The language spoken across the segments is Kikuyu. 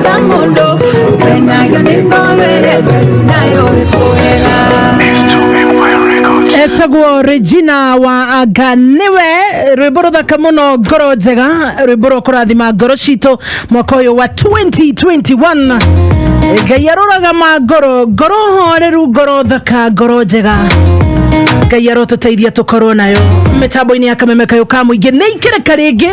ta mũndũ ũkenagio nĩ ngoro ĩrĩa theru nayo ĩkũhera. Etagwo Regina wa Anga niwe, rwimbo ruthaka muno, ngoro njega, rwimbo rwa kurathima ngoro citũ mwaka ũyũ wa 2021. Ngai aroraga ma ngoro, ngoro horeru, ngoro thaka, ngoro njega. Ngai arotũteithia tũkorwo nayo. Mĩtambo-inĩ ya Kameme Kayũ ka Mũingĩ nĩ ikĩreka rĩngĩ.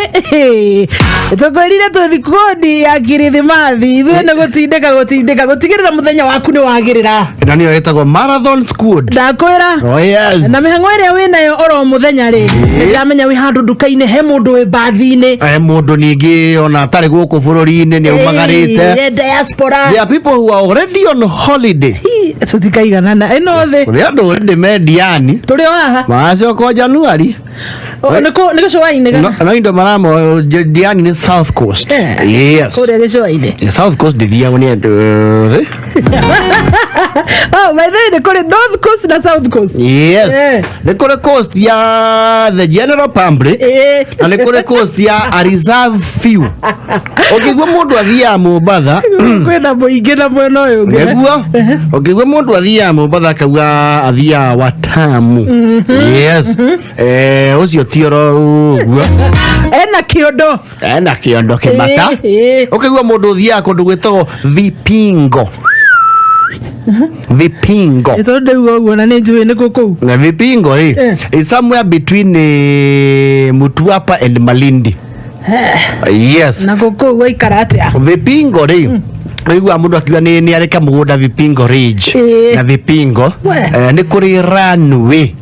Tũkwĩrire twĩ thikũndi ya Kirithimathi, ithuĩ nĩ gũtindĩka gũtindĩka gũtigĩrĩra mũthenya waku nĩ wagĩrĩra. Ĩno nĩyo ĩtagwo marathon squad. Ndakwĩra. Oh yes. Na mĩhang'o ĩrĩa wĩ nayo oro mũthenya rĩ, ndamenya wĩ handũ nduka-inĩ, he mũndũ wĩ mbathi-inĩ. Mũndũ ningĩ ona atarĩ gũkũ bũrũri-inĩ nĩ aumagarĩte. Diaspora. There are people who are already on holiday. Hi, tũtikaiganana ĩno thĩ. Kũrĩ andũ already me Diani. Tũrĩ o haha. Magacoka o Januari. Nĩ gĩcũa-inĩ kana? No indo maramo Diani nĩ South Coast. Yes. Kũrĩa gĩcũa-inĩ. South Coast ndithiagwo nĩ andũ othe. Oh, by the way, nĩ kũrĩ North Coast na South Coast. Yes. Nĩ kũrĩ coast ya the general public na nĩ kũrĩ coast ya a reserve few. Ũngĩigua mũndũ athiaga Mombatha, kwĩna mũingĩ na mwena ũyũ ũngĩ. Nĩguo ũngĩigua mũndũ athiaga Mombatha akauga athiaga Watamu, yes, ũcio ti oro ũguo. Ena kĩondo. Ena kĩondo kĩmata. Ũkaigua mũndũ ũthiaga kũndũ gwĩtagwo Vipingo, Vipingo. Tondũ ndauga ũguo na nĩ njũĩ nĩ kũ kũu. Na Vipingo rĩ, is somewhere between Mtwapa and Malindi. Yes. Na kũ kũu waikara atĩa? Vipingo rĩ, ũiguaga mũndũ akiuga nĩ arĩka mũgũnda Vipingo Ridge. Na Vipingo We. nĩ kũrĩ runway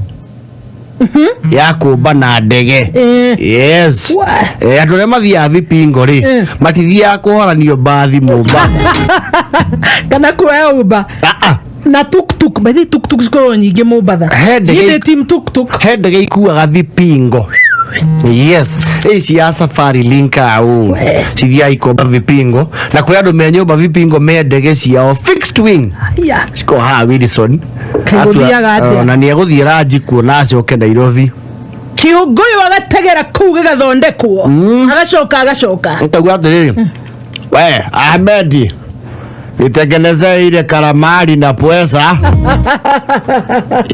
ya kũmba na ndege. Yes. We. Andũ arĩa mathiaga Vipingo rĩ, matithiaga kũhoranio mbathi Mombatha. Kana kuoya Uber. Ah, ah. Na tuktuk. By the way, tuktuk cikoragwo nyingĩ Mombatha. He ndege. Niĩ ndĩ team tuktuk. He ndege ikuaga Vipingo. Yes, ici ya Safari Link au cithiaga ikomba Vipingo, na kwĩ andũ me nyũmba Vipingo me ndege ciao fixed wing. Cikoragwo haha Wilson. Kaĩ gũthiaga atĩa? Na nĩ egũthiĩ ranji kuo na acoke Nairobi. Kĩũngũyũ agategera kũu gĩgathondekwo, agacoka agacoka. Nitauga atĩrĩrĩ, we Ahmed, nitengeneze ile kalamari na pwesa.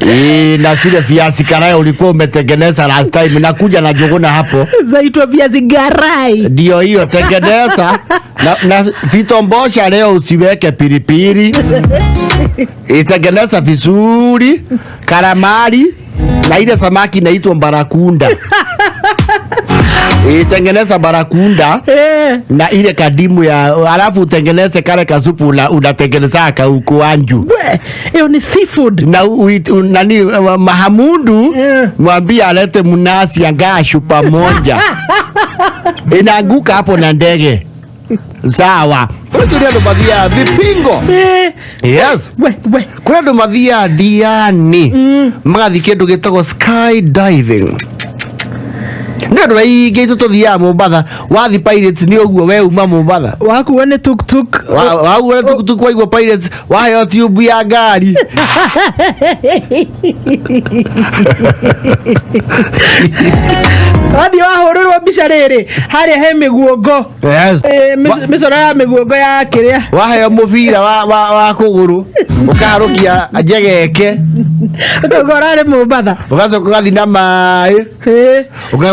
Ii, na zile viazi karai ulikuwa umetengeneza last time, nakuja na njuguna hapo. Zaitwa viazi garai. Ndio hiyo tengeneza na vitombosha leo usiweke pilipili, itengeneza vizuri kalamari na ile samaki inaitwa barakunda, itengeneza barakunda na ile kadimu ya, alafu utengeneze kale kasupu unatengeneza kaukuanju. We, ĩyo nĩ seafood. Na nani, Mahamudu, mwambie alete mnasi angaa chupa moja, inaanguka hapo na ndege. Sawa, kũrĩ andũ mathiaga Vipingo. Yes. We we. Kũrĩ andũ mathiaga Diani, magathiĩ kĩndũ gĩtagwo sky diving. Nĩ andũ aingĩ itũ tũthiaga Mombatha, wathi Pirates nĩ ũguo we uma Mombatha. Wakuo nĩ tuktuk. Waugua tuktuk, waigua Pirates, waheo tube ya ngari. Wathiĩ wahũrĩrwo mbica rĩrĩ harĩa he mĩguongo. Yes. Mĩcoro ya mĩguongo ya kĩrĩa. Waheo mũbira wa kũgũrũ ũkaharũkia njegeke. Ũkauga ũrarĩ Mombatha. Ũgacoka ũgathiĩ na maĩ.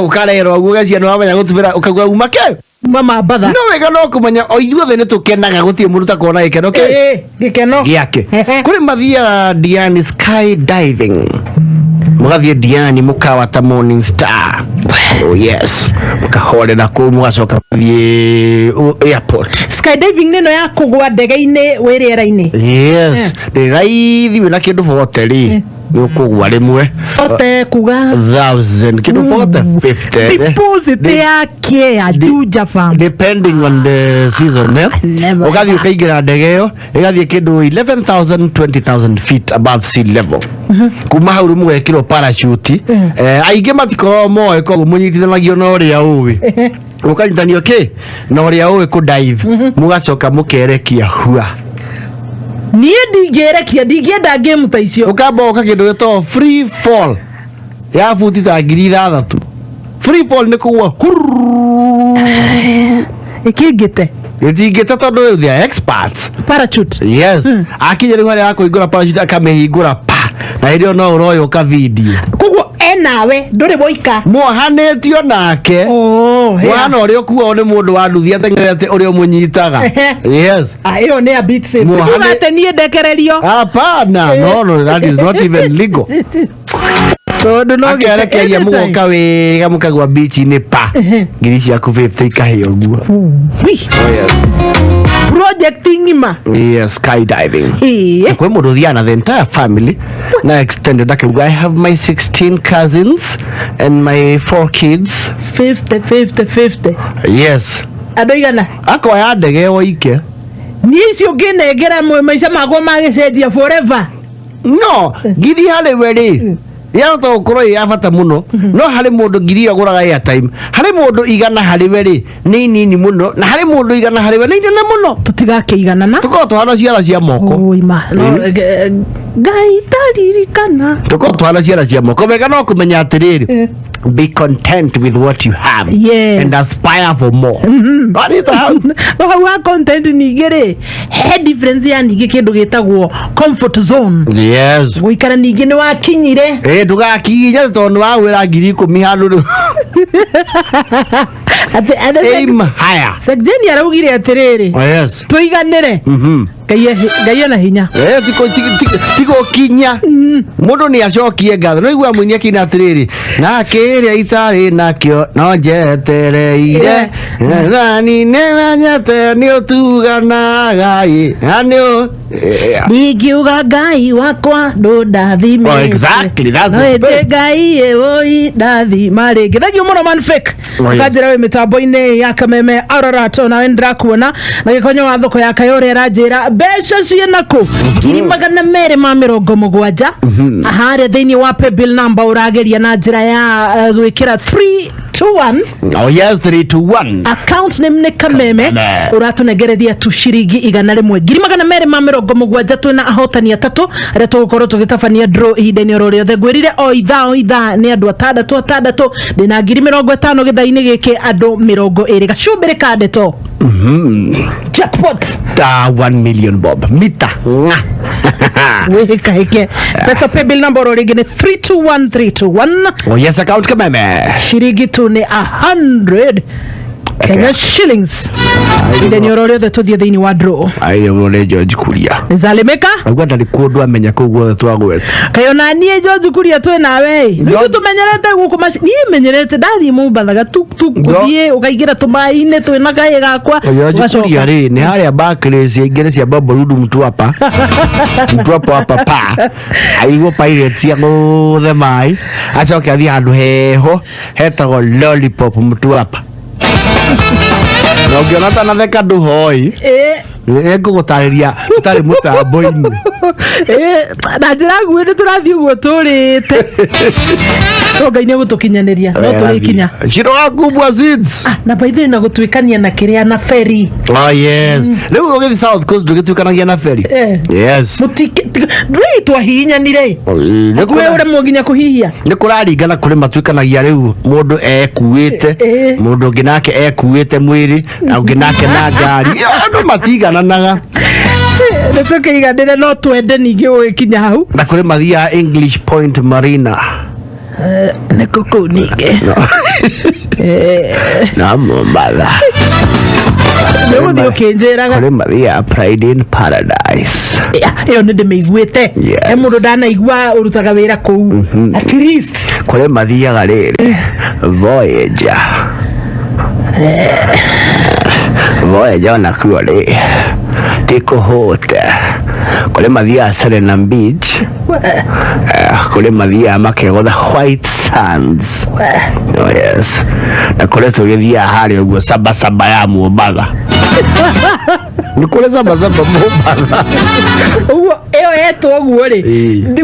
Ũkarerwo ũguo ũgecia nĩ wamenya gũtubĩra, ũkauga uma ke Mama mbatha. No wega no kũmenya o ithuothe nĩ tũkenaga, gũtirĩ mũndũ ũtakorwo na gĩkeno kĩ Gĩkeno gĩake. Kũrĩ mathiaga Diani sky diving, mũgathiĩ Diani mũkawa ta Morning Star. Oh yes, mũkahorera kũu, mũgacoka mũgathiĩ airport. Skydiving nĩ ĩno ya kũgwa ndege-inĩ wĩ rĩera-inĩ? Yes, nĩ raithi wĩna kĩndũ bote rĩ, nĩ ũkũgwa rĩmwe. Bote kuga? Thousand kĩndũ bote 50. Deposit ya kĩ ya Juja Farm. Depending on the season, eh? Never. Ũgathiĩ ũkaingĩra ndege ĩyo, ĩgathiĩ kĩndũ 11,000 20,000 feet above sea level. Kuma hau rĩu mũgekĩrwo parachute. Aingĩ matikoragwo moĩ, koguo mũnyitithanagio na ũrĩa ũĩ, mũkanyitanio kĩ na ũrĩa ũĩ kũ dive, mũgacoka mũkerekia hua. Niĩ ndingĩrekia, ndingĩenda game ta icio. Ũkamba ũka kĩndũ gĩtagwo free fall ya buti ta 6,000. Free fall nĩ kũgwa. Ĩkĩngĩte. Gĩtingĩte tondũ rĩu they are experts. Parachute. Yes, akinya rĩu harĩa akũhingũra parachute, akamĩhingũra pa, na hĩndĩ ĩyo no ũroywo ka video. Koguo enawe, ndũrĩ woika. Mwohanĩtio nake. Oh, yeah. Mwana ũrĩa ũkuao nĩ mũndũ wa nduthi ateng'erete ũrĩa ũmũnyitaga. Yes. Ah, ĩyo nĩ a bit safe. Kuga atĩ niĩ ndekererio. Hapana, no, that is not even legal. Tondũ no Akĩrekeria Anytime. mũgoka wega, mũkagwa bichi-inĩ pa, ngiri ciaku 50 ikahĩa ũguo. Ui, project ng'ima. Yes, skydiving. Ĩĩ. Kwĩ mũndũ ũthiaga na the entire family na extended, akauga, "I have my 16 cousins and my four kids." 50 50 50. Yes. Andũ igana. Akoya ndege oike. Niĩ icio ngĩnengera maica makwa magĩcenjia forever. No ngiri harĩ we rĩ, yahota gũkorwo ĩ ya bata mũno, no harĩ mũndũ ngiri ĩyo agũraga airtime. Harĩ mũndũ 100 harĩ we rĩ nĩ inini mũno, na harĩ mũndũ 100 harĩ we nĩ inene mũno. Tũtigakĩiganana. Tũkorwo tũhana ciara cia moko. Ũima no Ngai taririkana. Tũkorwo tũhana ciara cia moko. Wega no kũmenya atĩrĩrĩ, be content with what you have and aspire for more. Wanyita hau? No hau ha content ningĩ rĩ, he difference ya ningĩ kĩndũ gĩtagwo comfort zone. Gũikara ningĩ nĩ wakinyire. Ĩ, ndũgakinye tondũ nĩ wagwĩra 10,000 handũ rĩu. Atĩ Aim higher. Sexeni araugire atĩrĩrĩ, Oh, yes. tũiganĩre. Ngai ena hinya. Eh, tigũkinya mũndũ nĩ acokie ngatho. No igua mũini akina atĩrĩrĩ, na kĩrĩa itarĩ nakĩo no njetereire, nani nĩmenyete nĩ ũtuganaga ĩ, na nĩ Yeah. Ndingiuga Ngai wakwa ndũndathimĩte. Oh, exactly, that's the No ĩndĩ spirit. Ngai ĩũi ndathima rĩngĩ. Thank you mũno, man fake. Oh, yes. Ũkanjĩra wĩ mĩtambo-inĩ ya Kameme Ararat, onawe nĩndĩrakuona na gĩkonyo wa thoko ya Kayore aranjĩra mbeca ciĩna kũ, 270,000 harĩa thĩinĩ wa paybill number ũrageria na njĩra ya gwĩkĩra 321. Oh yes, 3 2 1. Account name nĩ Kameme. Kameme. Ũratũnengereria tu ciringi 100, 270,000. Twĩna ahotani atatũ arĩa tũgũkorwo tũgĩtabania draw ihinda-inĩ oro rĩothe. Ngwĩrire o ithaa o ithaa nĩ andũ atandatũ atandatũ. Ndĩna 50,000 gĩthaa-inĩ gĩkĩ, andũ 20, gacumbĩrĩ ka ndeto jackpot. Ta 1 million bob. Mita. Nga. Wĩhĩkahĩke pesa. Paybill number oro rĩngĩ nĩ 321321. Oh yes, account Kameme. Ciringi tu nĩ 100 Kenya shillings. Ihinda-inĩ oro rĩothe tũthiĩ thĩinĩ wa draw. Ayo nĩ George Kuria. Zalimeka. Auga ndarĩ kũndũ amenya kũu guothe twagweta. Kayo na niĩ George Kuria twĩ nawe ĩ. Nĩkĩo tũmenyerete gũkũ niĩ menyerete ndathiĩ Mombatha tuk gũthiĩ ũkaingĩra tũmaĩ-inĩ twĩna kahĩ gakwa. George ũgacoka. Kuria rĩ nĩ harĩa Barclays aingĩre cia Babarudu Mtwapa. Mtwapa wa papa. Aigwo Pirates ya gũthe maĩ. Acoke athiĩ handũ heho hetagwo Lollipop Mtwapa. Na ũngĩona tanatheka ndũhoi. Ngũgũtarĩria tũtarĩ mũtambo-inĩ. Na njĩra nguhĩ nĩ tũrathiĩ ũguo tũrĩte, no Ngai nĩ egũtũkinyanĩria, no tũrĩkinya. Shiroga kubwa seeds. Ah, na by the way, na gũtuĩkania na kĩrĩa na ferry. Oh yes. Rĩu ũgĩthiĩ South Coast ndũgĩtuĩkanagia na ferry. Yes. Ndũĩ twahihinyanire Nĩ kwĩ ũremwo nginya kũhihia. Nĩ kũraringana, kũrĩ matuĩkanagia rĩu mũndũ ekuĩte, mũndũ ũngĩ nake ekuĩte mwĩrĩ, na ũngĩ nake na ngari. Andũ matigananaga. Nĩ tũkĩiganĩre, no twende ningĩ gũgĩkinya hau. Na kũrĩ mathiaga English Point Marina. Nĩ kũ kũu ningĩ? Na Mombatha. Nĩ ũgũthiĩ ũkĩnjĩraga. Kũrĩ mathiaga Pride in Paradise. Ĩyo nĩ ndĩmĩiguĩte. He mũndũ ndanaigua ũrutaga wĩra kũu at least. Kũrĩ mathiaga rĩrĩ Voyager. Voyager onakuo rĩ ti kũhũte. Kũrĩ mathiaga Serena Beach. Kũrĩ mathiaga makegotha White Sands. Oh yes, na kũrĩ tũgĩthiaga harĩa ũguo Sabasaba ya Mombatha. Nĩ kũrĩ Sabasaba Mombatha. Ũguo ĩyo yetwo ũguo rĩ?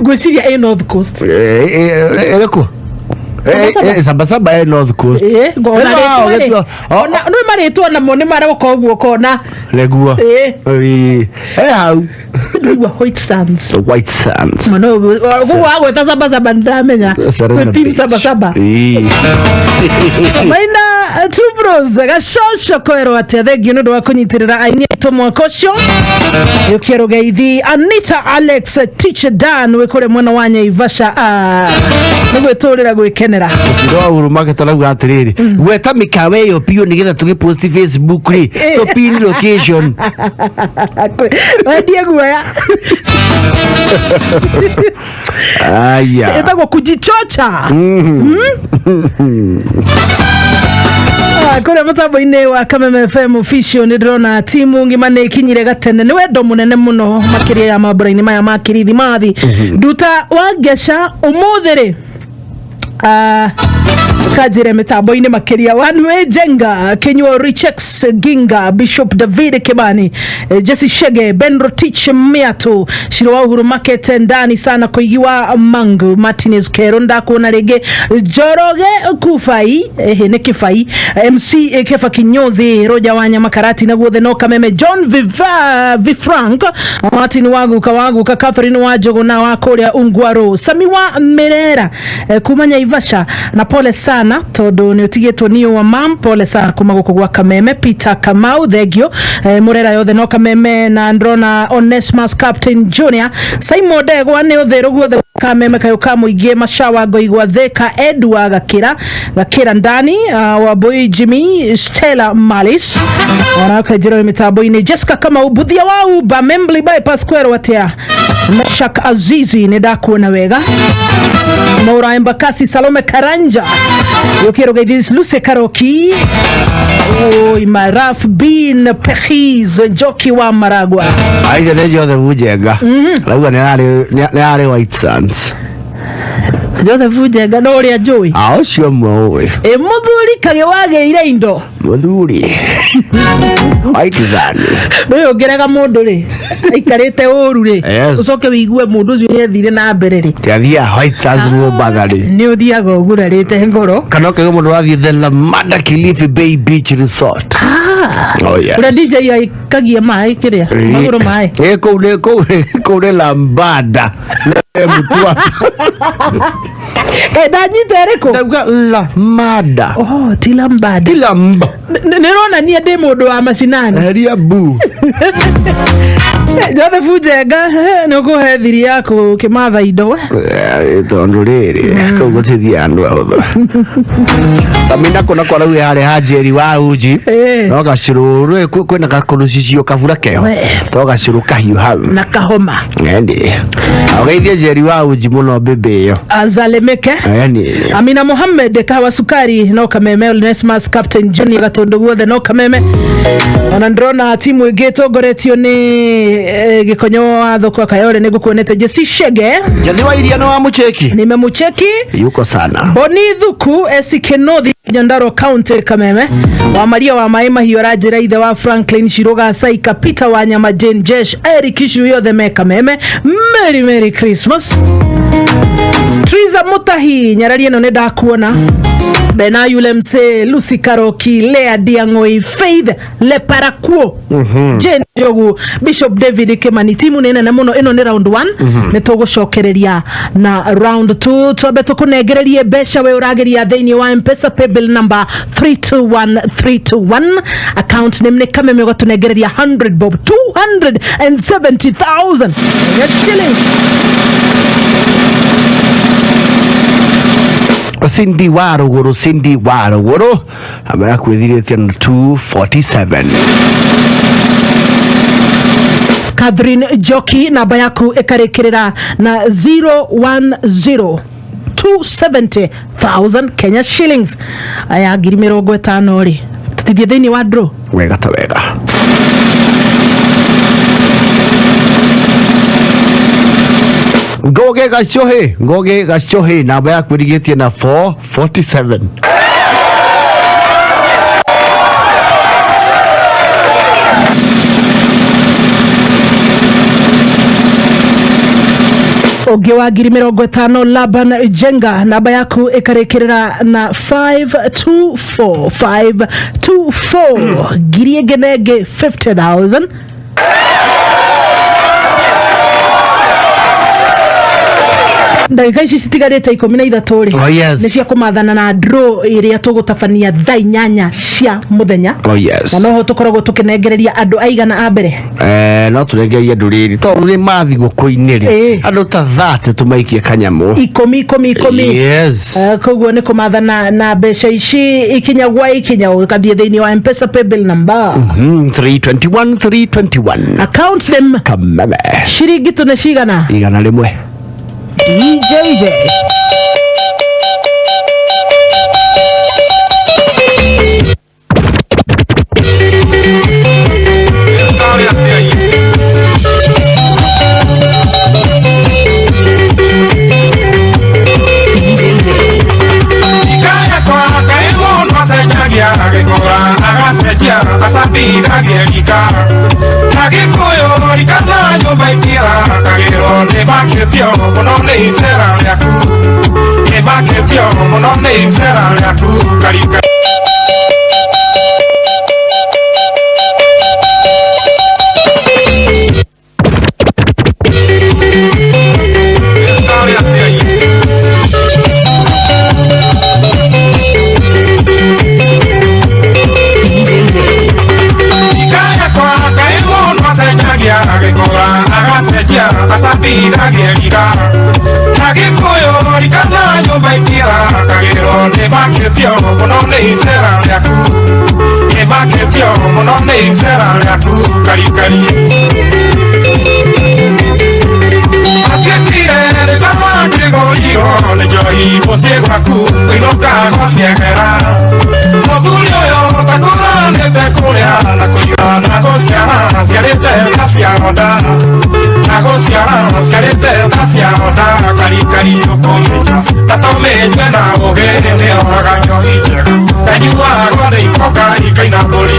Ngwĩciria ĩ North Coast. Ĩrĩkũ? Sabasaba. Sabasaba ĩ North Coast. Ngona Ĩno rĩtwa rĩ. ũgĩtua- Ona nĩ marĩtwa namo nĩ maroka ũguo kona. Nĩguo. He hau. Ndĩraigua White Sands. White Sands. Mũno ũguo wagwĩta Sabasaba nĩndamenya. Serena Twĩ team Beach. Sabasaba. Maina. Tubros gacoco kwerwo atia thengio nĩ ũndũ wa kũnyitĩrĩra aini aitũ mwaka ũcio yũkia rũgeithi Anita Alex Teacher Dan wĩ kũrĩa mwena wa Nyaivasha. Ah, nĩ gwĩtũrĩra gwĩkenera. Mũtindo wa Uhuru Market arauga atĩrĩrĩ, gweta mĩkawa ĩyo biũ nĩgetha tũgĩpost Facebook rĩ, tũpin location. Wendie guoya. Aya. Ĩtagwo kujichocha. Ah, kũrĩa mũtambo-inĩ wa Kameme FM official nĩ ndĩrona timu ng'ima nĩ ĩkinyire gatene. Nĩ wendo mũnene mũno makĩria ya mambura-inĩ maya ma kirithimathi. Nduta wa ngeca ũmũthĩ rĩ, ah, kanjĩre mĩtambo-inĩ makĩria Wanwe Jenga Kinyua Richex Ginga Bishop David Kimani, Jesse Shege Ben Rotich Miatu Shiro wa Uhuru Market ndani sana Koigi wa Mangu Martinez Kero ndakuona rĩngĩ Njoroge Kufai, nĩ Kĩbai MC, Kefa Kinyozi Roja wa Nyama Karati na guothe no Kameme John Viva Vifrank Martin Waguka Waguka Catherine wa Njũgũna wa kũrĩa Ungwaro Sami wa Mirera, kuma Nyaivasha na pole sana tondu nĩ ũtigĩtwo nĩ wa mam, pole sana kuma gũkũ gwa Kameme. Peter Kamau thengio, Murera yothe no Kameme na ndrona Onesmus Captain Junior Simon Ndegwa nĩ ũthĩrũ guothe Kameme kayũ ka mũingĩ Mashawa Ngoigwa Thika Edwa Gakira Gakira ndani, Wambui Jimmy Stella Malis wanaka njĩra mĩtambo-inĩ Jessica Kamau Buthia wa Uba Membly Bypass Square watia Meshak Azizi nĩ ndakuona wega Maura Embakasi Salome Karanja Yokero Gaithis Luce Karoki Oi Maraf Bin Pehiz Njoki wa Maragwa. Aithe nĩ Joseph Njenga arauga nĩ arĩ White Sands. Joseph Njenga no ũrĩa njũĩ. A ũcio mwe ũĩ. Ĩ mũthuri kagĩ wagĩire indo. Mũthuri White Sands. Rĩu ũngĩrega mũndũ rĩ aikarĩte ũru rĩ, ũcoke wĩigue mũndũ ũcio nĩ athire na mbere rĩ, Tiathia White Sands Mombasa rĩ, nĩ ũthiaga ũgurarĩte ngoro. Kana ũkaigua mũndũ wathiĩ the Lamada Kilifi Bay Beach Resort. Oh, yes. Ũrĩa DJ aikagia maĩ kĩrĩa magũrũ maĩ. Ĩ kũu nĩ Lambada nĩ Mutua. Ndanyita ĩrĩkũ? Ndauga Lamada. Oh, ti Lambada. Ti Lamba. Nĩ ronania ndĩ mũndũ wa macinani. Eheria bu. Joseph Njenga nĩ ũkũhe thiri yaku ũkĩmatha indo we. Tondũ rĩrĩ kũu gũtithiaga andũ ahũthũ. Samina kũna kwarauga harĩa ha Njeri wa uji no gacũrũ rĩ kwĩna gakũrũcicio kabura keho to gacũrũ kahiũ hau na kahoma. Endi ũgeithie Njeri wa uji mũno mbĩmbĩ ĩyo. Azalemeke. Endi. Amina Mohamed kahawa sukari no Kameme Onesmus Captain Junior gatundu guothe no Kameme ona ndĩrona timu ĩngĩ ĩtongoretio nĩ Gĩkonyo wa thoko Kayore nĩ ngũkuonete Jesse Shege. Njathi wa iria nĩ wa mũcheki. Nimemucheki. Yuko sana. Boni Thuku Esi Kenothi Nyandarua County Kameme wa Maria wa Maĩ Mahiũ aranjĩra ithe wa Franklin Shiruga Saika Peter wa Nyama Jane Jesh Eric Ishu yothe me Kameme. Merry Merry Christmas. Triza Mutahi nyarari ĩno nĩ ndakuona Bena yule mse Lucy Karoki Lea Diang'oi Faith Leparakuo Jane Njogu Bishop David Kimani timu nĩ nene mũno ĩno nĩ round 1 nĩ tũgũcokereria na round 2 twambe tũkũnengererie mbeca we ũrageria thĩinĩ wa Mpesa paybill number 321321 account name nĩ Kameme ũgatũnengereria 100 bob 270,000 Kenya shillings. Cindy wa rũgũrũ Cindy wa rũgũrũ namba yaku ĩthirĩtie na 247. Catherine Njoki namba yaku ĩkarĩkĩrĩra na 010 270,000 Kenya shillings aya 50,000 rĩ tũtithie thĩinĩ wa draw. Wega ta wega. Ngoge Gacohi Ngoge Gacohi namba yaku ĩrigĩtie na 447. Ũngĩ wa 50,000 Laban Jenga namba yaku ĩkarĩkĩrĩra na 524 524 ngiri ĩngĩ na ĩngĩ 50,000. Ndagĩka ici citigarĩte 13 rĩ, Oh, yes. nĩ cia kũmathana na draw ĩrĩa tũgũtabania thaa 8 cia mũthenya. Oh, yes. Na noho tũkoragwo tũkĩnengereria andũ aigana a mbere? No tũrengererie andũ rĩrĩ tondũ nĩ mathigũkũ-inĩ rĩ, andũ ta 30 tũmaikie kanyamũ. 10 10 10. Yes. Koguo nĩ kũmathana na mbeca ici ikinya gwa ikinya, ũgathiĩ thĩinĩ wa Mpesa paybill number 321 321, account them Kameme. Ciringi tũne cigana? 100. DJJ. Ikaya agĩkũra agacenjia acambithagia rika na gĩkũyũ rika na nyũmba itirakagĩrwo nĩ makĩtio mũno nĩ icera rĩaku, nĩ makĩtio mũno nĩ icera rĩaku karika. Agĩkũra agacenjia acambithagia rika na gĩkũyũ rika na nyũmba itirakagĩrwo nĩ makĩtio mũno nĩ icera rĩaku, nĩ makĩtio mũno nĩ icera rĩaku karikari. Matuĩkire rĩrĩa makĩgũrirwo nĩ njohi mũciĩ gwaku kũinũka gũciegera mũthuri ũyũ takũranĩte kũrĩa na kũnyua na gũciara ciarĩte ta cia honda na gũciara ciarĩte ta cia honda karikari ũkũmĩnyua ta tũmĩnyue na ũgĩ nĩohaga njohi njega ĩnyuagwo nĩ ikonga ikaina mbũri.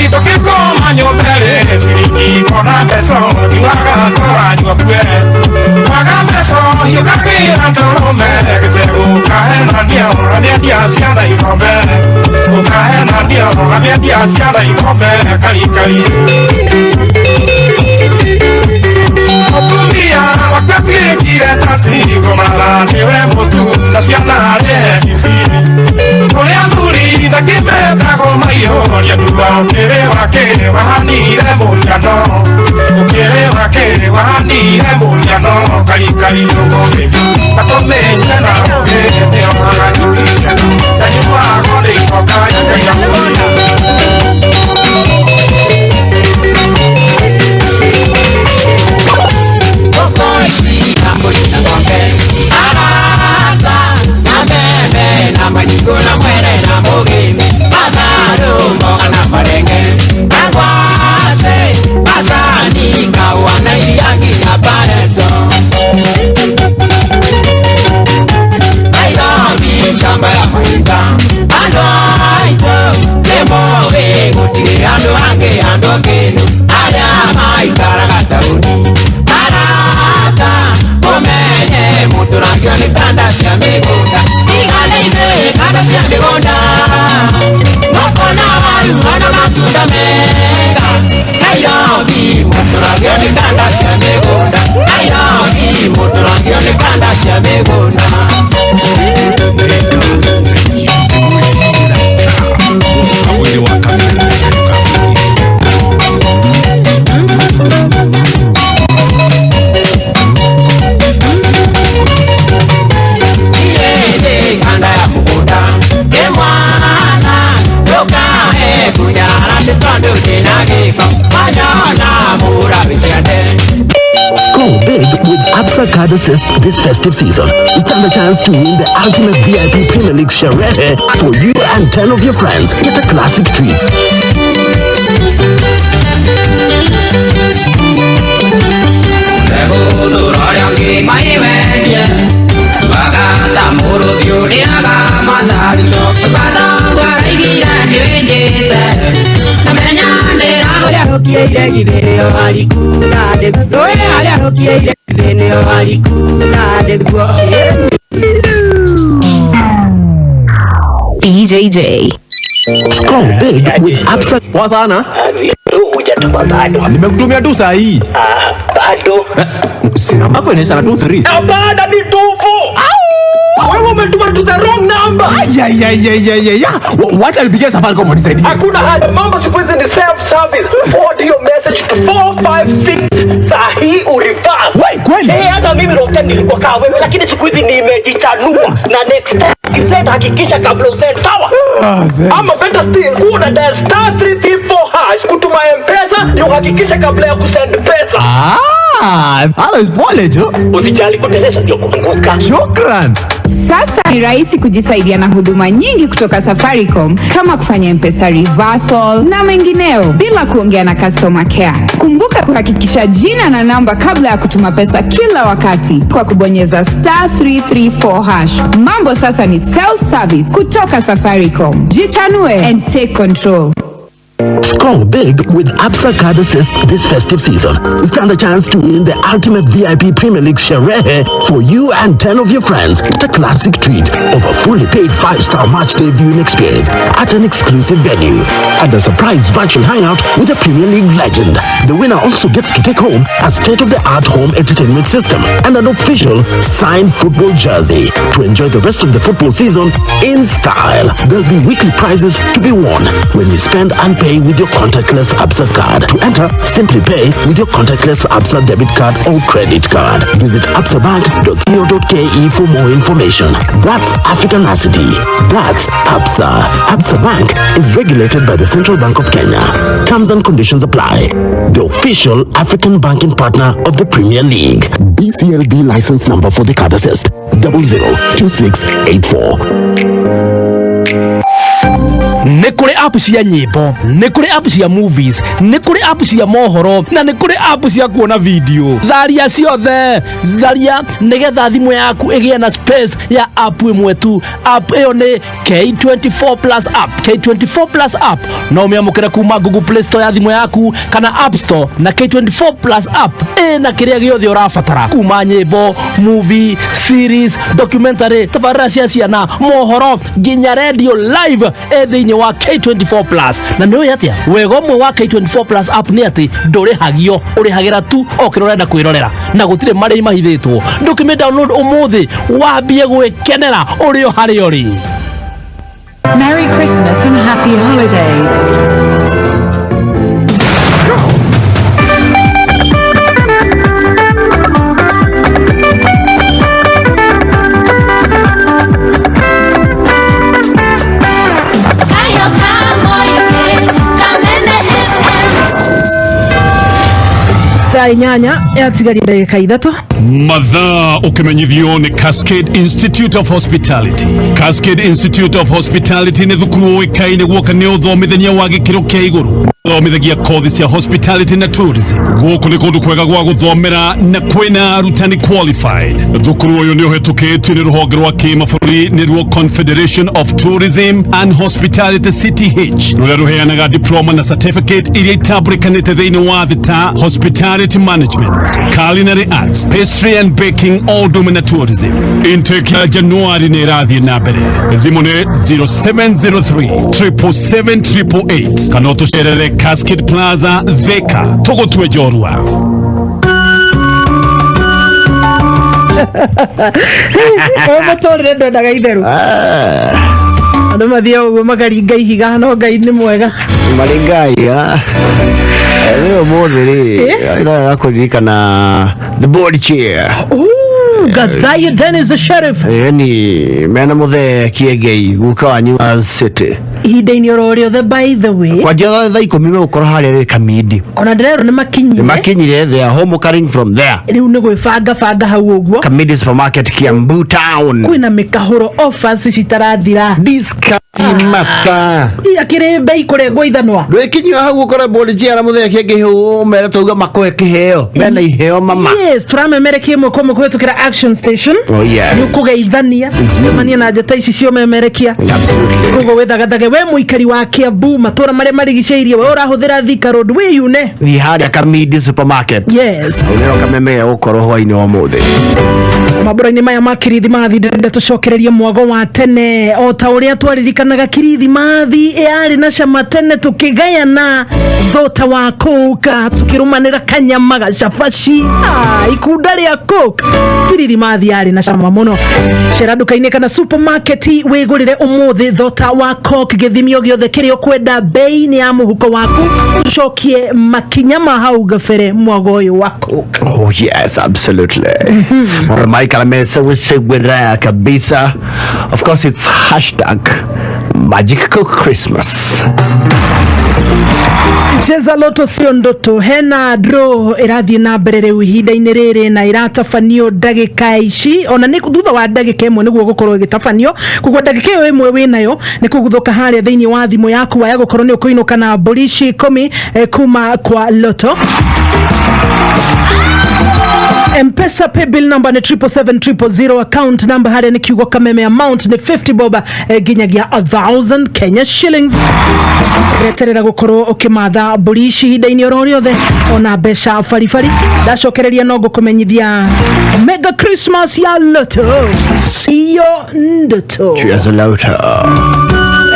Ndũkĩkoma nyũmba ĩrĩ ciringi kona mbeca nyuaga tũranyua kue waga mbeca hiũkagĩra ndũrũme gĩcegũ ũkahenania ũramĩendia ciana ithome ũkahenania ũramĩendia ciana ithome karikari. Mũtumia waku atuĩkire ta cingũmara nĩwe mũtu na ciana arĩhe ici kũrĩ athuri na kĩmetagwo maihũria ndua ũkĩrĩ wake wahanire mũhiano ũkĩrĩ wake wahanire mũhiano karikari ũkũmĩnyua ta tũmĩnyue na ũgĩ nĩohaga njohi njega yanyuagwo nĩ ikonga ikaina mũri. Na mwere na mũgĩmbi matharũ mboga na marenge na ngwacĩ macani kahũa na iria nginya pareto Nairobi shamba ya mahinga andũ aitũ nĩ moĩ gũtirĩ andũ angĩ andũ kĩndũ arĩa maikaraga taũni arata ũmenye mũtũrangio nĩ kanda cia mĩgũnda igana ithuĩ kanda cia mĩgũnda ngũkũ na waru ona matunda mega Nairobi mũtũrangio nĩ kanda cia mĩgũnda Nairobi mũtũrangio nĩ kanda cia mĩgũnda. Mwĩrĩ wa Kameme. Niĩ kanda ya mũgũnda ndĩ mwana ndũkae kũnyarara nĩ tondũ ndĩna gĩko wanyona mũra wĩciande. Score big with Absa Card Assist this festive season. Stand a chance to win the ultimate VIP Premier League Sherehe for you and 10 of your friends. Get a classic treat. JJ. Score big with Absa. Poa sana. Hujatuma bado. Nimekutumia tu saa hii. Ah, bado. Sina hapo ni sana tu 3. Hapana, ni 24. Wewe umetuma to the wrong number. Ay ay ay ay ay. Wacha nipigie Safaricom wanisaidie. Hakuna haja. Mambo siku hizi ni self service. Forward your message to 456 saa hii ureverse. Wai, kweli? Eh, hata mimi Roten nilikuwa kaa wewe, lakini siku hizi nimejichanua na next time ukisend hakikisha kabla usend, sawa? Ama better still, kuna dial star 334 hash kutuma M-Pesa ndio uhakikishe kabla ya kusend pesa. Ah, halo is pole jo. Usijali kuteleza sio kuanguka. Shukran. Sasa ni rahisi kujisaidia na huduma nyingi kutoka Safaricom kama kufanya M-Pesa reversal na mengineo bila kuongea na customer care. Kumbuka kuhakikisha jina na namba kabla ya kutuma pesa kila wakati kwa kubonyeza star 334 hash. Mambo sasa ni self service kutoka Safaricom. Jichanue and take control. Score big with Absa Card Assist this festive season. Stand a chance to win the ultimate VIP Premier League sherehe for you and 10 of your friends. The classic treat of a fully paid 5-star match day viewing experience at an exclusive venue and a surprise virtual hangout with a Premier League legend. The winner also gets to take home a state-of-the-art home entertainment system and an official signed football jersey to enjoy the rest of the football season in style. There'll be weekly prizes to be won when you spend and pay with your contactless Absa card. To enter, simply pay with your contactless Absa debit card or credit card. Visit absabank.co.ke for more information. That's Africanacity. That's Absa. Absa Bank is regulated by the Central Bank of Kenya. Terms and conditions apply. The official African banking partner of the Premier League. BCLB license number for the card assist 002684. Nĩ kũrĩ app cia nyĩmbo, nĩ kũrĩ app cia movies, nĩ kũrĩ app cia mohoro na nĩ kũrĩ app cia kuona video. Tharia ciothe, tharia nĩgetha thimũ yaku ĩgĩe na space ya app ĩmwe tu. App ĩyo nĩ K24 Plus app. K24 Plus app no ũmĩamũkĩre kuma Google Play Store ya thimũ yaku kana App Store, na K24 Plus app ĩna kĩrĩa gĩothe ũrabatara kuma nyĩmbo, movie, series, documentary, tabarĩra cia ciana, mohoro nginya radio live ĩ thĩinĩ wa K24 Plus. Na nĩ ũĩ atĩa wega ũmwe wa K24 Plus app nĩ atĩ ndũrĩhagio, ũrĩhagĩra tu o kĩrĩa ũrenda kwĩrorera na gũtirĩ marĩhi mahithĩtwo. Ndũkĩmĩ download ũmũthĩ wambie gwĩkenera ũrĩ o harĩa ũrĩ. Merry Christmas and Happy Holidays. Thaa 8 yatigaria ndagĩka 3. Mathaa ũkĩmenyithio nĩ Cascade Institute of Hospitality. Cascade Institute of Hospitality nĩ thukuru ũĩkaine guoka nĩ ũthomithania wa gĩkĩro kĩa igũrũ, thomithagia kothi cia hospitality na tourism. Gũkũ nĩ kũndũ kwega gwa gũthomera na kwĩna arutani qualified. Thukuru ũyũ nĩ ũhetũkĩtio nĩ rũhonge rwa kĩmabũrũri nĩruo Confederation of Tourism and Hospitality, CTH, rũrĩa rũheanaga diploma na certificate iria itambũrĩkanĩte thĩinĩ wa thĩ ta hospitality management, culinary arts, pastry and baking, o ũndũ ũmwe na tourism. Intake ya Januari nĩ ĩrathiĩ na mbere. Thimũ nĩ 0703 777 888 kana ũtũcerere Cascade Plaza, Thika. Tũgũtue njorua. Ũyũ mũtũrĩre ndwendaga itherũ, andũ mathiaga ũguo makaringa ihiga, no Ngai nĩ mwega. Marĩ ngai rĩ ũmũthĩ rĩ ĩroyaga kũririkana the board chair. Ooh, Gathaiya Dennis the Sheriff. Ni mena mũthee Kĩengei, guka wanyu wa city. Ihinda-inĩ oro rĩothe, by the way. Kwanjia thaa 10 megũkorwo harĩa rĩ Kamindi. Ona ndĩrerwo nĩ makinyire. Makinyire, they are home coming from there. Rĩu nĩ gwĩbanga banga hau ũguo. Kamindi Supermarket, Kiambu town. Kwĩna mĩkahũro, offers citarathira. Discount mata. Akĩrĩ mbei kũrengwo ithanwa. Ndwĩkinyio hau ũkore board chair na mũthee Kĩengei hau, ũmere tauga makũhe kĩheo, mena iheo mama. Yes, tũramemerekia ĩmwe kwa ĩmwe kũhĩtũkĩra Action Station. Oh, yes. Nĩ ũkũgeithania cemania na njata ici ciomemerekia. Koguo wĩthagathage we mũikari wa Kiambu, matũra marĩa marigicĩirie, we ũrahũthĩra Thika Road, wĩyune. Thiĩ harĩa Kamindi Supermarket. Yes. Ũrĩa kameme gũkorwo hwainĩ wa ũmũthĩ. Mambũra-inĩ maya ma kirithimathi, ndĩrenda tũcokererie mwago wa tene o ta ũrĩa twaririkana. Twaririkanaga kirithimathi yarĩ na cama tene, tukĩgayana thota wa Coke, tukĩrũmanĩra kanyama gacabaci. Ikunda rĩa Coke, kirithimathi yarĩ na cama mũno. Cera nduka-inĩ kana supermarket wĩgũrĩre ũmũthĩ thota wa Coke, gĩthimio gĩothe kĩrĩa ũkwenda, bei nĩ ya mũhuko waku. Tũcokie makinya ma hau gabere mwago ũyũ wa Coke. Oh yes, absolutely. Michael amesewesewera kabisa. Of course it's hashtag Magic Coke Christmas. Cheza Loto sio ndoto, hena draw ĩrathiĩ na mbere rĩu ihinda-inĩ rĩrĩ na ĩratabanio ndagĩka ici, ona nĩ thutha wa ndagĩka ĩmwe nĩguo gũkorwo ĩgĩtabanio. Koguo ndagĩka ĩyo ĩmwe wĩnayo nĩ kũguthũka harĩa thĩinĩ wa thimũ yaku, waya gũkorwo nĩ ũkũinũka na mbũri ici 10 kuma kwa Loto. Mpesa paybill number ni 777 000, account number harĩa nĩ kiugo Kameme, amount nĩ 50 bob nginyagia 1000 Kenya shillings. Reterera gũkorwo ũkĩmatha mbũri ici ihinda-inĩ oro rĩothe, ona mbeca baribari. Ndacokereria no ngũkũmenyithia mega Christmas ya Loto siyo ndoto. Cheers Loto.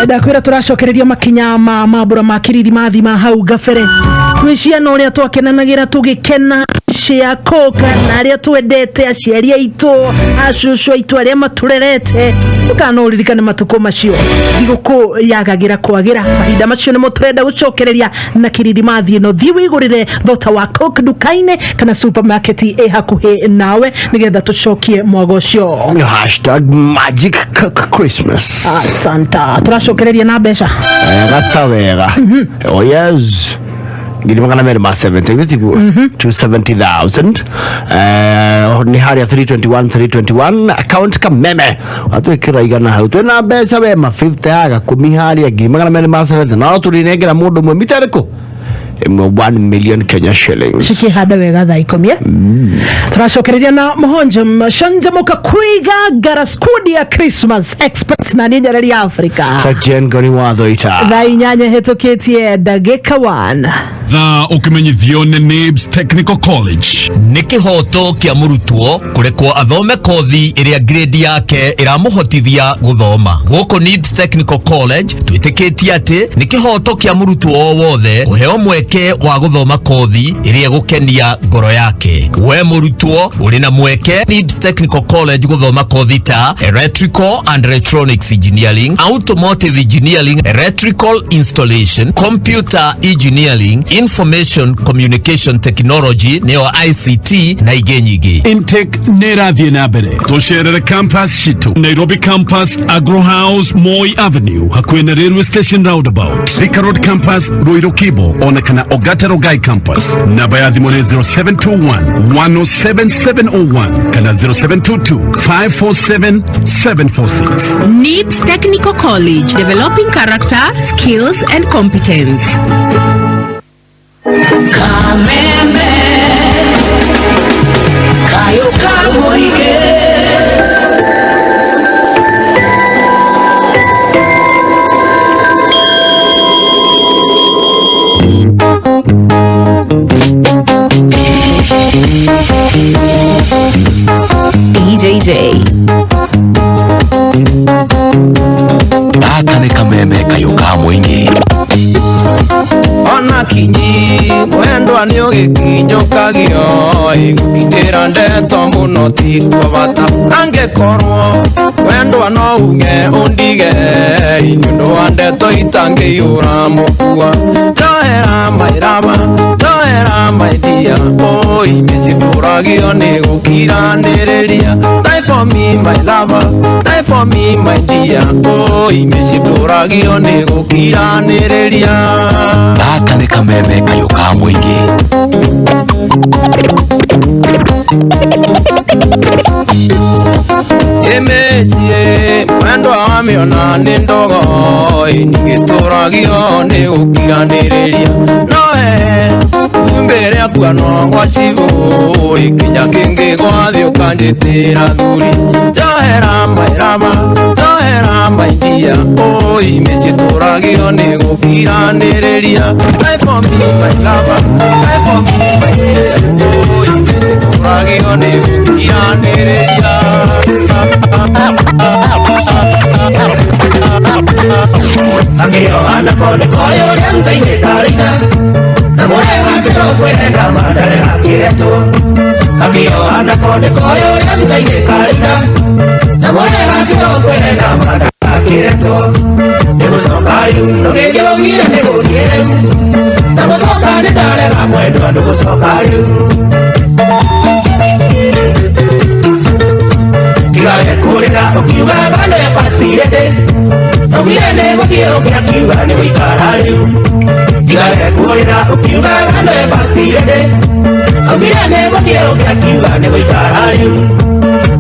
Ndakwĩra tũracokereria makinya ma mambũra ma kirithimathi ma hau gabere, twĩ ciana ũrĩa twakenanagĩra, tũgĩkena cia Coke na arĩa twendete, aciari aitũ, acũcũ aitũ arĩa matũrerete. Ndũkana no ũririkane matukũ macio, thigũkũ yagagĩra kwagĩra. Mahinda macio nĩmo tũrenda gũcokereria na kirithimathi ĩno. Thiĩ wĩgũrĩre thota wa Coke nduka-inĩ kana supermarket ĩ hakuhĩ nawe, nĩgetha tũcokie mwago ũcio. Hashtag Magic Coke Christmas. Asanta. Tũracokereria na mbeca. Wega ta wega. Oh yes. 270,000 gĩtiguo 270,000 nĩ harĩa 321 321 account Kameme watwĩkĩra igana hau twĩna mbeca we ma 50 yaga kũmi harĩa 270,000, no tũrinengera mũndũ ũmwe mita ĩrĩkũ ĩmwe 1 million Kenya shillings. Cikĩhanda wega thaa 10. Tũracokereria na mũhonjo canjamũka kwiga gara skudi ya Christmas Express na niĩ Nyarari ya Africa. Sergeant Goni Wathoita. Thaa 8 hĩtũkĩtie ndagĩka 1. Thaa ũkĩmenyithio nĩ Nibs Technical College. Nĩ kĩhoto kĩa mũrutwo kũrekwo athome kothi ĩrĩa grade yake ĩramũhotithia gũthoma. Gũkũ Nibs Technical College twĩtĩkĩtie atĩ nĩ kĩhoto kĩa mũrutwo o wothe kũheo mweke wa gũthoma kothi ĩrĩa ĩgũkenia ngoro yake. We mũrutwo ũrĩ na mweke Nibs Technical College gũthoma kothi ta Electrical and Electronics Engineering, Automotive Engineering, Electrical Installation, Computer Engineering, Information Communication Technology nĩyo ICT na ingĩ nyingĩ. Intake nĩ ĩrathiĩ na mbere. Tũcerere campus citũ, Nairobi campus, Agro House, Moi Avenue, hakuhĩ na railway station roundabout, Thika Road campus, Ruiru Kibo, ona kana Ogata Rongai campus. Namba ya thimũ nĩ 0721 107701 kana 0722 547 746. NIBS Technical College, developing character, skills, and competence. Kameme kayo kamoige. BJJ. Gaka nĩ kameme kayũ ka mũingĩ. Ona kinyi mwendwa nĩ ũgĩkinyũkagio, ĩgũkindĩra ndeto mũno tikuo bata, angĩkorwo wendwa no uge ũndige nĩ ũndũ wa ndeto itangĩiyũra mũkua. Njohera my lover, njohera my dear, oi mĩcitũragio nĩ gũkiranĩrĩria. Die for me my lover, die for me my dear, oi mĩcitũragio nĩ gũkiranĩrĩria. Gaka nĩ kameme kayũ ka mũingĩ. Ĩmĩciĩ mwendwa wa mĩona nĩ ndogo, nĩgĩtũragio nĩ gũkiranĩrĩria. No he cumbĩ rĩakua no gwa cibũ, kinya kĩngĩ gwathiĩ ũkanjĩtĩra thuri. Njohera my lover, njohera my dear, oi mĩcitũragio nĩ gũkiranĩrĩria. Die for me my lover, die for me my dear, oi mĩcitũragio nĩ gũkiranĩrĩria. nako nĩkoĩ ũrĩa thutha-inĩ karĩina na mũrega kĩroko ĩrenda mandare hakĩretwo akĩoha nako nĩkoĩ ũrĩa thutha-inĩ karĩina na mũrega kĩroko ĩrenda mandare hakĩretwo nĩgũcoka rĩu ndũgĩkĩũgire nĩgũthiĩ rĩu na gũcoka nĩndarega mwendwa ndũgũcoka rĩu tigawe kũrĩra ũkiugaga nĩwe pastirete ugire nĩgũthiĩ ũkĩakiuga nĩgũikara rĩu tigawe kũrĩra ũkiugaga nĩwe pastirete ugire nĩgũthiĩ ũkĩakiuga nĩgũikara rĩu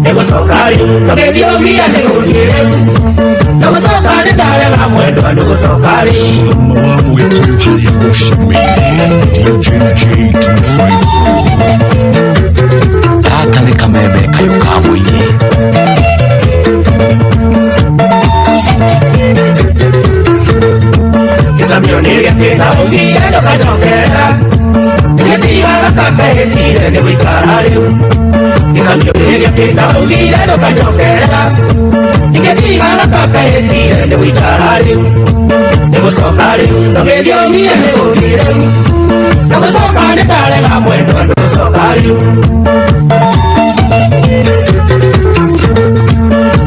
nĩgũcoka rĩu ndũgĩthiĩ ũgire nĩgũthiĩ rĩu ndũgũcoka nĩndarega mwendwa ndũgũcoka rĩu wa Mũgĩkũyũ harĩa ũcemeirie DJ J254. Gaka nĩ kameme kayũ ka mũingĩ. Gĩcamio nĩ gĩakĩna ũgire ndũkanjokerera nĩgĩtigaga kakahĩtire nĩ gũikara rĩu gĩcamio nĩ gĩakĩna ũgire ndũkanjokerera nĩgĩtigaga kakahĩtire nĩ gũikara rĩu nĩgũcoka rĩu ndũgĩthiĩ ũgire nĩ gũthiĩ rĩu ndũgũcoka nĩndarega mwendwa ndũgũcoka rĩu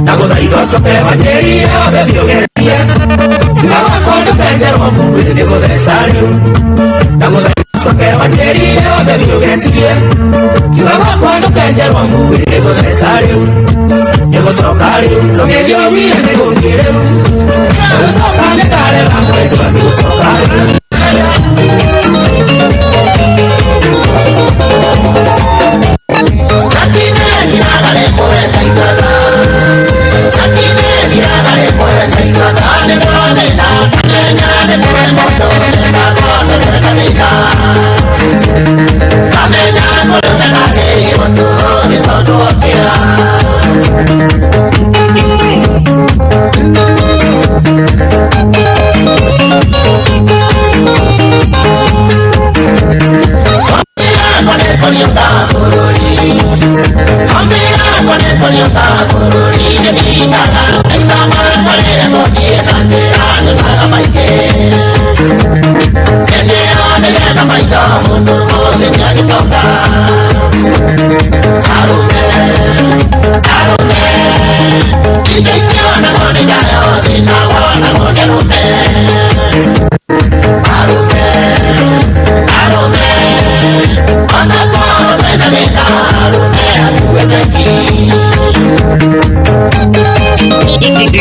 ndagũthaitha ũcoke wanjĩrire wambe thiĩ ũgerie thutha wakwa ndũkenjerwo mũĩ nĩgũtheca rĩu ndagũthaitha ũcoke wanjĩrire wambe thiĩ ũgecirie thutha wakwa ndũkenjerwo mũĩ nĩgũtheca rĩu nĩgũcoka rĩu ndũgĩthiĩ ũgire nĩgũthiĩ rĩu ndũgũcoka nĩndarega mwendwa ndũgũcoka rĩu.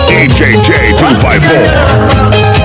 DJ J254.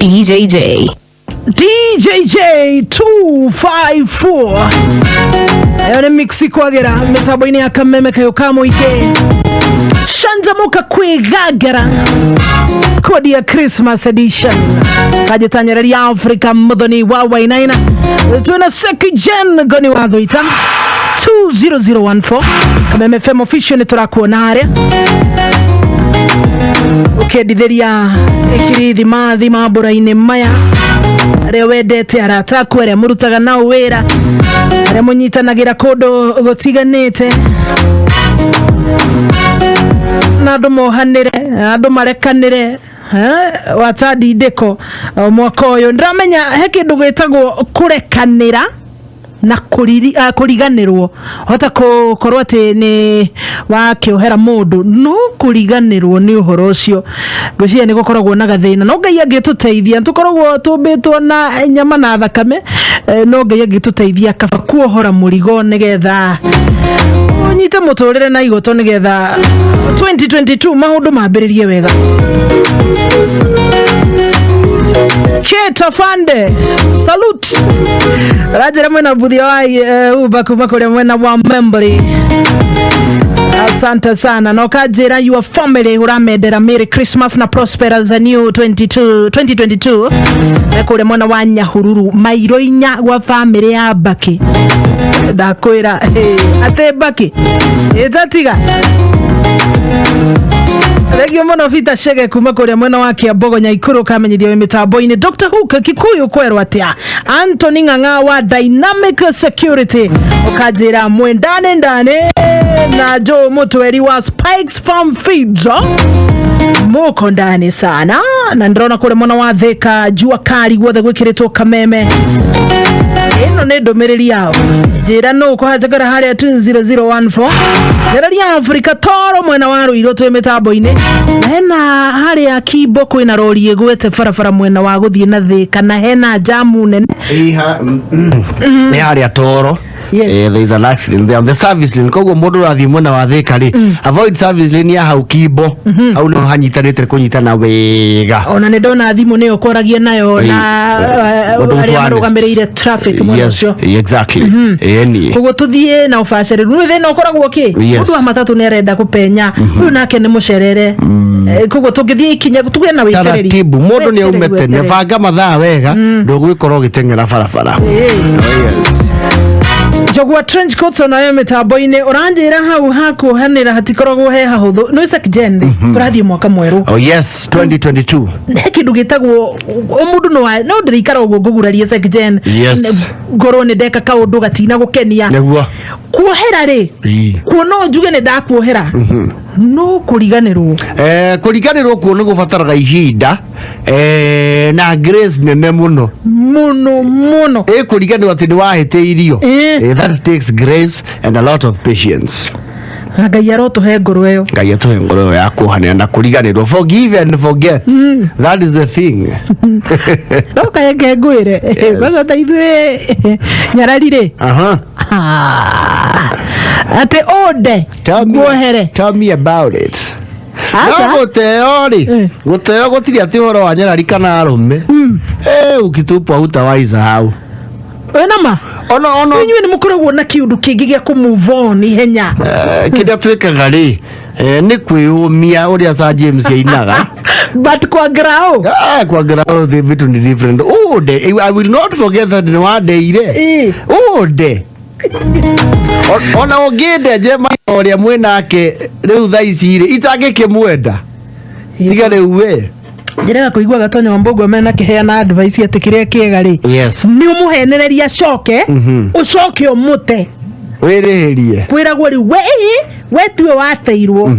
DJJ. DJJ 254 ĩyo nĩ mix kwagĩra mĩtambo-inĩ ya Kameme Kayũ ka Mũingĩ. Canjamũka kwĩgangara squad ya Christmas edition, kajĩtanyereria Africa Muthoni wa Wainaina, twĩna Seki Jen Ngoni wa Thũita 20014. Kameme FM official nĩ tũrakuona harĩa ũkĩendithĩria kirithimathi mambũra-inĩ maya, arĩa wendete, arata aku, arĩa mũrutaga nao wĩra, arĩa mũnyitanagĩra kũndũ gũtiganĩte, na andũ mohanĩre, andũ marekanĩre. Watandindĩko mwaka ũyũ ndĩramenya he kĩndũ gĩtagwo kũrekanĩra na kũriganĩrwo. Hota gũkorwo atĩ nĩ wakĩohera mũndũ, no kũriganĩrwo nĩ ũhoro ũcio ngwĩciria nĩ gũkoragwo na gathĩna. No Ngai angĩtũteithia, tũkoragwo tũmbĩtwo na nyama na thakame, no Ngai angĩtũteithia, kaba kuohora mũrigo nĩgetha ũnyite mũtũrĩre na igoto, nĩgetha 2022 maũndũ mambĩrĩrie wega. Kate Afande, salute. Rajera mwena buthia wa uba kuma kuria mwena wa Membry. Asante sana. Na ũkanjĩra your family ũramendera Merry Christmas na prosperous a new 22 2022. Na kũrĩa mwena wa Nyahururu mairo 4 gwa family ya Mbaki. Ndakwĩra atĩ Mbaki ĩtatiga. Thengio mũno Peter Chege kuma kũrĩa mwena wa Kiambogo Nyaikuru, kamenyithio wĩ mĩtambo-inĩ. Dr Hook Kikuyu kwerwo atĩa? Anthony Ng'ang'a wa Dynamic Security ũkanjĩra mwendane ndane na Joe Mutweri wa Spikes Farm Feeds muko ndani sana. Na ndĩrona kũrĩa mwena wa Thika jua kali guothe gwĩkĩrĩtwo Kameme. Ĩno nĩ ndũmĩrĩri yao, njĩra nũ kũhatĩkara harĩa 20014. Ngereria Afrika toro mwena wa Ruiru twĩ mĩtambo-inĩ, na hena harĩa Kimbo kwĩna rori ĩgwete barabara mwena wa gũthiĩ na Thika, na hena jamu nene. Nĩ harĩa Toro. Yes. There is an accident there on the service lane, koguo mũndũ ũrathiĩ mwena wa Thika rĩ, avoid service lane ya hau Kimbo, hau nĩho hanyitanĩte kũnyitana wega. Ona nĩ ndona thimũ nĩyo kwaragia nayo na Ũndũ arĩa honest. marũgamĩrĩire traffic mwena ũcio. Yes, exactly, ĩni. Koguo tuthiĩ na ũbacĩrĩru. Nĩ thĩna ũkoragwo kĩ mũndũ wa matatũ nĩ arenda kũpenya, ũyũ nake nĩ mũcerere. Koguo tũngĩthiĩ ikinya tũgĩe na wĩtereri. Taratibu, mũndũ nĩ aume Wetereri, tene. wetereri. Banga mathaa wega, ndũgwĩkorwo ũgĩteng'era barabara. Oh, yes. Njogua trench coats onayo mĩtambo-inĩ, ũranjĩra hau hakuohanĩra hatikoragwo he hahũthũ. Nĩ Isaac Jen tũrathiĩ mwaka mwerũ. Oh yes, 2022. He kĩndũ gĩtagwo o mũndũ no ndĩrĩikara ũguo ngũgurarie Isaac Jen. Ngorwo nĩ ndeka kaũndũ gatina gũkenia. Kuohera rĩ, kuo no njuge nĩ ndakuohera, no kũriganĩrwo? Kũriganĩrwo kuo nĩ gũbataraga ihinda na grace nene mũno. Mũno mũno. Ĩ kũriganĩrwo atĩ nĩ wahĩtĩirio. That takes grace and a lot of patience. Na Ngai arotũhe ngoro ĩyo. Ngai atũhe ngoro ĩyo ya kuohanĩra na kũriganĩrwo. Forgive and forget, that is the thing. No kaeke ngwĩre kwanza ta ithuĩ nyarari rĩ, atĩ ũnde nguohere. Tell me about it. Aca. No gũteo rĩ, gũteo gũtirĩ atĩ ũhoro wa nyarari kana arũme. Ukitupwa hutawaisahau. Wĩna ma Ona inyuĩ nĩ mũkoragwo na kĩũndũ kĩngĩ gĩa kũ move on ihenya. Kĩrĩa twĩkaga rĩ, nĩ kwĩyũmia ũrĩa Sir James ainaga. But kwa grao. Ah, kwa grao the vitu ni different. Ude, I will not forget that nĩ wandeire. Ude ona ũngĩnde njema ũrĩa mwĩnake rĩu thaa ici rĩ, itangĩkĩmwenda tiga rĩu we. Njĩraga kũigua Gatonya wa Mbũgua mena kĩheana advice atĩ kĩrĩa kĩega rĩ, nĩ ũmũhenereria acoke, ũcoke ũmũte. Wĩrĩhĩrie. Kwĩragwo rĩu we ĩ, we tiwe wateirwo.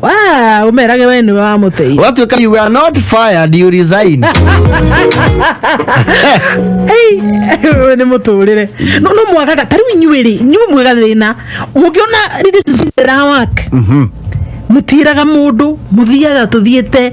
Ah, ũmerage we nĩwe wamũteire. Watuĩka you were not fired, you resigned. Ei, nĩ mũtũrĩre no mwagaga ta rĩu inyuĩ rĩ, inyuĩ mwĩga thĩna mũngĩona relationship ĩrawak. Mũtiraga mũndũ mũthiaga tũthiĩte.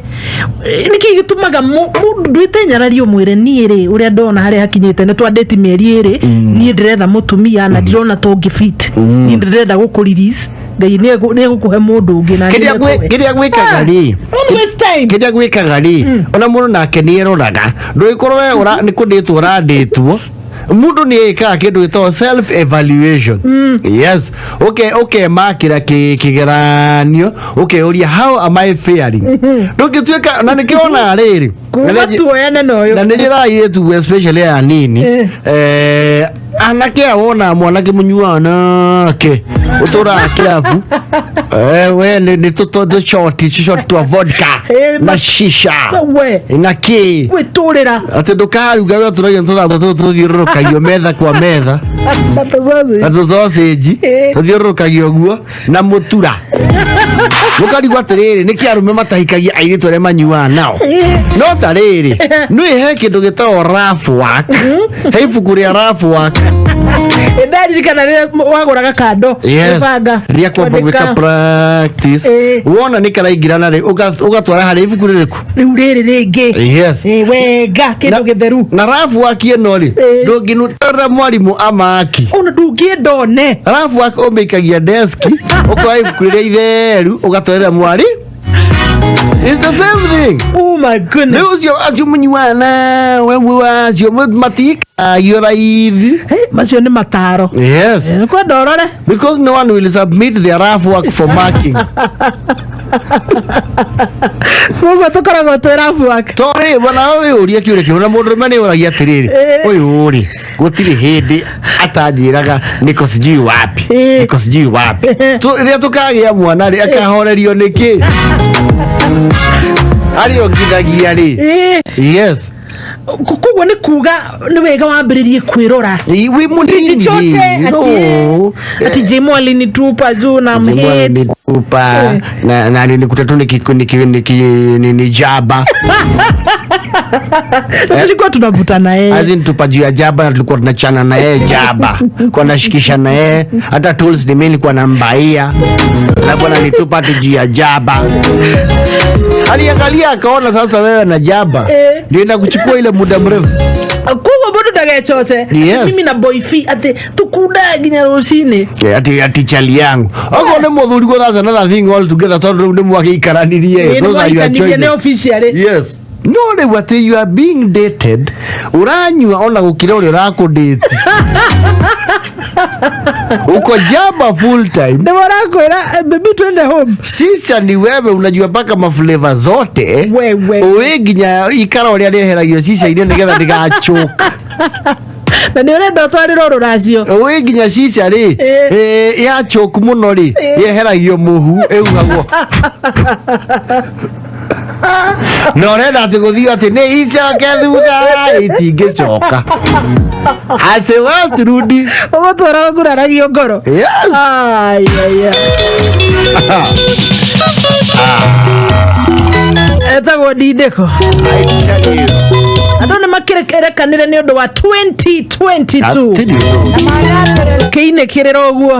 Nĩkĩ gĩtũmaga mũndũ ndwĩte nyarari ũmwĩre niĩ rĩ, ũrĩa ndona harĩa hakinyĩte nĩ twandĩti mĩeri 2, niĩ ndĩretha mũtumia na ndirona tũngĩ fit, niĩ ndĩrenda gũkũ release, Ngai nĩ egũkũhe mũndũ ũngĩ na Kĩrĩa nĩ kĩrĩa gwĩkaga rĩ, Don't waste time. Kĩrĩa gwĩkaga rĩ, ona mũndũ nake nĩ eroraga, ndũgĩkorwo we nĩ kũndĩtwo ũrandĩtwo. Mũndũ nĩ ĩkaga kĩndũ gĩtagwo self evaluation. Yes, ũkemakĩra kĩgeranio, ũkeyũria, "How am I faring?" Ndũngĩtuĩka na nĩkĩo ona rĩrĩ Kuma tuoyane na ũyũ. Na nĩ njĩra airĩtu, especially aya nini, anake aya, wona mwanake mũnyuaga nake ũtũraga kĩrabu, we nĩ tũshoti tũshoti twa vodka na shisha we na kĩ gwĩtũrĩra. Atĩ ndũkaruga, we ũtũragia tũthamba tũtũ tũthiũrũrũkagio metha kwa metha na tũcoci. Na tũcocinji tũthiũrũrũkagio ũguo na mũtura, mũkarigwo atĩrĩrĩ, nĩkĩ arũme matahikagia airĩtu arĩa manyuaga nao? No ta rĩrĩ, nĩ he kĩndũ gĩtagwo rough work, he ibuku rĩa rough work. Ndaririkana rĩrĩa wagũraga kando Yes. Gũbanga, Rĩa kwamba gwĩka kwandĩka. practice, wona nĩ karaingĩrana rĩ, ũgatwara harĩ ibuku rĩrĩkũ? Rĩu rĩrĩ rĩngĩ. Wega, kĩndũ gĩtheru. Na rough work ĩno rĩ, ndũngĩnutara mwarimũ amaki. Ona ndũngĩenda one. Rough work ũmĩikagia deski, ũkoya ibuku rĩrĩa itheru, ũgatwarĩra mwari. It's the same thing. Oh my goodness. Rĩu ũcio acio mũnyuaga nawe acio matikagio raithi. Macio nĩ mataro. Yes. Kwenda ũrore. Because no one will submit their rough work for marking. Koguo tũkoragwo twĩ rough work. Torĩ bwana wĩyũrie kĩũria kĩu, na mũndũrũme nĩ ũragia atĩrĩrĩ, ũyũ rĩ, gũtirĩ hĩndĩ atanjĩraga niko sijui wapi, niko sijui wapi. Rĩrĩa tũkagĩa mwana rĩ, akahorerio nĩkĩ arĩ ongithagia rĩ? Yes. Koguo nĩ kuga nĩ wega wambĩrĩrie kwĩrora wĩ mũnini. Choche No. ati Jimo alinitupa juu na mhate. Nitupa na nilikuta tu niki ni jaba. Na tulikuwa tunavuta na yeye. As in tupa juu ya jaba, na tulikuwa tunachana na yeye jaba, kwa nashikisha na yeye, hata tools ni mimi nilikuwa nambaia, alafu ananitupa tu juu ya jaba. Aliangalia akaona sasa wewe na jaba ndio inakuchukua ile muda mrefu. Koguo mũndũ ndagecoce. Yes. Mimi na boyfi atĩ tukunda nginya rũcinĩ. Ati chali yangu okorwo nĩ mũthuri go, that's another thing altogether, tondũ rĩu nĩ mwagĩikaranirie. Those are your nĩ choices. Officially. Yes, no rĩu atĩ you are being dated, ũranyua ona gũkĩra ũrĩa ũrakũdate, uko jaba full time. Nĩ warakwĩra, "Baby, twende home." Sisa ni wewe unajua mpaka maflavor zote. Wewe. Ũĩ nginya ikara ũrĩa rĩeheragio cica-inĩ nĩgetha ndĩgachoka. Na nĩ ũrenda ũtwarĩrwo rũracio. Ũĩ nginya cica rĩ, ya choke mũno rĩ, yeheragio mũhu ĩugagwo, na ũrenda atĩ gũthiĩ atĩ nĩ icoke thutha, itingĩcoka asiwasirudi. Ũgũtwara nguraragio ngoro. Yes. Ai, ai, ai. Etagwo ndindĩko. Andũ nĩ makĩrekanire nĩ ũndũ wa 2022 kĩinĩkĩrĩra ũguo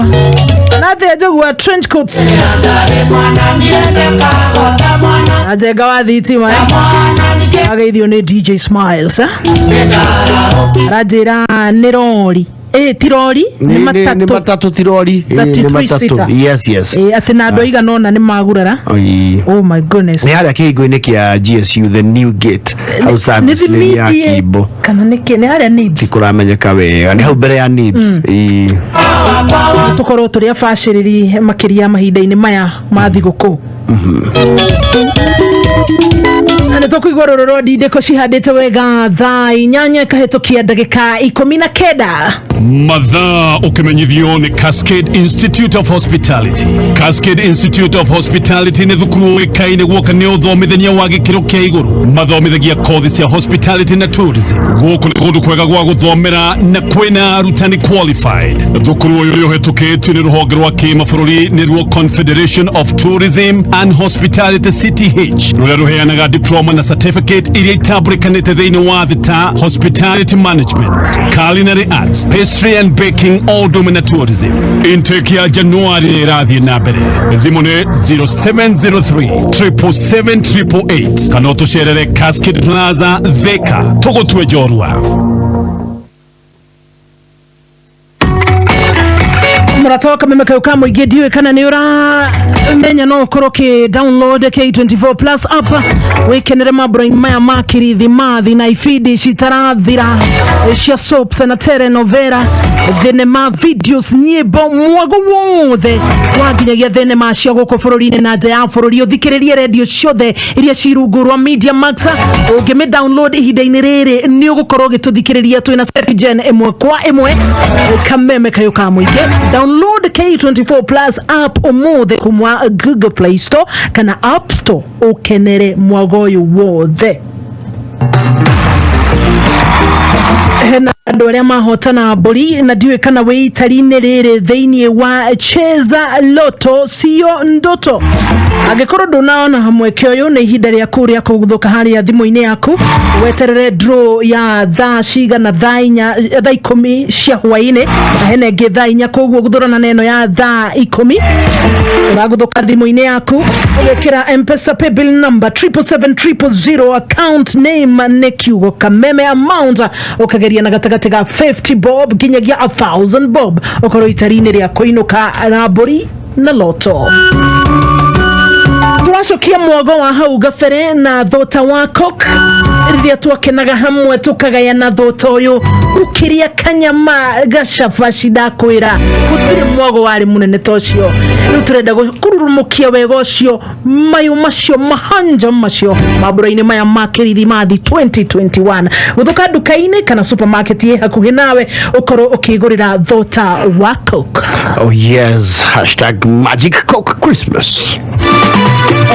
nathĩa njũgua trench coats na njenga wa thitima ageithio nĩ DJ Smiles, eh? Aranjĩra nĩ rori. Ti rori, nĩ nĩ matatũ. Matatũ, ti rori. Nĩ 33 matatũ. seater. Yes. Atĩ na andũ aigana ũna nĩ magurara. Oi. Oh my goodness. Nĩ harĩa kĩhingo-inĩ kĩa GSU, the new gate hau, service lane ya Thimithie Kimbo. Kana nĩ kĩ nĩ harĩa NIBS? Tikũramenyeka wega, nĩ hau mbere ya NIBS. Ĩĩ. Tũkorwo tũrĩ abacĩrĩri makĩria mahinda-inĩ maya ma thigũkũ, na nĩ tũkũigua rũrũ rwa ndindĩko cihandĩte wega thaa 8:19. Mathaa ũkĩmenyithio nĩ Cascade Institute of Hospitality. Cascade Institute of Hospitality nĩ thukuru ũĩkaine guoka nĩ ũthomithania wa gĩkĩro kĩa igũrũ. Mathomithagia kothi cia hospitality na tourism. Gũkũ nĩ kũndũ kwega gwa gũthomera na kwĩna arutani qualified. Thukuru ũyũ nĩ ũhetũkĩtio nĩ rũhonge rwa kĩmabũrũri, nĩruo Confederation of Tourism and Hospitality, CTH, rũrĩa rũheanaga diploma. diploma na certificate iria itambũrĩkanĩte thĩinĩ wa thĩ ta hospitality management, culinary arts, pastry and baking, o ũndũ ũmwe na tourism. Intake ya Januari nĩ ĩrathiĩ na mbere. Thimũ nĩ 0703 777 kana ũtũcerere Cascade Plaza, Thika. Tũgũtue njorua. Mũrata wa Kameme kau ka mũingĩ, ndiũĩ kana nĩ ũramenya no ũkorwo ũkĩ download K24 Plus app wĩkenere mambura maya ma kirithimathi na ibindi citarathira cia soaps na telenovela, thenema, videos, nyĩmbo, mwago wothe wa nginyagia thenema cia gũkũ bũrũri-inĩ na nja ya bũrũri. Ũthikĩrĩrie redio ciothe iria ci rungu rwa Media Max. Ũngĩmĩ download ihinda-inĩ rĩrĩ, nĩ ũgũkorwo ũgĩtũthikĩrĩria twĩna Gen ĩmwe kwa ĩmwe, Kameme Kayũ ka Mũingĩ. Download K24 Plus app ũmũthĩ kuma Google Play Store kana App Store, ũkenere mwago ũyũ wothe. Hena andũ arĩa mahotana mbũri na ndiũĩ kana wĩ itari-inĩ rĩrĩ thĩinĩ wa Cheza Lotto Sio Ndoto. Angĩkorwo ndũnaona mweke ũyũ, nĩ ihinda rĩaku rĩa kũguthũka harĩa thimũ-inĩ yaku, weterere draw ya thaa cigana? Thaa 4, thaa 10 cia hwaĩ-inĩ, na hena ĩngĩ thaa 4. Koguo guthũrana na ĩno ya thaa 10. Ũraguthũka thimũ-inĩ yaku, ũgekĩra Mpesa paybill number 777 000, account name nĩ kiugo Kameme, amount ũkageria na gatagatĩ ga 50 bob nginyagia 1000 bob, ũkorwo itari-inĩ rĩa kũinũka na mbũri na loto. Tũracokia mwago wa hau gabere na thota wa Coke, rĩrĩa twakenaga hamwe tũkagayana thota ũyũ, ũkĩrĩa kanyama gacabaci. Ndakwĩra gũtirĩ mwago warĩ mũnene ta ũcio. Rĩu tũrenda kũrurumũkia wega ũcio, mayũ macio, mahanja macio, mambura-inĩ maya ma Kĩrithimathi 2021. Gũthũka nduka-inĩ kana supermarket ĩ hakuhĩ nawe, ũkorwo ũkĩgũrĩra thota wa Coke. Oh yes, #MagicCokeChristmas.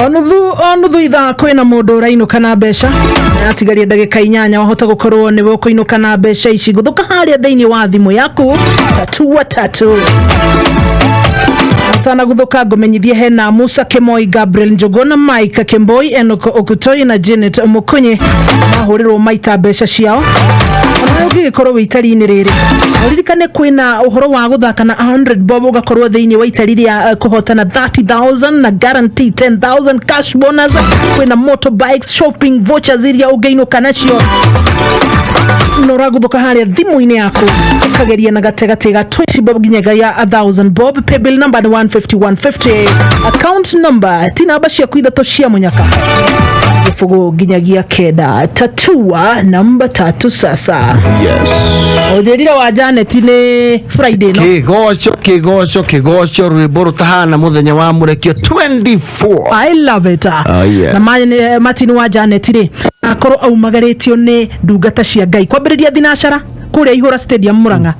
O nuthu o nuthu ithaa kwĩna mũndũ ũrainũka na mbeca. Atigaria ndagĩka 8, wahota gũkorwo nĩwe ũkũinũka na mbeca ici. Gũthũka harĩa thĩinĩ wa thimũ yaku, tatua tatu. Atanaguthũka, ngũmenyithie hena Musa Kemoi, Gabriel Njuguna, Mike Kemboi, Enoch Okutoi na Janet Mukunyi mahũrĩrwo maita mbeca ciao. Ona ũngĩgĩkorwo wĩ itari-inĩ rĩrĩ, ũririkane kwĩna ũhoro wa gũthaka na 100 bob, ũgakorwo thĩinĩ wa itari rĩa kũhotana 30,000 na guarantee 10,000 cash bonus. Kwĩna motorbikes, shopping vouchers iria ũngĩinũka nacio na ũraguthũka harĩa thimũ-inĩ yaku, ũkageria na gatagatĩ ga 20 bob nginyagia ya 1000 bob. Paybill number nĩ 150 150, account number ti namba ciaku ithatũ cia mũnyaka, 0 nginyagia 9. Tatua namba tatu sasa. Yes. Ũnjĩrire wa Janet nĩ Friday no. Kĩgoco, kĩgoco, kĩgoco, rwĩmbo rũtahana mũthenya wa mũrekio 24. I love it. Oh, yes. Na Martin wa Janet rĩ, akorwo aumagarĩtio nĩ ndungata cia Ngai kwambĩrĩria thinacara kũrĩa Ihũra Stadium, Murang'a.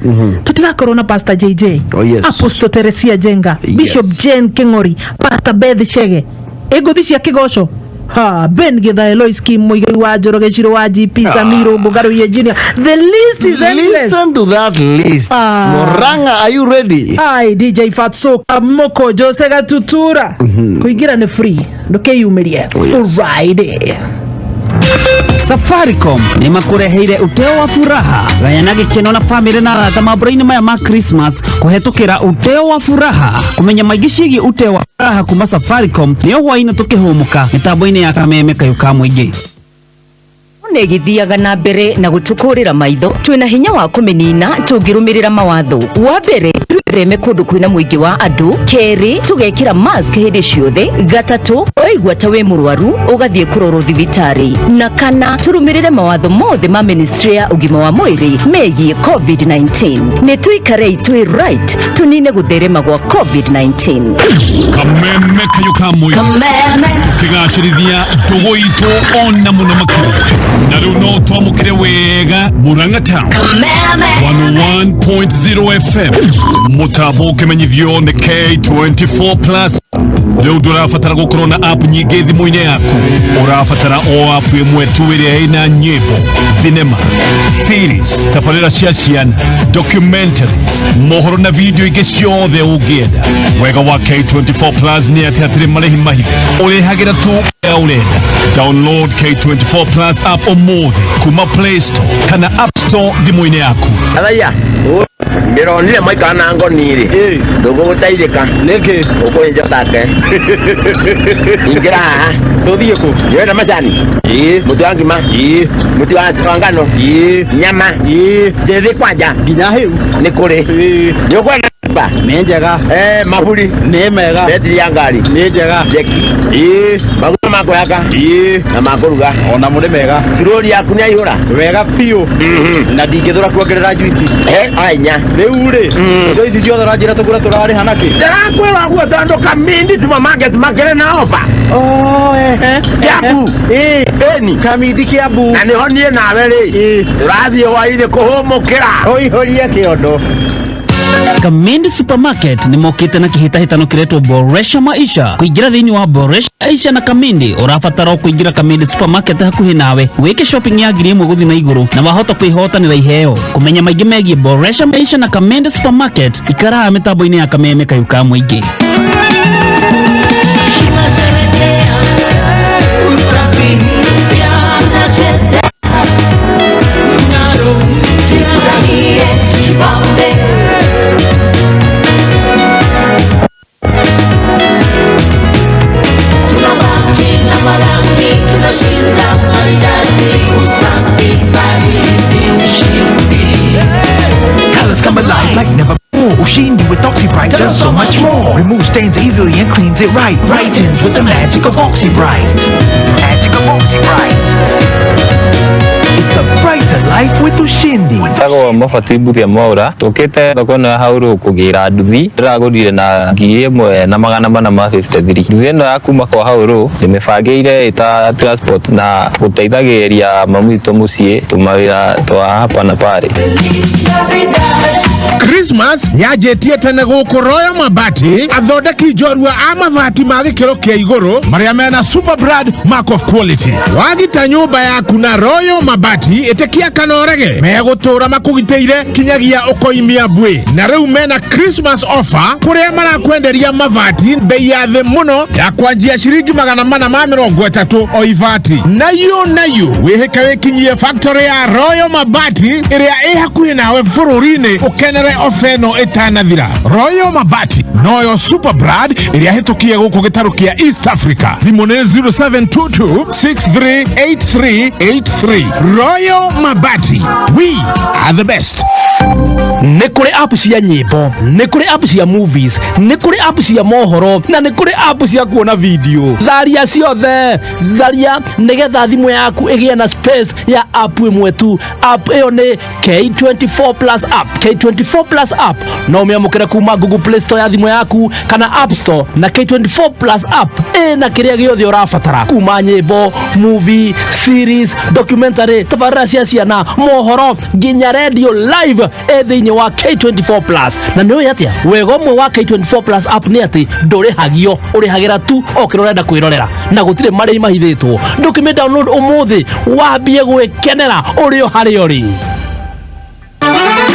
Tũtirakorwo na Pastor JJ, Oh, yes. Apostle Teresia Jenga, Bishop Jane King'ori, Pastor Beth Chege, ĩngũthi cia kĩgoco ha Ben Githa, Elois Kim, Muigai wa Njoroge, Ciro wa GP, Samiro Ngugaruye Junior, the list is endless. Listen to that list. Ah. Murang'a, are you ready? Ai, DJ Fatso Kamoko, Jose Gatutura. Kuingira nĩ free, ndũkĩyumĩrie. Oh, yes. Friday. Safaricom nĩ makũreheire uteo wa furaha. Gayana gĩkeno na famĩlĩ na arata mambura-inĩ maya ma Christmas kũhetũkĩra uteo wa furaha. Kũmenya maingĩ ciĩgiĩ uteo wa furaha kuma Safaricom nĩyo hwaĩ-inĩ tũkĩhũmũka mĩtambo-inĩ ya Kameme Kayũ ka Mũingĩ. Nĩ ĩgĩthiaga na mbere na gũtũkũrĩra maitho, twĩna hinya wa kũmĩnina tũngĩrũmĩrĩra mawatho. Wa mbere, twĩtheme kũndũ kwĩna mũingĩ wa andũ. Kerĩ, tũgekĩra mask hĩndĩ ciothe. Gatatũ, waigua ta wĩ mũrwaru, ũgathiĩ kũrorwo thibitarĩ. Na kana, tũrũmĩrĩre mawatho mothe ma ministry ya ũgima wa mwĩrĩ megiĩ COVID-19. Nĩ tũikarei twĩ right, tũnine gũtherema gwa COVID-19. Kameme Kayũ ka Mũingĩ, tũkĩgacĩrithia ndũgũ itũ ona mũno makĩria. Na rĩu no twamũkĩre wega Murang'a Town 101.0 FM, mũtambo ũkĩmenyithio nĩ K24 Plus. Rĩu ndũrabatara gũkorwo na app nyingĩ thimũ-inĩ yaku, ũrabatara o app ĩmwe tu ĩrĩa ĩna nyĩmbo, thinema, series. Tabarĩra cia ciana, documentaries, mohoro na video ingĩ ciothe ũngĩenda. Wega wa K24 Plus nĩ atĩ hatirĩ marĩhi mahithe, ũrĩhagĩra tu ũrĩa ũrenda. Download K24 Plus app ũmũthĩ kuma Play Store kana App Store thimũ-inĩ yaku. Athaiya ndĩronire maikara na ngoni rĩ, ndũgũgũteithĩka nĩkĩ ũkũhĩnja take. Ingĩra haha. Tũthiĩ kũ? Ndĩrenda macani, mũtu wa ngima, mũtu wa ngano, nyama njĩthĩ kwanja nginya hĩu nĩ kũrĩ. Nĩ ũkwenda ba? Nĩ njega. Maburi nĩ mega. Betiri ya ngari nĩ njega. Jeki, maguta ma kwĩhaka na ma kũruga onamo nĩ mega. Turori yaku nĩ aihũra wega biũ na ndingĩthũra kuongerera njuici ainya. Rĩu rĩ, indo ici ciothe ũranjĩra tũgũre tũrarĩha nakĩ? Ndĩrakwĩra ũguo tondũ Kamindi Supermarket makĩrĩ na ofa. Kiambu ĩni Kamindi Kiambu, na nĩho niĩ nawe rĩ tũrathiĩ hwainĩ kũhũmũkĩra. Ũihũrie kĩondo. Kamindi Supermarket nĩ mokĩte na kĩhĩtahĩtano kĩretwo Boresha Maisha. Kũingĩra thĩinĩ wa Boresha Maisha na Kamindi, ũrabatara o kũingĩra Kamindi Supermarket hakuhĩ nawe, wĩke shopping ya 1000 gũthiĩ na igũrũ na wahota kwĩhotanĩra iheo. Kũmenya maingĩ megiĩ Boresha Maisha na Kamindi Supermarket, ikaraga mĩtambo-inĩ ya Kameme Kayũ ka Mũingĩ. Usafi mpya tunacheza mng'aro, tufurahie, tujibambe. Tunabaki na marangi, tunashinda maridadi, usafi zaidi, ushindi. Colors come alive like never before. Ushindi with OxyBright does so much more. Removes stains easily and cleans it right. Brightens with the magic of OxyBright. Magic of OxyBright. It's a brighter life with Ushindi. Tagwo Mobati Mbuthia Mwaura, tũkĩte thoko ĩno ya Haurũ kũgĩra nduthi. Ndĩragũrire na 1453. Nduthi ĩno ya kuma kwa Haurũ ndĩmĩbangĩire ĩta transport na gũteithagĩrĩria mami witũ mũciĩ tũmawĩra twa hapa na pale. Christmas yanjĩtie tene gũkũ Royal Mabati, athondeki njorua a mabati ma gĩkĩro kĩa igũrũ marĩa mena super brand mark of quality. Wagita nyũmba yaku na Royal Mabati, ĩtĩkia kana ũrege, megũtũra makũgitĩire kinyagia ũkoimia mbwe. Na rĩu mena Christmas offer kũrĩa marakwenderia mabati bei ya thĩ mũno ya kwanjia ciringi 430 o ibati. Nayo nayo wĩhĩke wĩkinyie factory ya Royal Mabati ĩrĩa ĩ hakuhĩ nawe bũrũri-inĩ, ũkenere ofa ĩno ĩtanathira. Royal Mabati noyo super brand ĩrĩa hĩtũkie gũkũ gĩtarũ kĩa East Africa. Thimũ nĩ 0722 638383. Royal Mabati, we are the best. Nĩ kũrĩ app cia nyĩmbo, nĩ kũrĩ app cia movies, nĩ kũrĩ app cia mohoro na nĩ kũrĩ app cia kuona video. Tharia ciothe, tharia nĩgetha thimũ yaku ĩgĩe na space ya app ĩmwe tu. App ĩyo nĩ K24 Plus app. K24 Plus app no ũmĩamũkĩre kuma Google Play Store ya thimũ yaku kana App Store, na K24 Plus app ĩna kĩrĩa gĩothe ũrabatara kuma nyĩmbo, movie, series, documentary, tabarĩra cia ciana, mohoro nginya radio live ĩ thĩinĩ wa K24 Plus. Na nĩ ũĩ atĩa wega ũmwe wa K24 Plus app nĩ atĩ ndũrĩhagio, ũrĩhagĩra tu o kĩrĩa ũrenda kwĩrorera na gũtirĩ marĩhi mahithĩtwo. Ndũkĩmĩ download ũmũthĩ wambie gwĩkenera ũrĩ o harĩa ũrĩ.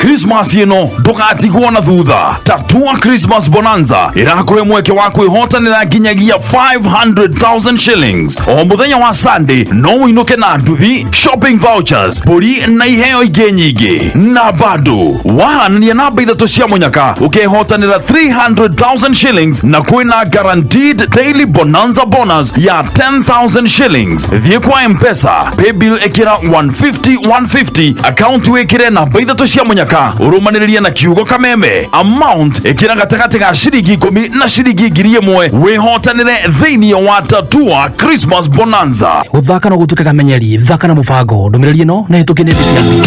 Christmas ĩno ndũgatigwo na thutha. Tatua Christmas Bonanza ĩrakũhe mweke wa kwĩhotanĩra nginyagia 500,000 shillings o mũthenya wa Sunday. No ũinũke na nduthi, shopping vouchers, mbũri na iheo ingĩ nyingĩ. Na bado wahanania namba ithatũ cia mũnyaka ũkehotanĩra 300,000 shillings, na kwĩna guaranteed daily bonanza bonus ya 10,000 shillings. Thiĩ kwa Mpesa paybill, ĩkĩra 150 150, account wĩkĩre namba ithatũ cia mũnyaka, ũrũmanĩrĩrie na kiugo Kameme, amount ĩkĩra gatagatĩ ga ciringi 10 na ciringi 1000, wĩhotanĩre thĩinĩ wa Tatua Christmas Bonanza. Gũthaka no gũtuĩke kamenyeri, thaka na mũbango. Ndũmĩrĩri ĩno nĩ hĩtũkie nĩ BCRB.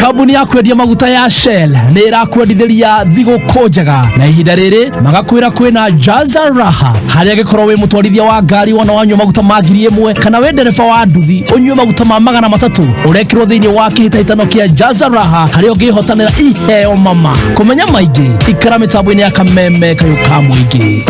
Kambuni ya kwendia maguta ya Shell nĩ ĩrakwendithĩria thigũkũ njega, na ihinda rĩrĩ magakwĩra kwĩna Jaza Raha, harĩa angĩkorwo wĩ mũtwarithia wa ngari wona wanyua maguta ma 1000 kana wĩ ndereba wa nduthi ũnyue maguta ma 300, ũrekĩrwo thĩinĩ wa kĩhĩtahĩtano kĩa Jaza Raha harĩa ũngĩhotanĩra iheo mama. Kũmenya maingĩ, ikara mĩtambo-inĩ ya Kameme Kayũ ka Mũingĩ.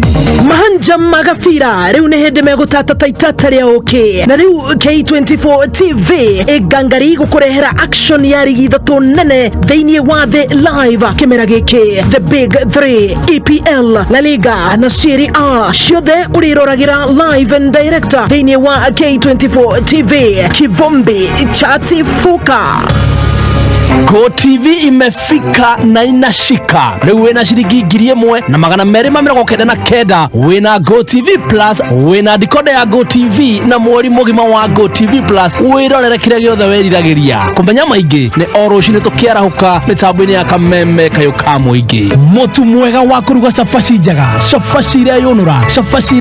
Mahanja magabira rĩu nĩ hĩndĩ megũtata ta itata rĩa ũkĩ, na rĩu K24 TV ĩngangari gũkũrehera action ya rigi ithatũ. ithatũ nene thĩinĩ wa thĩ live kĩmera gĩkĩ, the big 3, EPL, La Liga na Serie A, ciothe ũrĩroragĩra live and direct thĩinĩ wa K24 TV. Kivumbi chatifuka. Go TV imefika na inashika. Rĩu wĩna ciringi 1299, wĩna Go TV Plus, wĩna decoder ya Go TV na mweri mũgima wa Go TV Plus, wĩrorere kĩrĩa gĩothe wĩriragĩria. Kũmenya maingĩ nĩ o rũcinĩ tũkĩarahũka mĩtambo-inĩ ya Kameme kayũ ka mũingĩ. Mũtu mwega wa kũruga cabaci njega, cabaci ireyũnũra, cabaci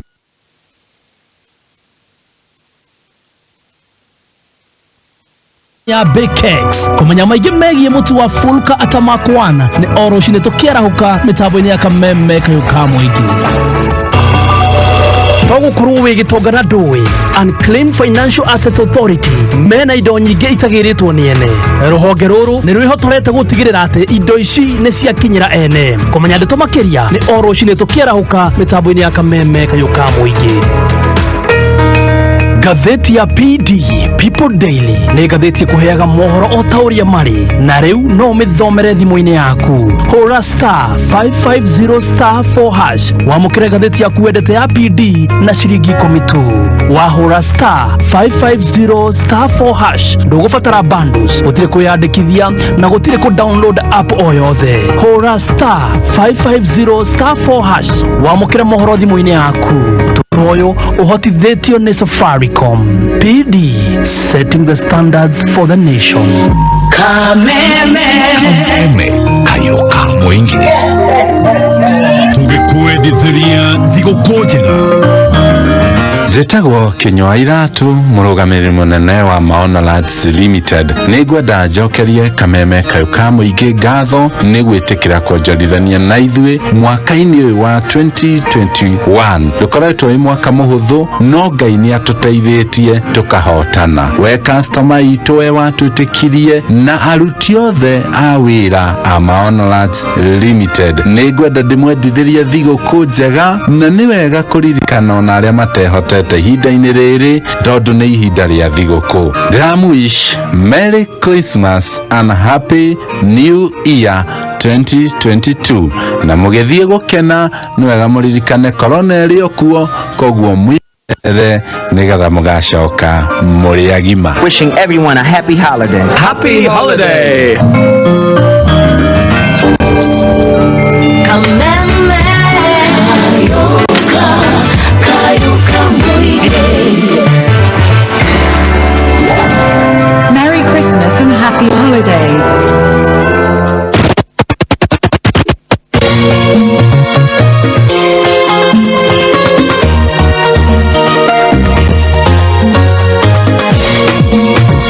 ya Bakex. Kũmenya maingĩ megiĩ mũtu wa Fulka Atamak 1 nĩ o rũcinĩ tũkĩarahũka mĩtambo-inĩ ya Kameme kayũ ka mũingĩ. To gũkorwo wĩ gĩtonga na ndũĩ, Unclaimed Financial Assets Authority mena indo nyingĩ itagĩrĩtwo nĩ ene. Rũhonge rũrũ nĩ rwĩhotorete gũtigĩrĩra atĩ indo ici nĩ ciakinyĩra ene. Kũmenya ndeto makĩria nĩ o rũcinĩ tũkĩarahũka mĩtambo-inĩ ya Kameme kayũ ka mũingĩ. Ngathĩti ya PD, People Daily, nĩ ngathĩti ĩkũheaga mohoro o ta ũrĩa marĩ, na rĩu no ũmĩthomere thimũ-inĩ yaku. Hũra *550 *4# wamũkĩre ngathĩti yaku wendete ya PD na ciringi 10 tu. Wahũra *550 *4# ndũgũbatara bundles, gũtirĩ kwĩyandĩkithia na gũtirĩ kũ download app o yothe. Hũra *550 *4# wamũkĩre mohoro thimũ-inĩ yaku. Ũyũ ũhotithĩtio nĩ Safaricom. PD, setting the standards for the nation. Kameme. Kameme kayũ ka mũingĩ, tũgĩkwendithĩria thigũkũ njega. Njĩtagwo Kinyua Iratu, mũrũgamĩrĩri mũnene wa Maono Lands Limited. Nĩ ngwenda njokerie Kameme kayũ ka mũingĩ ngatho nĩ gwĩtĩkĩra kuonjorithania na ithuĩ mwaka-inĩ ũyũ wa 2021. Ndũkoretwo wĩ mwaka mũhũthũ, no Ngai nĩ atũteithĩtie tũkahotana. We customer itũ, we watwĩtĩkirie, na aruti othe a wĩra a Maono Lands Limited, nĩ ngwenda ndĩmwendithĩrie thigũkũ njega, na nĩ wega kũririkana ona arĩa matehotete ihinda-inĩ rĩrĩ, tondũ nĩ ihinda rĩa thigũkũ. Ndĩramwish Merry Christmas and Happy New Year 2022, na mũgĩthiĩ gũkena nĩ wega mũririkane korona ĩrĩ o kuo, koguo mwĩre nĩgetha mũgacoka mũrĩ agima. Wishing everyone a happy holiday. Happy holiday. Kameme kayuka kayuka muige. Merry Christmas and Happy Holidays.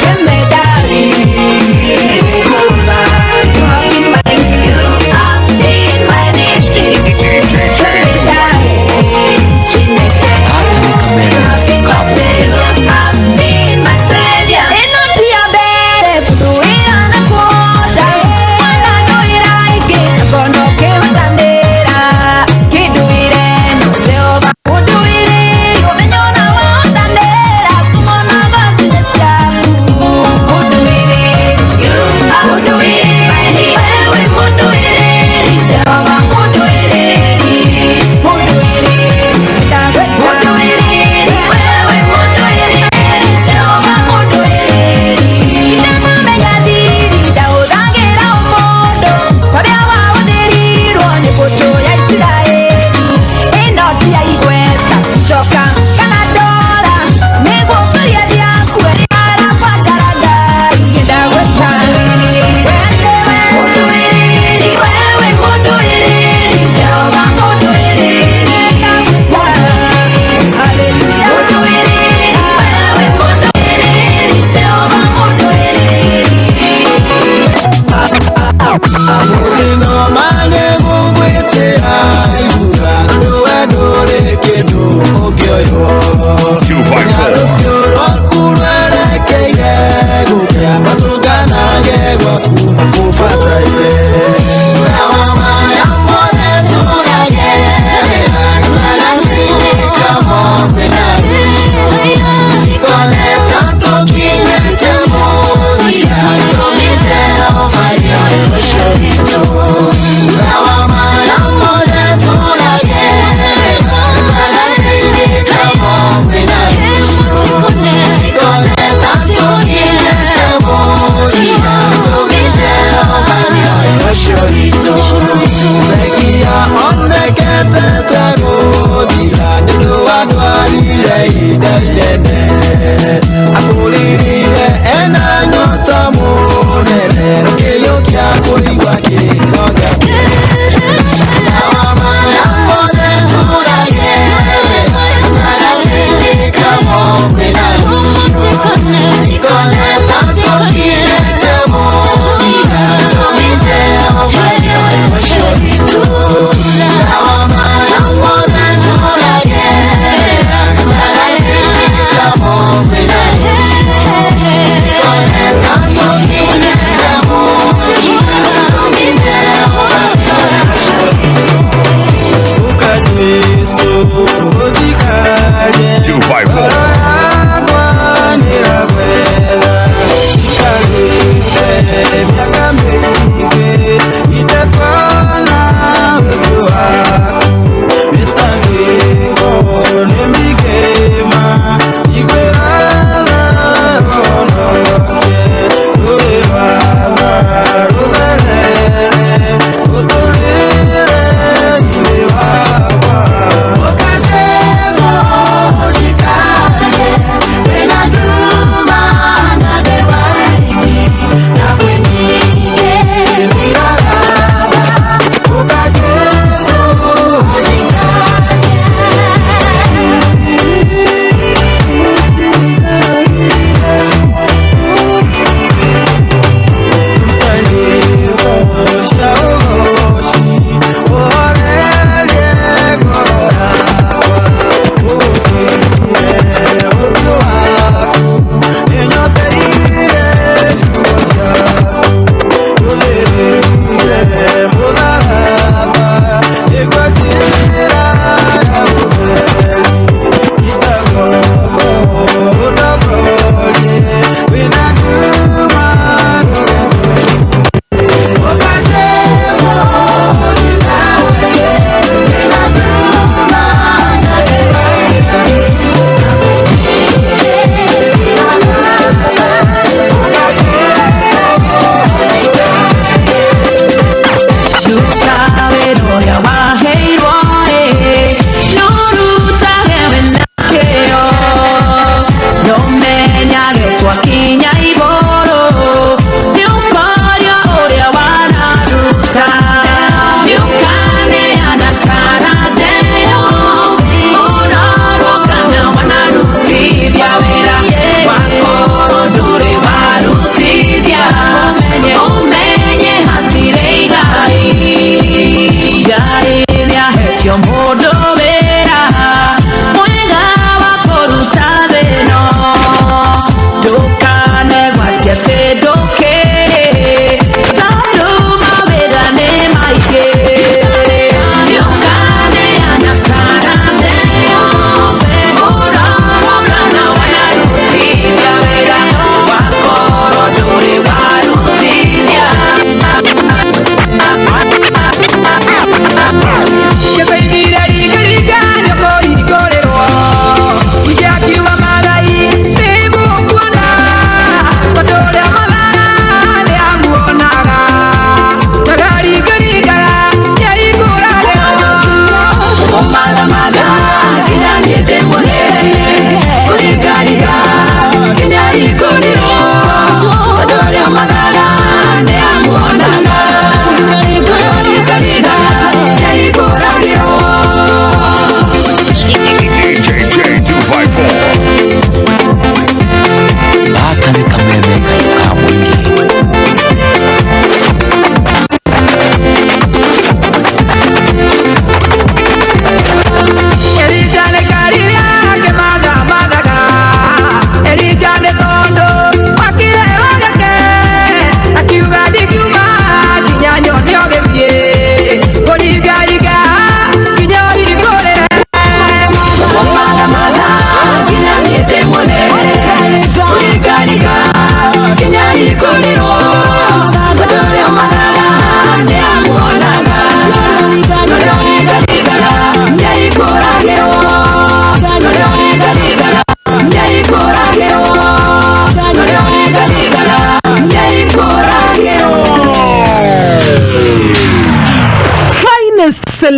Jemedari. You have been my savior.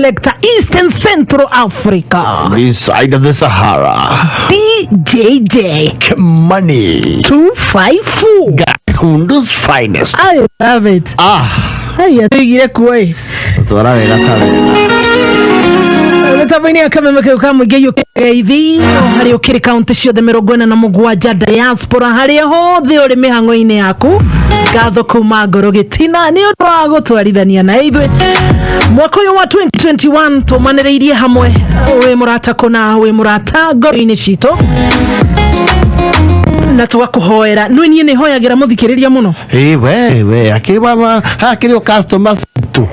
Selector Eastern Central Africa. This side of the Sahara. DJJ Kimani 254 Gakundu's finest. I love it. Ah. Haya tuigire kuo ĩ. Twara wega ta wega. Mĩtambo-inĩ ya kameme kau ka mũingĩ yũkĩgeithi harĩa ũkĩrĩ kaunti ciothe 47 diaspora harĩa hothe ũrĩ mĩhang'o-inĩ yaku, ngatho kuma ngoro gĩtina nĩ ũndũ wa gũtwarithania na ithuĩ mwaka ũyũ wa 2021. Tũmanĩrĩirie hamwe, wĩ mũrata kũna, wĩ mũrata ngoro-inĩ citũ, na tũgakũhoera. Nĩ niĩ nĩ hoyagĩra mũthikĩrĩria mũno. Ĩ we we akĩrĩ mama akĩrĩ o customers tu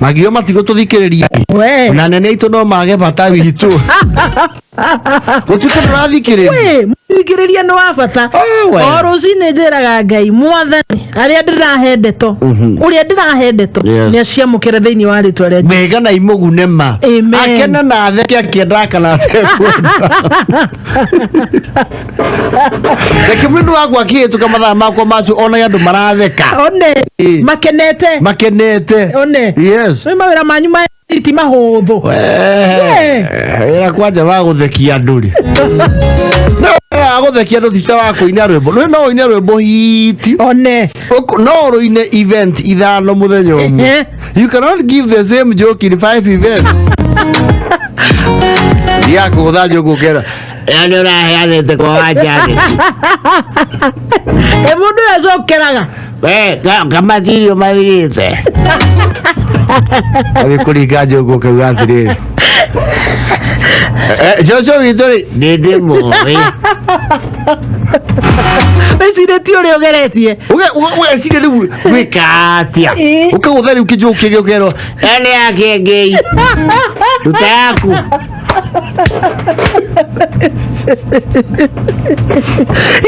magio matigũtũthikĩrĩria na nene aitũ no mage bata witũ gũtuĩke ndũrathikĩrĩria. We mũthikĩrĩria nĩ wa bata. We. O rũcinĩ njĩraga Ngai mwathani arĩa ndĩrahe ndeto, ũrĩa ndĩrahe ndeto, nĩ aciamũkĩre thĩinĩ wa rĩtwa rĩa Jesũ. Wega na imũgune ma. Amen. Akene na atheke akĩendaga kana atekwenda. Reke mũndũ wakwa akĩhĩtũka mathaa makwa macio ona andũ maratheka. One makenete. Makenete. One. Yes. Nĩ mawĩra manyu ma ti mahũthũ. We. Wĩra kwanja wa gũthekia andũ rĩ, no wĩra wa gũthekia andũ ti ta wa kũina rwĩmbo. Rwĩ no ũine rwĩmbo hiti. One. No ũrũine event 5 mũthenya ũmwe. You cannot give the same joke in 5 events. Ndiaga kũgũtha njũkũ ũkera ĩyo nĩ ũraheanĩte kwa wanjani. Ĩ mũndũ ũyũ acokeraga. We kamathirio mathirĩte agĩ kũringa njũkũ ũkauga atĩrĩrĩ, cũcũ witũ rĩ nĩ ndĩmũĩ. Wĩcirĩtie ũrĩa ũgeretie. Ũgeciria rĩu gwĩka atĩa, ũkagũtha rĩu kĩnjũkũ kĩngĩ ũkerwo ĩyo nĩ ya kĩengei, ruta yaku.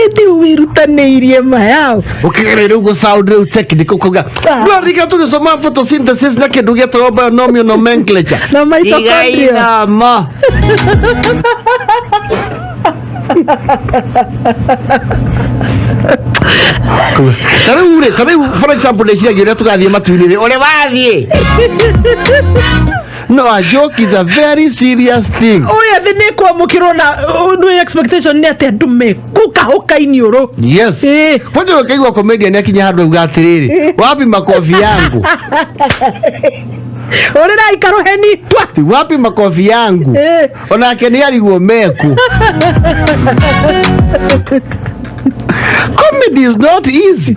Ĩndĩ wĩrutanĩirie mayao. Ũkĩgeria rĩu gũ sound rĩu technical ũkauga ndwarika tũgĩsoma photosynthesis na kĩndũ gĩetagwo binomial nomenclature na mitochondria. Tiga ithomo. Ta rĩu rĩ, ta rĩu for example ndĩciragia ũrĩa tũgathiĩ matu-inĩ rĩ, ũrĩa wathiĩ. No, a joke is a very serious thing. Ũyũ thĩ nĩ kwamũkĩrwo na nĩ expectation nĩ atĩ andũ mekũkahũka iniũrũ. Yes. Kwanja ũkaigua comedian akinya handũ auga atĩrĩrĩ, wapi makobi yangu? Ũrĩra ikarũheni. Wapi makobi yangu? Onake nĩ arigwo meku. Comedy is not easy.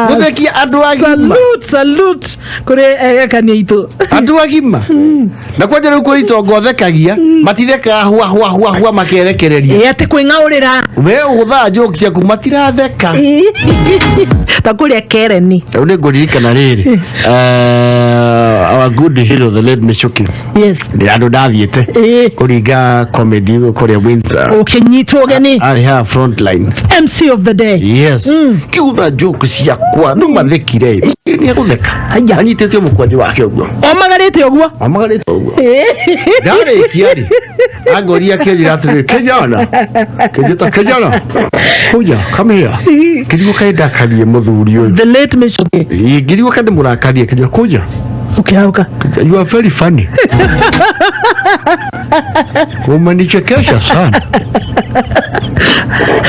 Gũthekia andũ agima. Salute, salute kũrĩ egekania aitũ. Andũ agima. Na kwanja rĩu kwĩ itonga ũthekagia, matithekaga hua hua hua hua makerekereria. Ĩ atĩ kwĩng'aũrĩra. We ũgũthaa jokes ciaku matiratheka. Ta kũrĩa kereni. Rĩu nĩ ngũririkana rĩrĩ, our good hero the late Michuki. Yes. Nĩ andũ ndathiĩte kũringa comedy kũrĩa Windsor. Ũkĩnyitwo ũgeni. Arĩ haha front line. MC of the day. Yes. Kĩgũtha joke ciakwa no mathekire. Nĩ egũtheka. Anyitĩte mũkwanjũ wake ũguo. Omagarĩte ũguo. Omagarĩte ũguo. Ndarĩkia rĩ, angoria akĩnjĩra atĩrĩrĩ, kijana, kĩnjĩta kijana, kuja, come here. Ngĩrigwo kaĩ ndakarie mũthuri ũyũ. The late Michuki. Ĩ, ngĩrigwo kaĩ ndĩmũrakarie, kĩnjĩra kuja. Ũkĩhauka. You are very funny. Umenichekesha sana.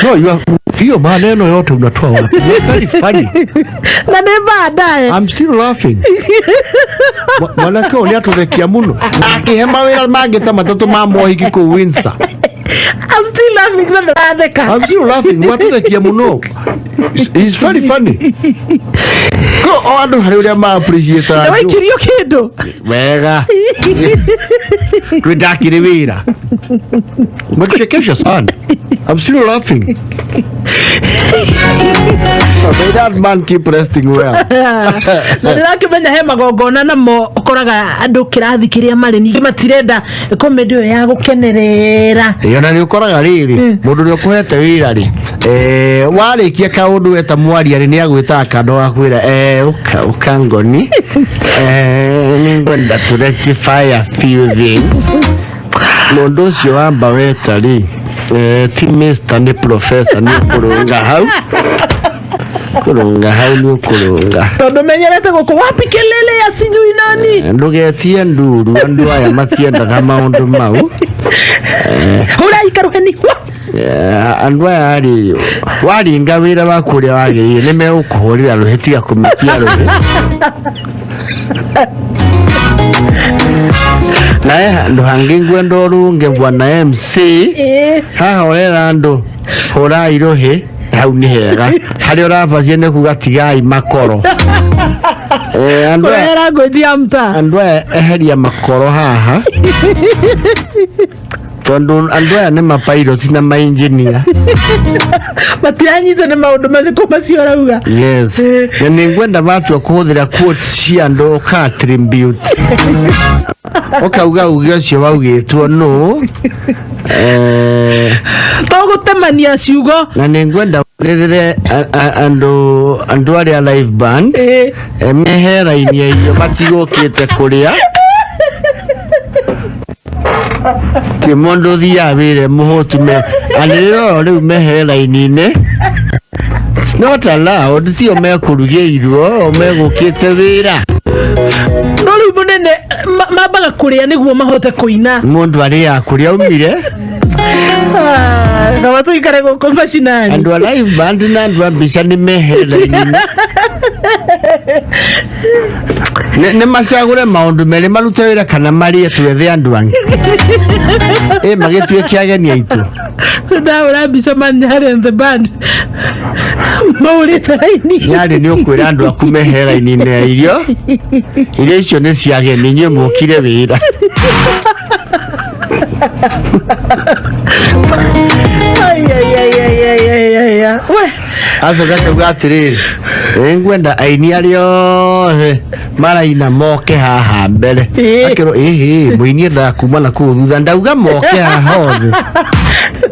No, you are hiyo maneno yote unatoa wapi? You are very funny. Na nĩ baadaye. I'm still laughing. Mwanake ũyũ nĩatũthekia mũno. Na akĩhe mawĩra mangĩ ta matatũ ma mohiki kũu Windsor. I'm still laughing na ndĩratheka. I'm still laughing. Watũthekia mũno. He's very funny. Ko o andũ harĩ ũrĩa ma appreciate Na waikirio kĩndũ. Wega. Kwĩ ndakĩrĩ wĩra. Umenichekesha sana. I'm still laughing. May that man keep resting well. Na ndĩrakĩmenya he magongona namo ũkoraga andũ kĩrathi kĩrĩa marĩ ningĩ matirenda comedy ĩyo ya gũkenerera. Ĩ, ona nĩ ũkoraga rĩrĩ mũndũ ũrĩa ũkũhete wĩra rĩ, warĩkia kaũndũ weta mwaria rĩ, nĩ agwĩtaga kando gakwĩra, ũka ũka ngoni, nĩ ngwenda to rectify a few things. Mũndũ ũcio wamba weta rĩ, ti Mr nĩ professor, nĩ ũkũrũnga hau. Kũrũnga hau nĩ ũkũrũnga. Tondũ menyerete gũkũ wapi kelele ya sijui nani. Ndũgetie nduru, andũ aya matiendaga maũndũ mau. Hũrai karuheni. Andũ aya rĩ, waringa wĩra waku ũrĩa wagĩrĩire nĩ megũkũhũrĩra rũhĩ, tiga kũmĩtia rũhĩ. Nae handũ hangĩ ngwenda ũrũnge bwana MC, haha ũrera andũ hũrai rũhĩ, hau nĩ hega. Harĩa ũrabacie nĩ kuga tigai makoro. Andũ aya Kũrehera ngũnji ya mtaa. Andũ aya eheria makoro haha, tondũ andũ aya nĩ mapairoti na mainjinia. Matiranyita nĩ maũndũ marĩkũ macio ũrauga. Yes, na nĩ ngwenda matua kũhũthĩra quotes cia andũ ũka attribute, ũkauga uge ũcio waugĩtwo nũ. To gũtemania ciugo. Na nĩ ngwenda rĩrĩre andũ arĩa live band mehe raini ya irio, matigũkĩte kũrĩa. Ti mũndũ ũthiaga wĩra mũhũtu me anĩrĩra oro rĩu mehere raini-inĩ. It's not allowed, tio mekũrugĩirwo o megũkĩte wĩra. No rĩu mũnene, mambaga kũrĩa nĩguo mahote kũina. Mũndũ arĩaga kũrĩa aumire. Kaba tũikare gũkũ macinani. Andũ a live band na andũ a mbica nĩ mehere raini-inĩ. Nĩ macagũre maũndũ merĩ, marute wĩra kana marĩe, twethe andũ angĩ ĩ magĩtuĩke ageni aitũ. Ndahũra mbica Manyari and the band maũrĩte raini. Yarĩ nĩ ũkwĩra andũ aku mehere raini-inĩ ya irio, irio icio nĩ cia ageni, inyuĩ mũkire wĩra. Ai, ai, ai, ai, ai, ai, ai, ai. We. Acoka akauga atĩrĩrĩ, ĩ ngwenda aini arĩa othe maraina moke haha mbere. Akĩrwo ĩhĩ mũini endaga kuma na kũu thutha, ndauga moke haha othe.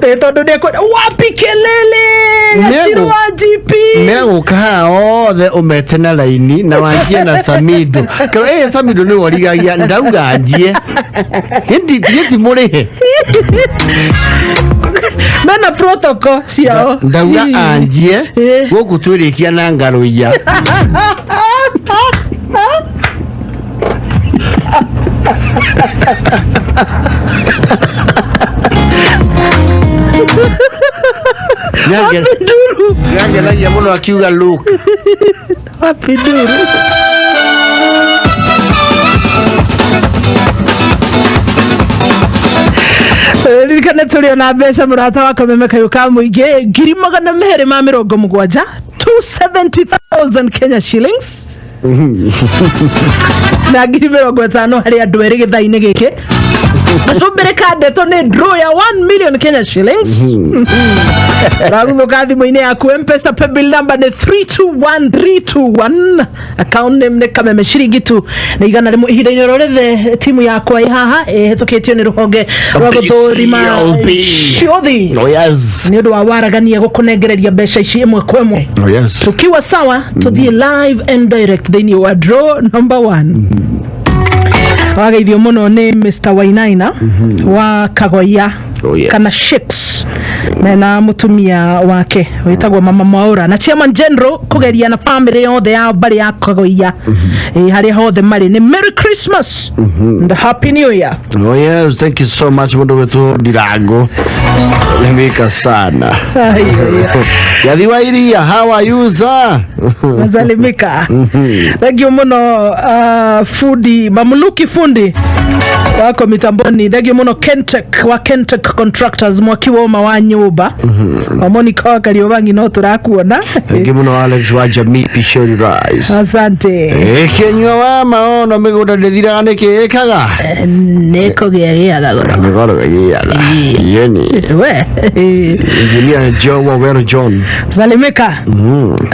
Nĩ tondũ nĩ ekwenda wapi kelele. Gacirwa GP. Megũka haha othe ũmete na raini na wanjie na Samido. Kĩrwo ĩ Samido nĩwe ũrigagia, ndauga anjie niĩ ti mũrĩhe. Mena protocol ciao. Ndauga anjie gũkũ twĩrĩkia na ngarũiya. Wapi nduru? Nĩangenagia mũno akiuga look. Wapi nduru? Ririkane tũrĩ ona mbeca, mũrata wa Kameme kayũ ka mũingĩ, 270,000, 270,000 Kenya shillings na 50,000 harĩ andũ erĩ gĩthaa-inĩ gĩkĩ. Gacumbĩrĩ ka ndeto nĩ draw ya 1 million Kenya shillings. Raguthũka thimũ-inĩ yaku, Mpesa paybill number nĩ 321321, account name nĩ Kameme, ciringi tu na 100. Ihinda-inĩ oro rĩothe timu yakwa ĩ haha ĩhĩtũkĩtio nĩ rũhonge rwa gũthũrima BCLB. ciũthi Oh yes. nĩ ũndũ wa waragania gũkũnengereria mbeca ici ĩmwe kwa ĩmwe. Oh yes. Tukiwa sawa, tuthiĩ live and direct thĩinĩ wa draw number one. Wageithio mũno nĩ Mr Wainaina wa Kagoia Oh, yes. kana Shakes na mũtumia wake wĩtagwo Mama Mwaura na Chairman General kũgeria na family yothe ya mbarĩ ya Kagoia. Harĩa hothe marĩ nĩ Merry Christmas and Happy New Year. Oh yes, thank you so much mundu wetu Ndirango. Limika sana. Ai, ai, ai. Yathi wa iria, how are you, sir? Nasalimika. Thank you mũno, fundi Mamluki, fundi wako mitamboni. Thank you mũno Kentech wa Kentech Contractors, mwaki wa ũma wa nyũmba wa Monica wa Kariobangi, no tũrakuona. Thank you muno Alex wa Jamii Pishori Rice. Asante. Kinyua wa maono mĩgũnda ndĩthiraga nĩkĩ ĩkaga? Nĩ kũgĩa gĩaga goro. Mĩgoro ĩgĩaga. Yeni. We. Engineer Joe Wawero John. Salimika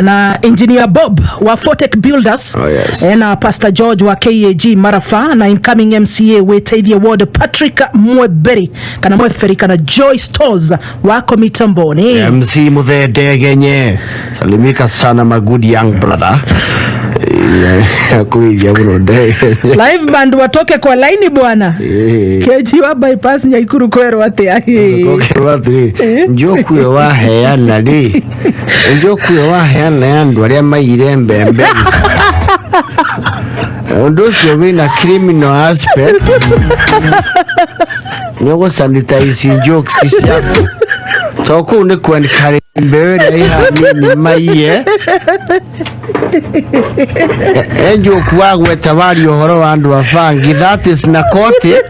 na Engineer Bob wa Fortec Builders. Oh, yes. Na Pastor George wa KAG Marafa na incoming MCA wĩteithie ward Patrick Mweberi kana Mweferi kana Joy Stores wako mitamboni. MC Muthende Genye. Salimika sana my good young brother. Akuithia muno nde. Live band watoke kwa laini bwana. Keji wa bypass Nyaikuru kwerwo atia? Kokerwo atĩrĩ, njoku ĩyo waheana rĩ, njoku ĩyo waheana ya andũ arĩa maiyire mbembe rĩ, ũndũ ũcio wĩna criminal aspect, nĩ ũgũsanitize jokes ciaku to kũu nĩ kwenkarĩ mbeũ ĩrĩa ĩhanini maiye enjoku wagweta waria ũhoro wa andũ a bangi, that is narcotics.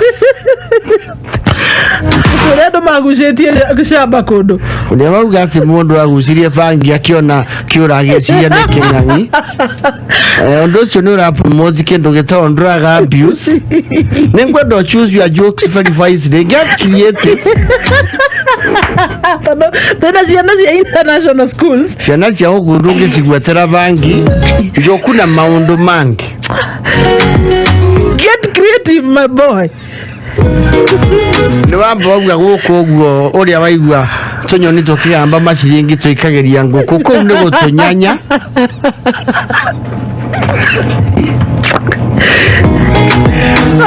Kũrĩa andũ magucĩtie gũcamba kũndũ. Ũrĩa wauga atĩ mũndũ agucirie bangi akĩona kĩũra agĩciria nĩ kĩng'ang'i. Ũndũ ũcio nĩ ũrapromote kĩndũ gĩtagwo drug abuse. Nĩ ngwenda choose your jokes very wisely, get creative. Tondũ twĩna ciana cia international schools. Ciana cia gũkũ ndũngĩcigwetera bangi njoku na maũndũ mangĩ. Get creative, my boy. Nĩ wamba wauga gũkũ ũguo ũrĩa waigua tũnyoni tũkĩgamba maciringi tũikagĩria ngũkũ kũu nĩ gũtũnyanya.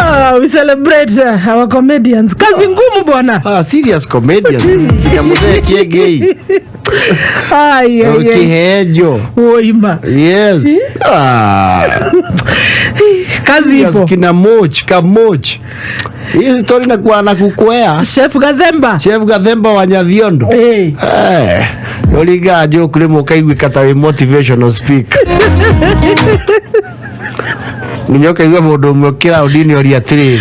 Ah, we celebrate our comedians. Kazi ngumu bwana. Ah, serious comedians. Ya mũthee kĩengei. Ai, ai, ai. Ũkĩhenjo. Woima. Yes. Ah. Kazi ipo. Kina moch kamoch. Hii story na kwa na kukwea. Chef Gathemba. Chef Gathemba wa Nyathiondo. Eh. Eh. Uringaga joke rĩmwe ũkaiguĩka ta wĩ motivational speaker. Nginya ũkaigua mũndũ ũmwe kĩraũndi-inĩ oria atĩrĩrĩ,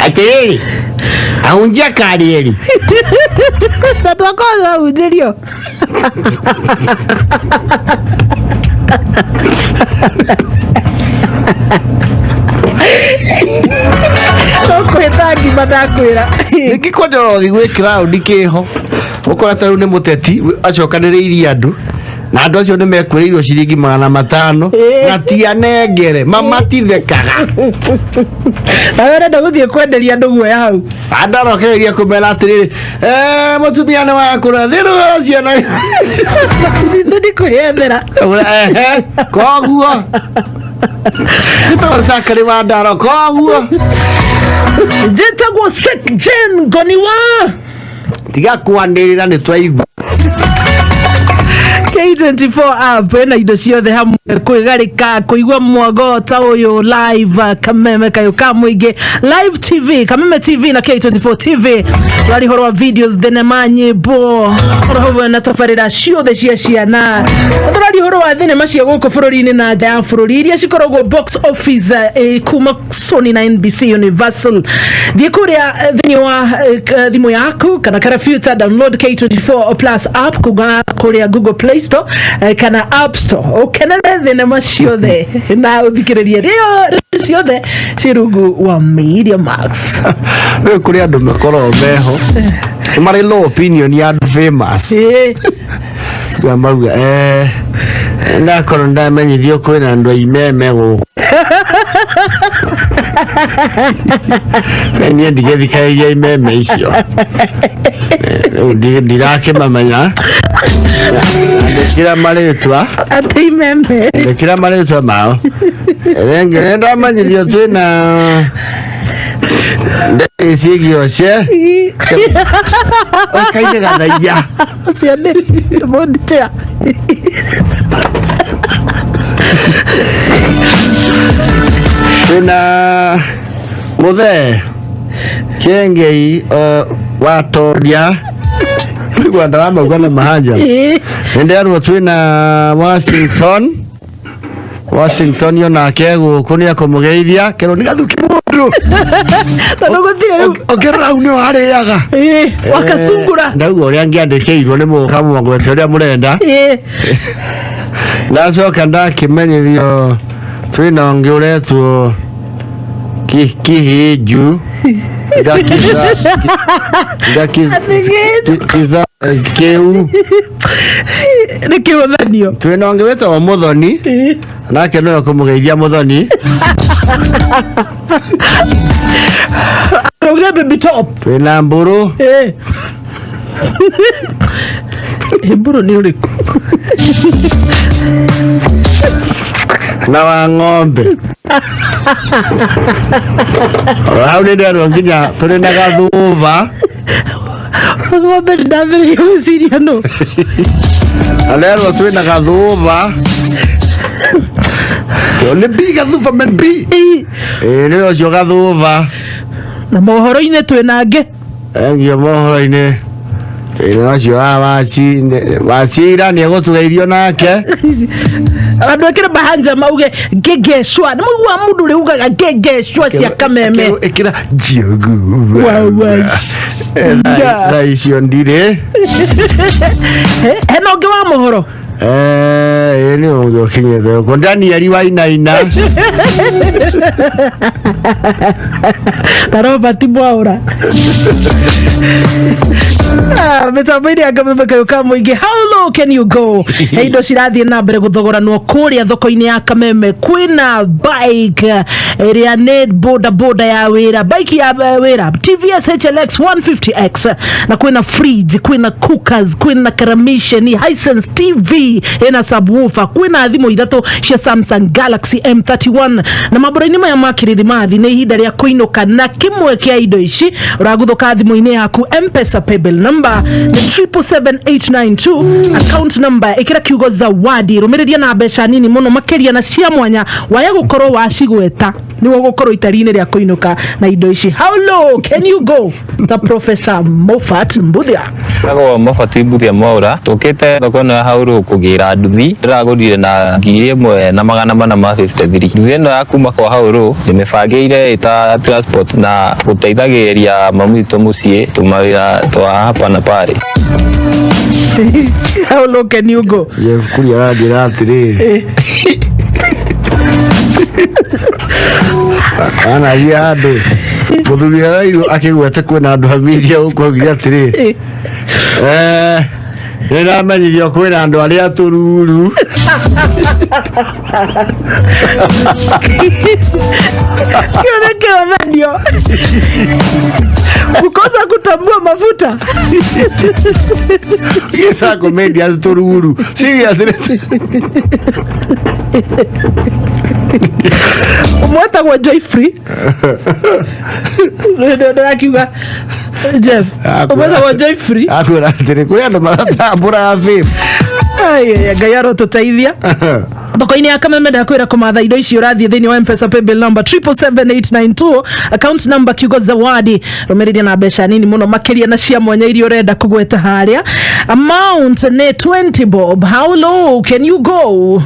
atĩrĩrĩ, ahunjia karĩeri. Na twakorwo ahunjĩrio. Tũkwĩta ngima ndakwĩra. Nĩkĩ kwanja ũrothi gwĩ kĩraũndi kĩho ũkora ta rĩu nĩ mũteti acokanĩrĩirie andũ na andũ acio nĩ mekwĩrĩirwo ciringi 500 na ti anengere mamatithekaga. Nawe ũrenda gũthiĩ kwenderia andũ guoya hau. Andũ arokereria kũmera atĩrĩrĩ, mũtumia nĩ wakũrathĩrwo ciana. Nĩ ndikwĩyethera. Ehe, koguo nĩtagwo Zachary wa Ndaro koguo Njĩtagwo Sek Jane Ngoniwa. Tiga kwanĩrĩra nĩ twaigua. K24 app ĩna indo ciothe hamwe kwĩgarĩka kũigua mwago ta ũyũ live, kameme kayũ ka mũingĩ live TV, Kameme TV na K24 TV rwari horo wa videos, thenema, nyĩmbo oro hamwe na tabarĩra ciothe cia ciana. Tũraria ũhoro wa thenema cia gũkũ bũrũri-inĩ na nja ya bũrũri iria cikoragwo box office, kuma Sony na NBC Universal. Thiĩ kũrĩa thĩinĩ wa thimũ yaku kana computer, download K24 Plus app kuma kũrĩa Google Play Store kana App Store, ũkenere thenema ciothe na ũthikĩrĩrie rĩo ciothe ciĩ rungu wa Media Max. Rĩu kũrĩ andũ makoragwo meho nĩ marĩ low opinion ya andũ famous. Rĩu mauga ndakorwo ndamenyithio kwĩna andũ aimeme gũkũ. Niĩ ndigĩthikagĩria imeme icio. Rĩu ndirakĩmamenya. Andĩkĩra marĩtwa. Atĩ imeme. Andĩkĩra marĩtwa mao. Rĩngĩ nĩ ndamenyithio twĩna ndĩcigioce ũkaine gathaia. Ũcio nĩ mũndĩtĩa. Twĩna mũthee Kĩengei wa Toria igua ndaramauga na mahanja. Nĩnderwo twĩna Washington Washington onake gũkũ nĩ akũmũgeithia kerwo nĩ gathuki mũndũ. Tondũ gũtirĩ rĩu. Ongerera hau nĩho harĩaga. Wakacungura. Ndauga ũrĩa ngĩandĩkĩirwo nĩ mũka mwagwete ũrĩa mũrenda. Ndacoka ndakĩmenyithio twĩna ũngĩ ũretwo Kĩhĩnju Ngakiza kĩu nĩ kĩhũthanio. Twĩna ũngĩ wĩtagwo Mũthoni nake nĩwe kũmũgeithia Mũthoni. Rauge baby top. Twĩna Mbũrũ. Mbũrũ nĩ ũrĩkũ? Na wa ng'ombe. Oro hau nĩ nderwo nginya tũrĩ na gathuba. Ng'ombe ndambĩrĩria gwĩciria nũ. Alerwo twĩ na gathuba. Nĩ bi gathuba men bi. Ĩĩ nĩ ũcio gathuba. Na mohoro-inĩ twĩ na angĩ. Engio mohoro-inĩ. Ĩĩ ũcio wa wacira nĩ egũtũgeithio nake. Andũ ekĩre mahanja mauge ngegecwa. Nĩ mũigua mũndũ ũrĩa ugaga ngegecwa cia Kameme. Ĩkĩra njogu. Wa wa. Thaa icio ndirĩ. Hena ũngĩ wa mohoro? Ĩĩ nĩ ũngĩ ũkinyĩte gũkũ. Danieli Wainaina. Na Robert Mwaũra. Mĩtambo-inĩ ya Kameme kayũ ka mũingĩ, how low can you go? He indo cirathiĩ na mbere gũthogoranwo kũrĩa thoko-inĩ ya Kameme. Kwĩna bike ĩrĩa nĩ boda boda ya wĩra, bike ya wĩra TVS HLX 150X, na kwĩna fridge, kwĩna cookers, kwĩna karamisheni, Hisense TV ĩna subwoofer, kwĩna thimũ ithatũ cia Samsung Galaxy M31. Na mambũra-inĩ maya ma kirithimathi nĩ ihinda rĩa kũinũka na kĩmwe kĩa indo ici. Ũraguthũka thimũ-inĩ yaku, M-Pesa paybill number nĩ 777892, account number ĩkĩra kiugo zawadi, rũmĩrĩria na mbeca nini mũno makĩria na cia mwanya waya gũkorwo wacigweta nĩguo gũkorwo itari-inĩ rĩa kũinũka na indo ici. How low can you go? Ta Professor Moffat Mbuthia. Tagwo Moffat Mbuthia Mwaura, tũkĩte thoko ĩno ya Haurũ kũgĩra nduthi, ndĩragũrire na 1453. Nduthi ĩno ya kuma kwa Haurũ ndĩmĩbangĩire ĩta transport na gũteithagĩrĩria mami witũ mũciĩ tũmawĩra twa hapa na pale. How low can you go? Jeff Kuria aranjĩra atĩrĩrĩ. Anagia andũ mũthuri arairwo akĩgwete kwĩna andũ a media gũkũ augire atĩrĩrĩ, nĩ ndamenyithio kwĩna andũ arĩa tũruru. Kĩo nĩ kĩothanio kukosa kutambua mafuta. Gĩca comedians tũruru. Seriously. Ũmwe etagwo Joyfrey. Ndĩrakiuga Jeff, ũmwe etagwo Joyfrey. Akwĩra atĩrĩ kũrĩ andũ maratambũraga fame. Ai, Ngai arotũteithia. Thoko-inĩ ya Kameme ndakwĩra kũmatha indo ici ũrathiĩ thĩinĩ wa M-Pesa paybill number 777892, account number kiugo zawadi, rũmĩrĩria na mbeca nini mũno makĩria na cia mwanya iria ũrenda kũgweta harĩa. Amount nĩ 20 bob. How low can you go?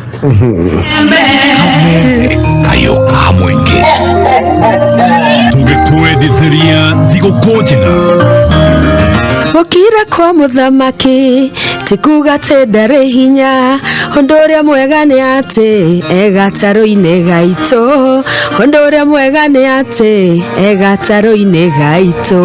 Kayo ka mũingĩ tũgĩkwendithĩria thigũkũ njega. Gũkira kwa mũthamaki ti kuga atĩ ndarĩ hinya, ũndũ ũrĩa mwega nĩ atĩ e gatarũ-inĩ gaitũ, ũndũ ũrĩa mwega nĩ atĩ e gatarũ-inĩ gaitũ.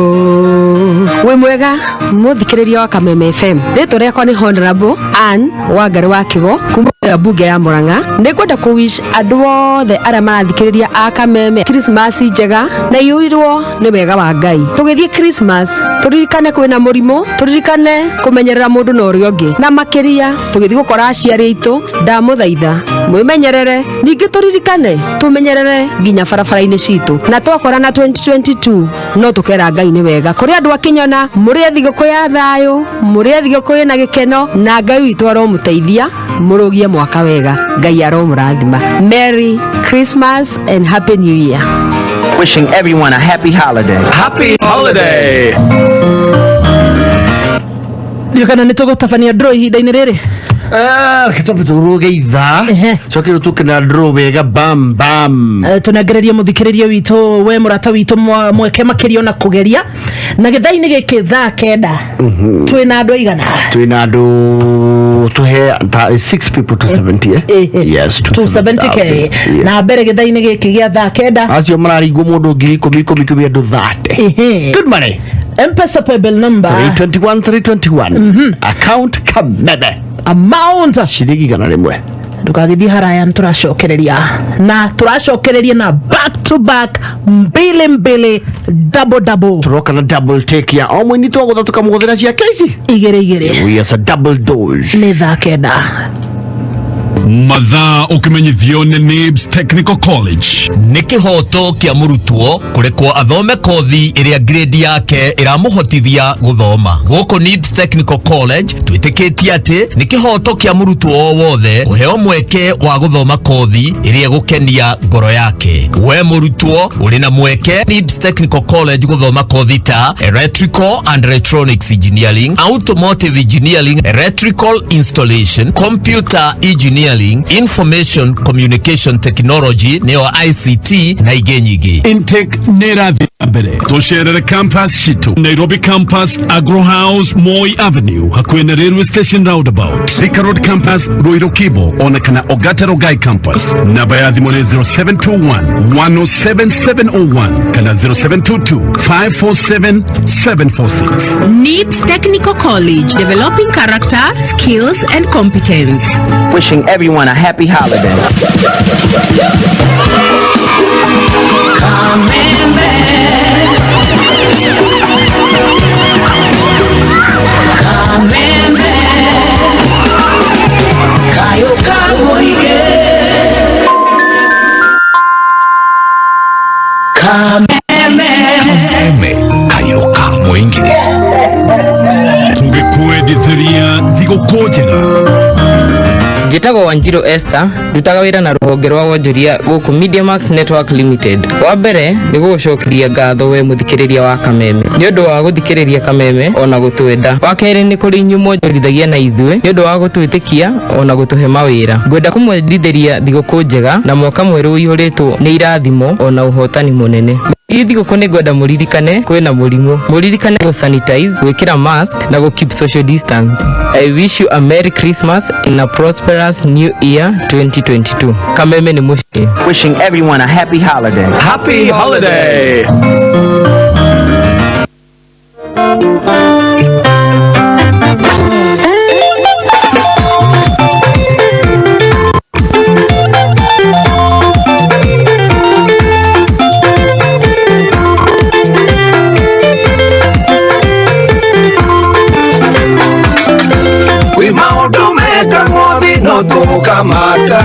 Wĩ mwega mũthikĩrĩria wa Kameme FM, rĩtwa rĩakwa nĩ Honorable Ann Wangari wa Kĩgo kuma mbunge ya Murang'a. Nĩ ngwenda kũ wish andũ othe arĩa marathikĩrĩria a Kameme Christmas njega na iyũirwo nĩ wega wa Ngai. Tũgĩthiĩ Christmas tũririkane kwĩna mũrimũ, tũririkane kũmenyerera mũndũ na ũrĩa ũngĩ, na makĩria tũgĩthiĩ gũkora aciari aitũ, ndamũthaitha mwĩmenyerere, ningĩ tũririkane tũmenyerere nginya barabara-inĩ citũ, na twakorana 2022 no tũkera Ngai nĩ wega. Kũrĩ andũ akinyona mũrĩe thigũkũ ya thayũ, mũrĩe thigũkũ ĩna gĩkeno, na Ngai witũ aromũteithia mũrũgie mwaka wega. Ngai aromũrathima. Merry Christmas and Happy New Year. Wishing everyone a happy holiday. Happy holiday. Ndiũ kana nĩ tũgũtabania draw ihinda-inĩ rĩrĩ? Reke twambe tũrũge ithaa coke rĩu tũke na draw wega bam bam. Tũnengererie mũthikĩrĩria witũ we mũrata witũ mweke makĩria ona kũgeria na gĩthaa-inĩ gĩkĩ thaa 9 twĩna andũ aigana? Twĩna andũ tũhe ta 6 people to 70, eh? Yes, 270K. 270,000. Na mbere gĩthaa-inĩ gĩkĩ gĩa thaa 9 acio mararigwo mũndũ ngiri ikũmi ikũmi ikũmi andũ 30. Good money. M-Pesa paybill number 321 321, account Kameme, amount ciringi 100. Ndũgagĩthiĩ haraya, nĩtũracokereria na tũracokereria na back to back, mbili mbili, double double. Tũroka na double take ya o mũini twagũtha tũkamũgũthĩra ciake ici igĩrĩ igĩrĩ. Yes, a double dose. Nĩ thaa 9. Mathaa ũkĩmenyithio nĩ NIBS Technical College. Nĩ kĩhoto kĩa mũrutwo kũrekwo athome kothi ĩrĩa grade yake ĩramũhotithia gũthoma. Gũkũ NIBS Technical College twĩtĩkĩtie atĩ nĩ kĩhoto kĩa mũrutwo o wothe kũheo mweke wa gũthoma kothi ĩrĩa ĩgũkenia ngoro yake. We mũrutwo ũrĩ na mweke NIBS Technical College gũthoma kothi ta Electrical and Electronics Engineering, Automotive Engineering, Electrical Installation, Computer Engineering, Information Communication Technology nĩyo ICT na ingĩ nyingĩ. Intake nĩ ĩrathiĩ na mbere. Tũcerere campus citũ Nairobi campus, Agro House, Moi Avenue, hakuhĩ na railway station roundabout, Thika Road campus, Ruiru Kibo, ona kana Ogata Rogai campus. Namba ya thimũ nĩ 0721 107701 kana 0722 547 746. NIBS Technical College, developing character, skills, and competence. Wishing everyone a happy holiday. Kameme kayo ka mũingĩ. Tũgĩkwendithĩria thigũkũ njega. Njĩtagwo Wanjiru Esther, ndutaga wĩra na rũhonge rwa wonjoria gũkũ Mediamax Network Limited. Wa mbere nĩ gũgũcokeria ngatho we mũthikĩrĩria wa Kameme nĩ ũndũ wa gũthikĩrĩria Kameme ona gũtwenda. Wa kerĩ nĩ kũrĩ inyuĩ mwonjorithagia na ithuĩ nĩ ũndũ wa gũtwĩtĩkia ona gũtũhe mawĩra. Ngwenda kũmwendithĩria thigũkũ njega na mwaka mwerũ ũihũrĩtwo nĩ irathimo ona ũhotani mũnene. Ii thigũkũ nĩ ngwenda mũririkane kwĩna mũrimũ, mũririkane gũ sanitize, gwĩkĩra mask na gũ keep social distance. I wish you a Merry Christmas and a prosperous New Year 2022. Kameme nĩ mũciĩ. Wishing everyone a happy holiday. Happy holiday. Kwĩ maũndũ mekagwo thĩ no tũkamaka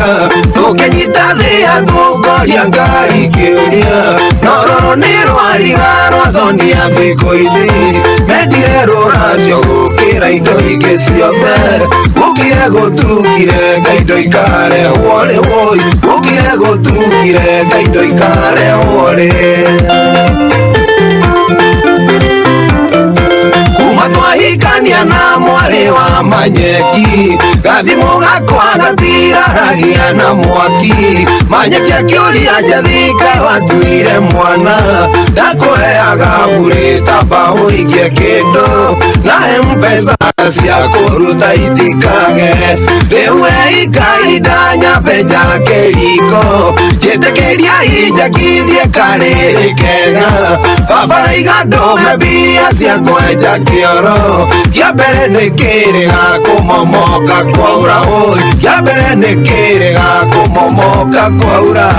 tũkĩnyita thĩa tũkoria Ngai kĩũria, no rũrũ nĩ rwariga rwathonia thikũ ici mendire rũracio gũkĩra indo ingĩ ciothe, gũkire gũtukire Ngai ndũikarehwo rĩ wũi, gũkire gũtukire Ngai ndũikarehwo rĩ. Kuma twahikania na mwarĩ wa Manyeki, gathimũ gakwa gatiraragia na mwaki. Manyeki akĩũria Njathika watuire mwana, ndakũheaga burĩ ta mbaũ igie kĩndũ, na M-Pesa cia kũruta itikage. Rĩu ĩikainda nyambe njake riko, njĩtĩkĩria injakithie karĩrĩ kega. Baba raiga ndũme mbia cia kwenja kĩoro, kĩa mbere nĩ kĩrĩga kũmomoka kwaura ũi, kĩa mbere nĩ kĩrĩga kũmomoka kwaura.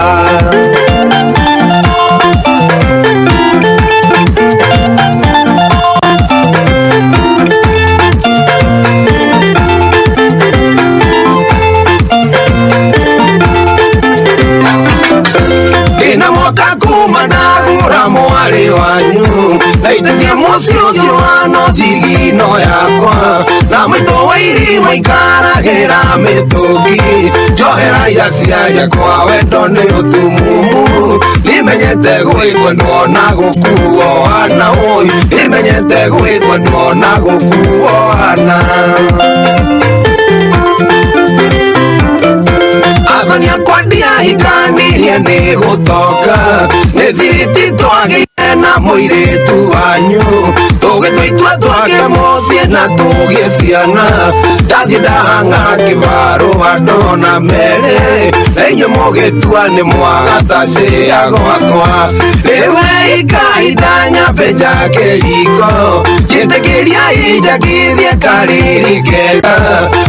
Ndĩna mwaka kuma ndagũra mwarĩ wanyu, na ite cia mũciĩ ũcio wa nothigino yakwa, na maitũ wa irima ikaragĩra mĩtũngi, njohera aciari akwa wendo nĩ ũtumumu, nĩmenyete gwĩkwendwo na gũkuo hana ũi, nĩmenyete gwĩkwendwo na gũkuo hana. Athani akwa ndiahikanirie nĩ gũtonga, nĩ thiriti twagĩire na mũirĩtu wanyu, tũgĩtua itua twake mũciĩ na tũgĩe ciana, ndathiĩ ndahang'a kĩbarũa ndona merĩ, na inyuĩ mũgĩtua nĩ mwagatacĩa gwakwa. Rĩu ĩikainda nyambe njake riko, njĩtĩkĩria injakithie karĩrĩ kega,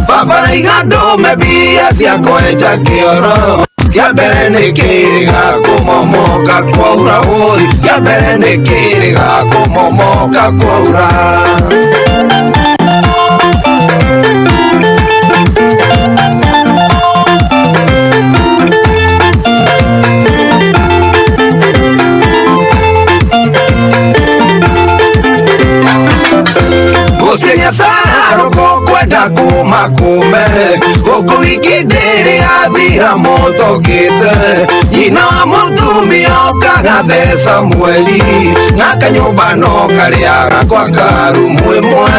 baba raiga ndũme mbia cia kwenja kĩoro, kĩa mbere nĩ kĩrĩga kũmomoka kwaura ũi, kĩa mbere nĩ kĩrĩga kũmomoka kwaura. ya kũmakũme gũkũ wiki ndĩrĩ athira mũtokĩte nyina wa mũtumia ũkagatheca mweri na kanyũmba no karĩa gakwa karumu ĩmwe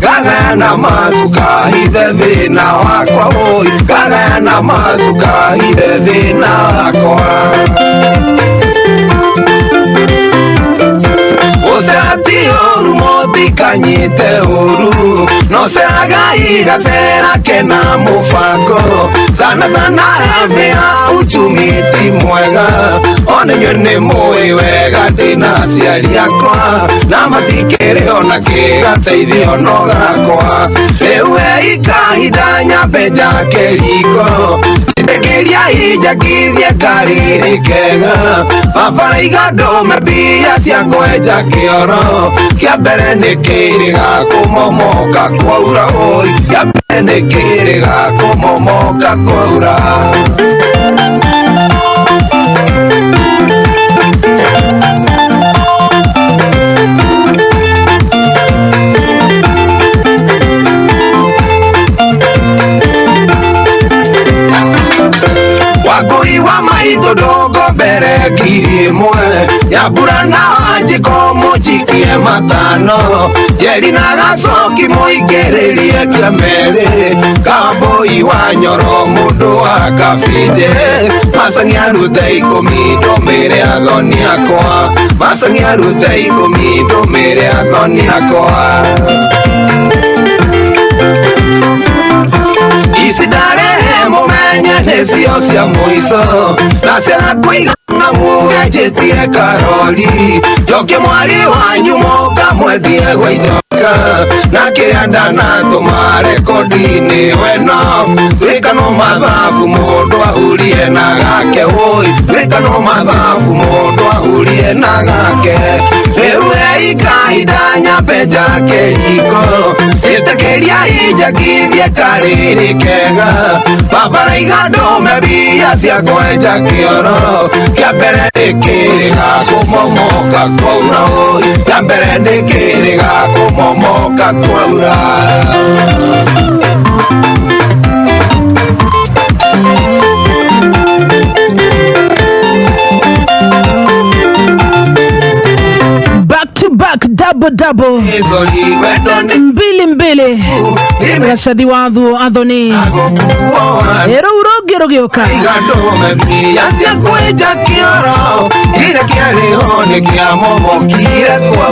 ngagayana macuka hithe thĩna wakwa woi ngagayana macuka hithe thĩna wakwa Ucerati ũru mũtikanyite ũru no ceragai gacera kena mũbango sana sana havia uchumi ti mwega ona inyuĩ nĩ mũĩ wega ndĩna aciari akwa na matikĩrĩ ona kĩgateithio no gakwa rĩu ĩikahinda nyambe njake riko Ĩtĩkĩria injakithie karĩrĩ kega baba raiga ndũme mbia cia kwenja kĩoro kĩa mbere nĩ kĩrĩga kũmomoka kwaura ũi kĩa mbere nĩ kĩrĩga kũmomoka kwaura. Wangũi wa maitũ ndũngombere 1,000 Nyambura na Wanjikũ mũnjikie 5 Njeri na Gacoki mũingĩrĩrie kĩa merĩ Kambũi wa Nyoro mũndũ wa Kabinje Macangi arute 10 ndũmĩre athoni akwa Macangi arute 10 ndũmĩre athoni akwa. Ici ndarehe mũmenye nĩcio cia mũico na cia kũigana muge njĩtie karori njokie mwarĩ wanyu mũkamwendie gwa itonga na kĩrĩa ndanatũma rekondi-inĩ weno twĩka no mathabu mũndũ ahurie na gake woi twĩka no mathabu mũndũ ahurie na gake rĩu ĩikahinda nyambe njake riko ĩtĩkĩria injakithie karĩrĩ kega baba raiga ndũme mbia cia kwenja kĩoro kĩa mbere nĩ kĩrĩga kũmomoka kwaura ũi kĩa mbere nĩ kĩrĩga kũmomoka kwaura. Back to back, double double, 2-2 Gacathi wa athoni rĩu rũngĩ rũgĩũka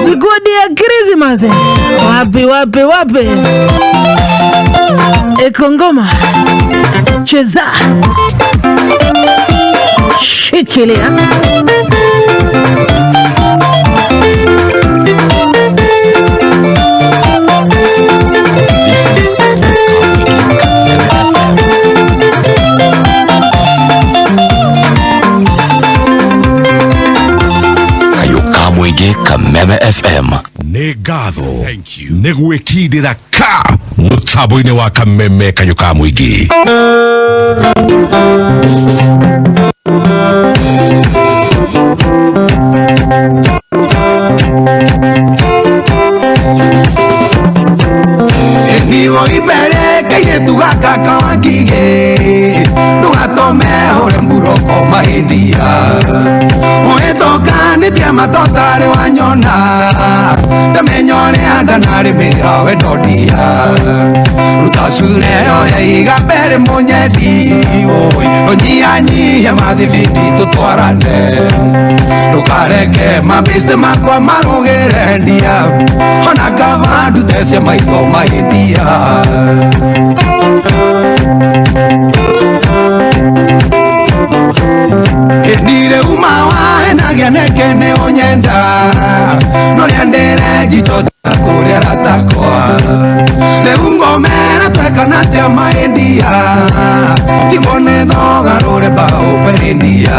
Sikundi ya Christmas wapi wapi wapi eko ngoma cheza shikilia. Mwingi Kameme FM. Nĩ ngatho nĩ gwĩkindĩra ka mũtambo-inĩ wa Kameme kayũ ka mũingĩ. Niwo ibere kairĩtu gaka kawangige ndũgatũme hũre mburoko mahĩndia ũhĩtũkanĩtie matotarĩ wanyona ndamenya ũrĩa ndanarĩmĩra wendondia ruta cure oya iga mbere mũnyendi ũnyihanyihie mathibindi tũtwarane ndũkareke mabĩste makwa marũgĩre ndia ona kaba ndute cia maitho mahĩndia. Nire uma wa enagia neke nĩ ũnyenda norĩa ndĩre njito kũrĩa ratakwa rĩu ngomera twekana atĩa maĩndia ndibone thogarũre mbaũ mbere-india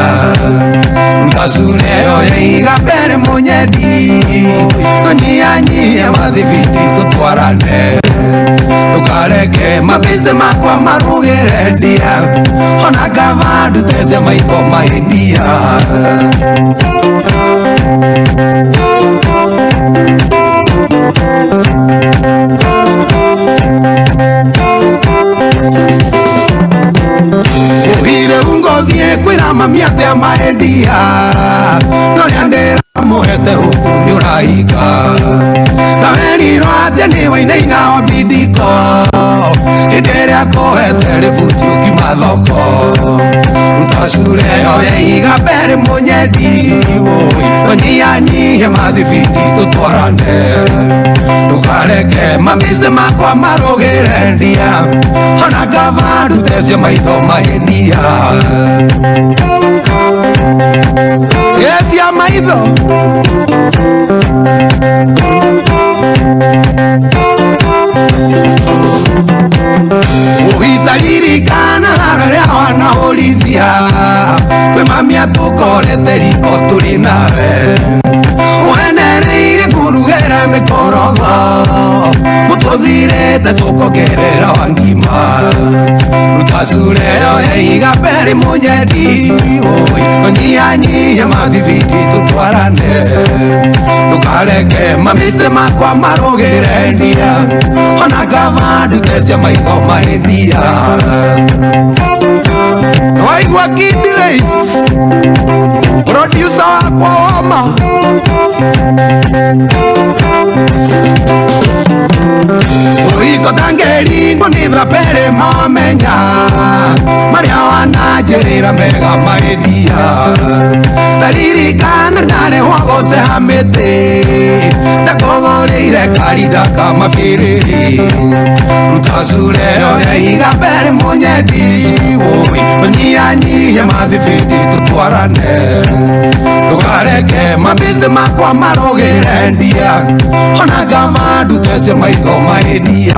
ruta cure oya iga mbere mũnyendi tũnyihanyihie mathibindi tũtwarane ndũkareke mabĩste makwa marũgĩre ndia ona kaba ndute cia maitho mahĩndia. Ngothiĩ kwĩra mami atĩa maendia no rĩa ndĩramũhete huku nĩ ũraika tawerirwo atĩ nĩ wainaina obindiko hĩndĩ ĩrĩa kũhete rĩbuti ũkiuma thoko ruta cure yoye iga mbere mũnyendi tũnyihanyihie mathibindi tũtwarane ndũkareke mamiste makwa marũgĩre ndia ona kaba ndute cia maitho mahĩnia cia maitho Ũhitaririkana rĩrĩa wanahũrithia kwĩ mami atũkorete riko tũrĩ nawe wenereire kũrugĩra mĩkorogo mũtũthirĩte tũkongerera wa ngima ruta cure yoye iga mbere mũnyendi tũnyihanyihie mathibindi tũtwarane ndũkareke mamiste makwa marũgĩre ndia ona kaba ndute cia maitho mahĩtia waigua Kid producer wakwa wama Ũhiko tangĩringwo nĩ thabere mamenya marĩa wananjĩrĩra mega maendia taririkana ndarehwo gũceha mĩtĩ ndakũgũrĩire karinda ka mabĩrĩri ruta cure yoye iga mbere mũnyendi tũnyihanyihie mathibindi tũtwarane ndũkareke mabiste makwa marũgĩre ndia ona kaba ndute cia maitho mahĩtia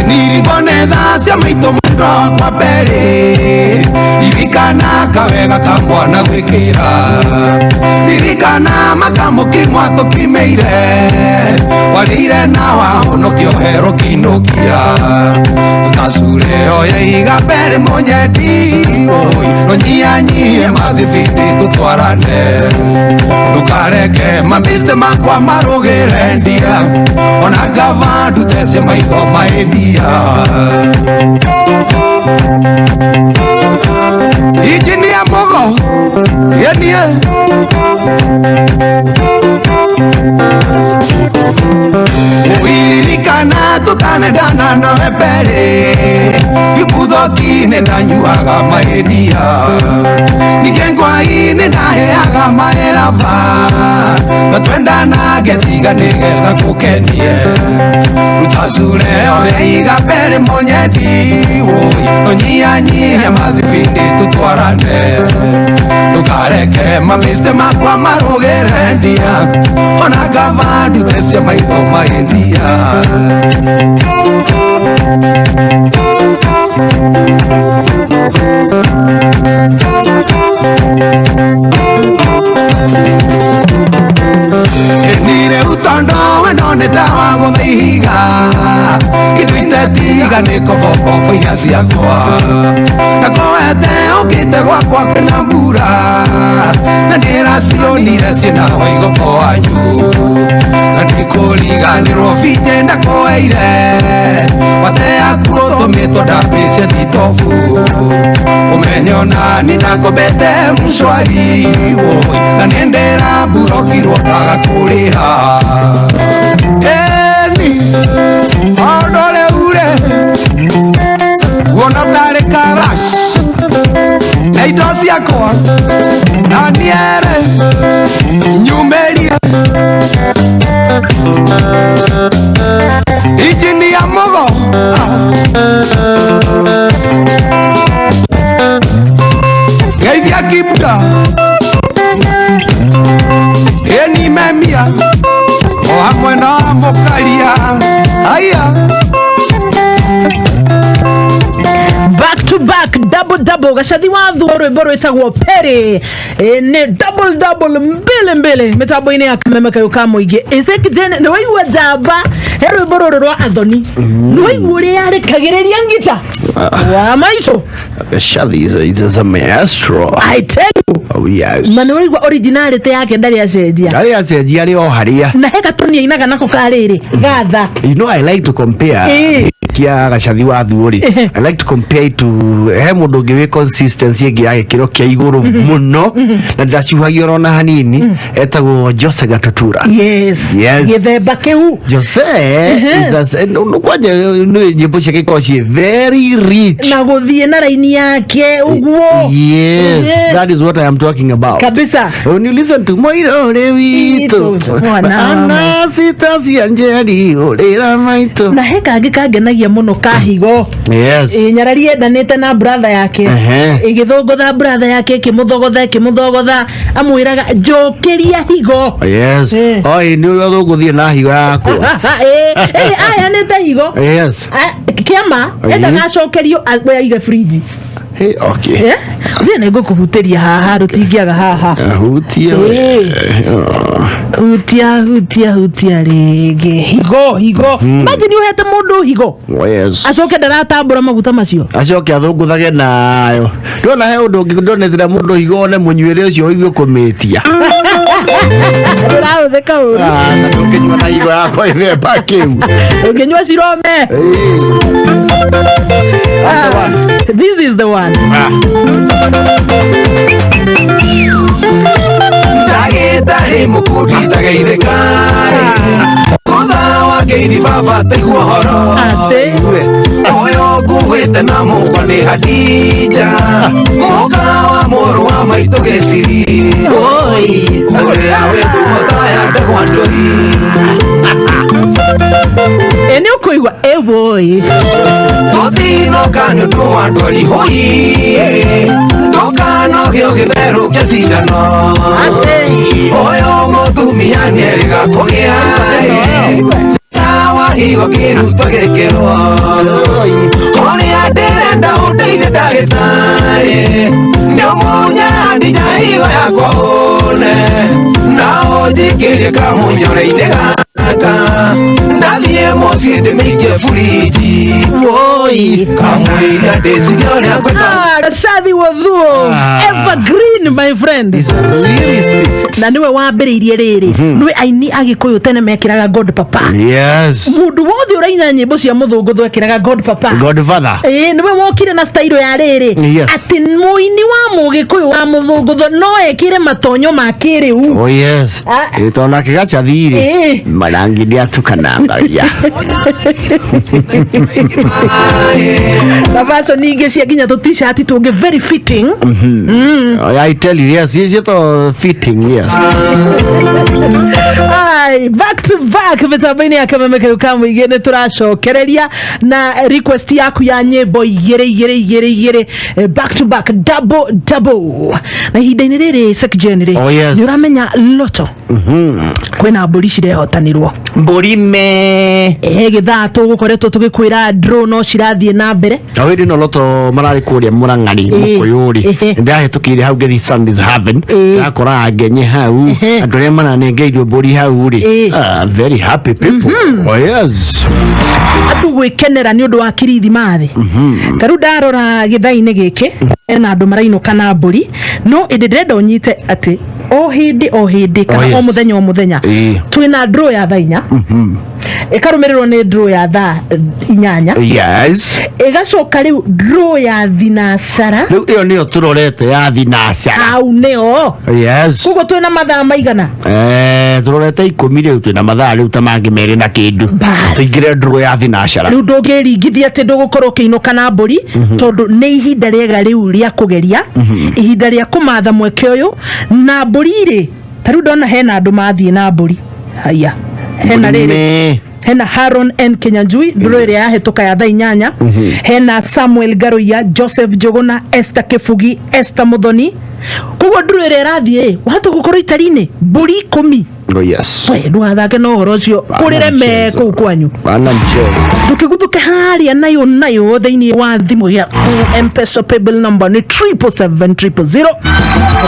Nirikone thaa cia maitũ mũndũ kwa mbere ririkana kawega ka mwana gwĩkĩra ririkana makamũkimwa tũkimeire warĩire na wahonokio hero kĩinũkia tũtacure yoye iga mbere mũnyendi tũnyihanyihie mathibindi tũtwarane ndũkareke mabiste makwa marũgĩre ndia ona kaba ndute cia maitho mahĩtia Injinia Mugo yenie Uririkana tũtanendana nawe mbere gĩbuthoki-inĩ ndanyuaga mahĩtia ningĩ ngwai-inĩ ndaheaga maeraba na twendanage tiga nĩgetha ngũkenie ruta cure yoye iga mbere mũnyendi tũnyihanyihie mathibindi tũtwarane ndũkareke mamiste makwa marũgĩre ndia ona kaba ndute cia maitho mahĩtia Nire utondo wendonete wa gũthĩiga kĩndũ itetiga nĩ kobokobo iria ciakwa ndakoete ũkĩte gwakwa kwĩna mbura na ndĩracionire ciĩna waigoko wanyu na ndikũriganĩrwo binje ndakoeire wateaku ũtũmĩtwo ndambĩcie thitobu ũmenye ona nĩ ndakombete mshwari na nĩ ndĩramburokirwo ndaga kũrĩha eni ũndũ rĩu rĩ guona tarĩ karash na indo ciakwa na niere nyumĩrie Injinia Mugo Geithia Kibda ĩni memia o hamwe na mũkaria aya. Back to back, double double, gacathi wa thuo, rwĩmbo rwĩtagwo Peri. Nĩ double double, mbili mbili, mĩtambo-inĩ ya Kameme Kayũ ka Mũingĩ. Ĩcekijene nĩ waigua njamba he rwĩmbo rũrũ rwa Athoni, nĩ waigua ũrĩa yarĩkagĩrĩria ngita wa maico. Shathi is a maestro. I tell you. Oh yes. Na nĩ waigua originality yake, ndarĩ acenjia. Ndarĩ acenjia, arĩ o harĩa. Na he gatoni ainaga nako karĩrĩ gatha. You know, I like to compare kia gacathi wa thuo rĩ, I like to compare it to he mũndũ ũngĩ wĩ consistency ĩngĩ ya gĩkĩro kĩa igũrũ mũno na ndacuhagia orona hanini, etagwo Jose Gatutura. Yes. Yes. Gĩthemba kĩu. Jose is a kwanja nĩ nyĩmbo ciake ikoragwo ciĩ very rich. Na gũthiĩ na raini yake ũguo. Yes, that is what I am talking about. Kabisa. When you listen to Moirore witũ, Mwana wa Anasita cia njeri ũrĩra maitũ. Na he kangĩ kangenagia mũno kahigo. Nyarari endanĩte na brother yake, ĩgĩthũngũtha brother yake, ĩkĩmũthogotha, ĩkĩmũthogotha, amwĩraga njũkĩria higo. Yes. Oi, nĩ ũrĩa thũngũthiĩ na higo yakwa. Ayanĩte higo. Kĩama endaga acokerio we aige friji. Hey, okay. Ũcio nĩ ngũkũhutĩria haha, rũtingĩaga haha. Hutia we. Hutia, hutia, hutia rĩngĩ. Higo, higo. Imagine ũhete mũndũ higo, acoke ndaratambũra maguta macio. Acoke athũngũthage nayo. Ndona he ũndũ ũngĩ ndonetire mũndũ higo one mũnyuĩre ũcio ũigue kũmĩtia. Ũrahũthĩka ũru. Ah, na ndũngĩnyua na higo yakwa ithemba kĩu. Ũngĩnyua cirome. Ah, this is the one. Ndagĩtarĩ mũkundi tageithĩka thutha wa ngeithi, baba taigua ũhoro ũyũ nguĩte na mũkwa nĩ Hadija, mũka wa mũrũ wa maitũ gĩciri ũrĩa wĩ ngumo ta ya ndegwa ndũi. Ĩ nĩ ũkũigua ĩwũi. Tũtinoka nĩ ũndũ wa ndwari hũi, ndũkanogio gĩtherũkia cindano, ũyũ mũtumia nĩerĩga kũgĩa wa higo kĩruto gĩkĩrwo ũrĩa ndĩrenda ũndeithie ndagĩtarĩ nĩ ũmunye ndinya higo yakwa ũne na ũnjikĩrie kamũnyore-inĩ gaka, ndathiĩ mũciĩ ndĩmĩikie buriji kamũira ndĩcirie ũrĩa ngwĩka. Ah, Gacathi Wothuo, evergreen, my friend, na niwe wambĩrĩirie rĩrĩ, nĩwe aini Agĩkũyũ tene mekĩraga God Papa. Mũndũ wothe ũraina nyĩmbo cia mũthũngũthũ ekĩraga God Papa. Godfather. Ĩĩ, nĩwe wokire na style ya rĩrĩ, atĩ mũini wa mũgĩkũyũ wa mũthũngũthũ no ekĩre matonyo ma kĩrĩu. Oh yes. Ah. Ĩ tondũ nake gacathi rĩ, marangi nĩatukanangagia. Na fashion ingĩ cia nginya tũ t-shirt tũngĩ very fitting. I tell you, yes, yes, it's fitting, yes. Ai, back to back mĩtambo-inĩ ya Kameme Kayũ ka Mũingĩ, nĩ tũracokereria na request yaku ya nyĩmbo igĩrĩ igĩrĩ igĩrĩ igĩrĩ, back to back, double double. Na ihinda-inĩ rĩrĩ, Secgen rĩ, Oh, yes. nĩ ũramenya loto kwĩna mbũri cirehotanirwo. Mbũri me. Gĩthaa tũgũkoretwo tũgĩkwĩra draw no cirathiĩ na mbere. Na hĩndĩ ĩno loto mararĩ kũrĩa Mũrang'ari Mũkũyũ rĩ, ndĩrahĩtũkĩire hau ngĩthiĩ Sundays Haven, ndakora ngenye hau andũ arĩa maranengeirwo mbũri hau rĩ. Ah, very happy people. Oh yes. Andũ gwĩkenera nĩ ũndũ wa kirithimathi. Ta rĩu ndarora gĩthaa-inĩ gĩkĩ ena andũ marainũka na mbũri, no ĩndĩ ndĩrenda ũnyite atĩ o hĩndĩ o hĩndĩ kana o mũthenya o mũthenya twĩna draw ya thaa 4, ĩkarũmĩrĩrwo nĩ draw ya thaa 8, ĩgacoka rĩu draw ya thinacara. Rĩu ĩyo nĩyo tũrorete ya thinacara. Hau nĩyo. Koguo twĩna mathaa maigana? Tũrorete 10 rĩu, twĩna mathaa rĩu ta mangĩ 2 na kĩndũ tũingĩre draw ya thinacara. Rĩu ndũngĩringithia atĩ ndũgũkorwo ũkĩinũka na mbũri, tondũ nĩ ihinda rĩega rĩu rĩa kũgeria, ihinda rĩa kũmatha mweke ũyũ na mbũri rĩ. Ta rĩu ndona hena andũ mathiĩ na mbũri haya, hena Mbũri rĩrĩ, me. hena Haron N Kinyanjui, ndũrũ ĩrĩa yahĩtũka ya thaa 8, hena Samuel Garuia, Joseph Njũgũna, Esther Kĩbugi, Esther Muthoni. Koguo ndũrũ ĩrĩa ĩrathiĩ rĩ, wahota gũkorwo itari-inĩ mbũri 10. Oh yes. We ndũgathake na ũhoro ũcio kũrĩre me kũu kwanyu. Bana mchezo. Ndũkĩguthũke harĩa nayo nayo thĩinĩ wa thimũ yaku. Mpesa paybill number nĩ 777 000,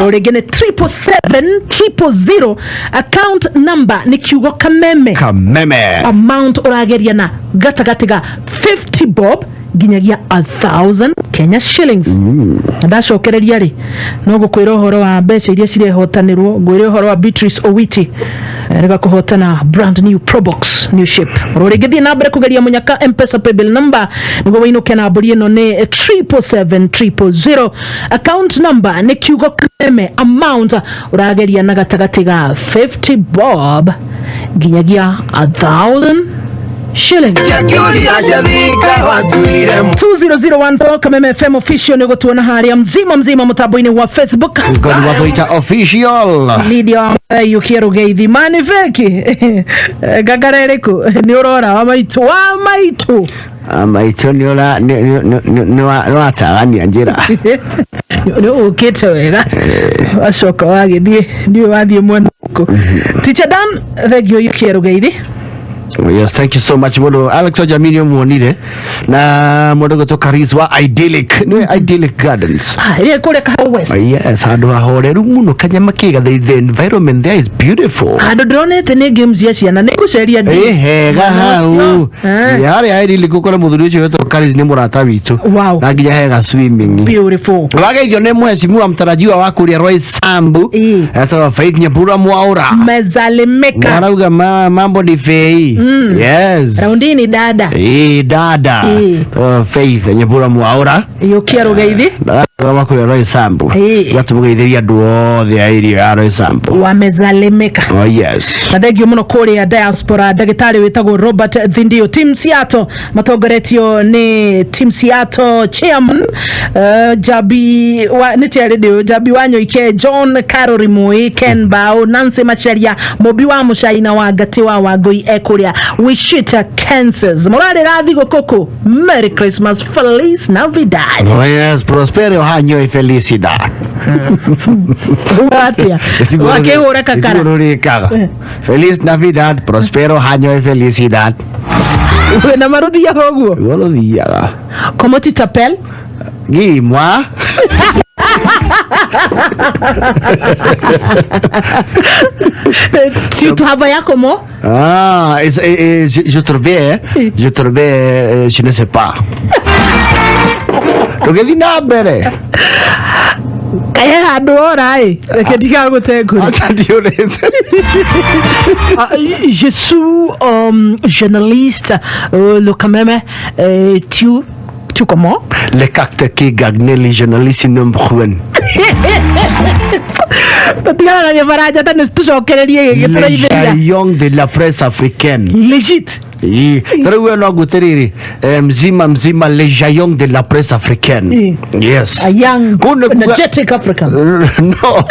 oro rĩngĩ nĩ 777 000. Account number nĩ kiugo Kameme. Kameme. Amount ũrageria na gatagatĩ ga 50 bob nginyagia 1,000 Kenya shillings. Na ndacokereria rĩ, no gũkwĩra ũhoro wa mbeca iria cirehotanĩrwo, ngwĩre ũhoro wa Beatrice Owiti rĩga kũhotana brand new Probox new shape. Oro rĩngĩ thiĩ na mbere kũgeria mũnyaka Mpesa paybill number nĩguo wĩinũke na mbũri ĩno nĩ 777 000. Account number nĩ kiugo Kameme. Amount ũrageria na gatagatĩ ga 50 bob nginyagia 1,000 shillings. 20014 Kameme FM official nĩ gũtuona harĩa mzima mzima mũtambo-inĩ wa Facebook. Ngoni wa Twitter official. Lydia Yukia Rugeithi mani feki ngangara ĩrĩkũ nĩ ũrora wa maitũ wa maitũ? Maitũ nĩ ũra nĩ watagania njĩra. Nĩ ũkĩte wega wacoka wagĩthiĩ nĩ wathiĩ mwena ũrĩkũ? Teacher Dan, thengio Yukia Rugeithi. Yes, thank you so much mũno Alex Ojamini ũmuonire na mũndũ gwĩtwo Karis wa Idyllic, nĩ Idyllic Gardens. Ah, ĩrĩa kũrĩa Kahawa West. Yes, handũ hahoreru mũno kanyama kĩga, the environment there is beautiful. Handũ ndĩronete nĩ games cia ciana nĩ gũceria. Ĩ hega hau harĩa Idyllic ũkore mũthuri ũcio wĩtwo Karis nĩ mũrata witũ. Na nginya hega swimming. Beautiful. Wageithio nĩ mheshimiwa mtarajiwa wa kũrĩa Roy Sambu etagwo Faith Nyambura Mwaura. Mezalimeka. Arauga mambo ni fei. Yes. Raundini dada. Ĩ dada. Faith Nyambura Mwaura. Yukia Rugeithi. Wa kũrĩa Roy Sambu. Gatũmũgeithĩria andũ othe a area ya Roy Sambu. Wamezalimeka. Oh yes. Na thengio mũno kũrĩa diaspora ndagĩtarĩ wĩtagwo Robert Thindio, Team Seattle matongoretio nĩ Team Seattle chairman Jabi wa nĩ chairman Jabi wa Nyoike, John Carol Moi, Ken Bao, Nancy Macharia, Mũmbi wa Mũcaina wa Ngati wa Wangũi ekũrĩa Wichita, Kansas. Mũrarĩra thigũkũkũ, Merry Christmas, Feliz Navidad. Oh yes, prospero año y felicidad. Atĩa wakĩhũra kakara? Rũrĩkaga. Feliz Navidad, prospero año y felicidad. Na marũthiaga ũguo. Guo rũthiaga. Comment tu t'appelles? Guy, moi. Tu travailles comment? Ah, je trouvais, je ne sais pas. Tũgĩthiĩ na mbere. Kaĩ handũ ora ĩ, reke ndigagũte ngũrĩ. Ah, je suis journaliste, le Kameme, tu comment? Le cacte qui gagne les journalistes number one. Tũtigana na gĩbaranja ta nĩ tũcokererie Le gĩgĩtũraithĩria. Jaillon de la presse africaine. Legit. Ta rĩu we no ngwĩte rĩrĩ, mzima mzima, le jaillon de la presse africaine. Yes. A young Kũu nĩ kuga- energetic African. No.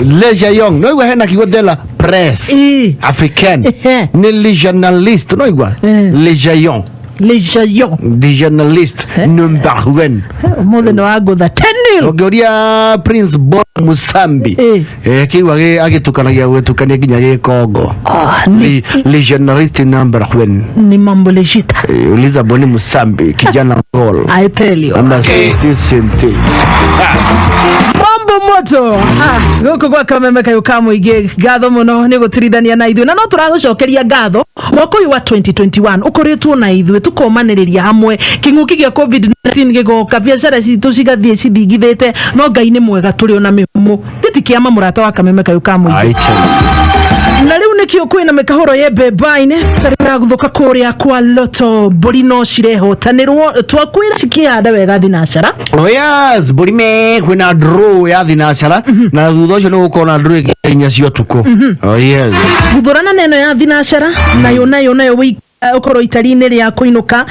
Le jaillon. No igua hena kiugo de la presse africaine. Ni le journaliste. No igua. Le jaillon. Le jaillon. The journalist number one. Ũmũthĩ nĩ wangũtha 10. Ũngĩũria Prince Bo Musambi kĩu agĩtukanagia gwĩtukania nginya gĩkongo. Le journaliste number one. Ni mambo legit. Uliza Boni Musambi, kijana ngolo. I tell you. Amba sente sente. Mambo moto. Ah, gũkũ gwa Kameme kayũ ka mũingĩ, ngatho mũno nĩ gũtirithania na ithuĩ, na no tũragũcokeria ngatho mwaka ũyũ wa 2021 ũkoretwo na ithuĩ tũkomanĩrĩria hamwe. Kĩng'ũki gĩa COVID-19 gĩgoka, biacara citũ cigathiĩ cithingithĩte, no Ngai nĩ mwega, tũrĩ ona mĩhumo gĩti kĩama mũrata wa Kameme kayũ ka mũingĩ. Na rĩu nĩkĩo kwĩna mĩkahũro ye mbemba-inĩ tarĩragũthũka kũrĩa kwa Loto, mbũri no cirehotanĩrwo, twakwĩra cikĩhanda wega thinacara. Oh yes, mbũri me kwĩna draw ya thinacara na thutha ũcio nĩ gũkorwo na draw ĩngĩ 4 cia ũtukũ. Oh yes. Guthurana na ĩno ya thinacara nayo nayo nayo wĩ ũkorwo itari-inĩ rĩa kũinũka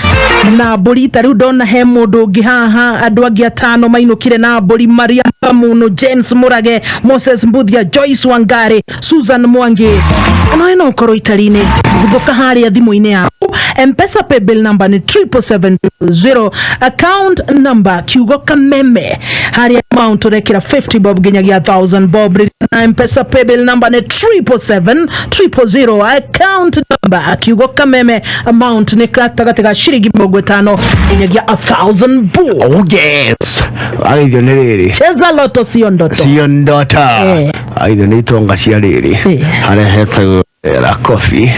na mbũri. Ta rĩu ndona he mũndũ ũngĩ haha, andũ angĩ atano mainũkire na mbũri: Maria Kamuno, James Murage, Moses Mbuthia, Joyce Wangari, Susan Mwangi. Onawe no ũkorwo itari-inĩ, guthũka harĩa thimũ-inĩ yaku. Mpesa paybill number nĩ 77700, account number kiugo Kameme, harĩa amount ũrekĩra 50 bob nginyagia 1000 bob. Na Mpesa paybill number nĩ 777 000, account number kiugo Kameme, amount nĩ gatagatĩ ga ciringi 50 nginyagia 1000 bob. Oh yes, aithio nĩ rĩrĩ. Cheza Loto, sio ndoto. Sio ndoto. Aithio nĩ itonga cia rĩrĩ harĩa hetagwo Murera Coffee.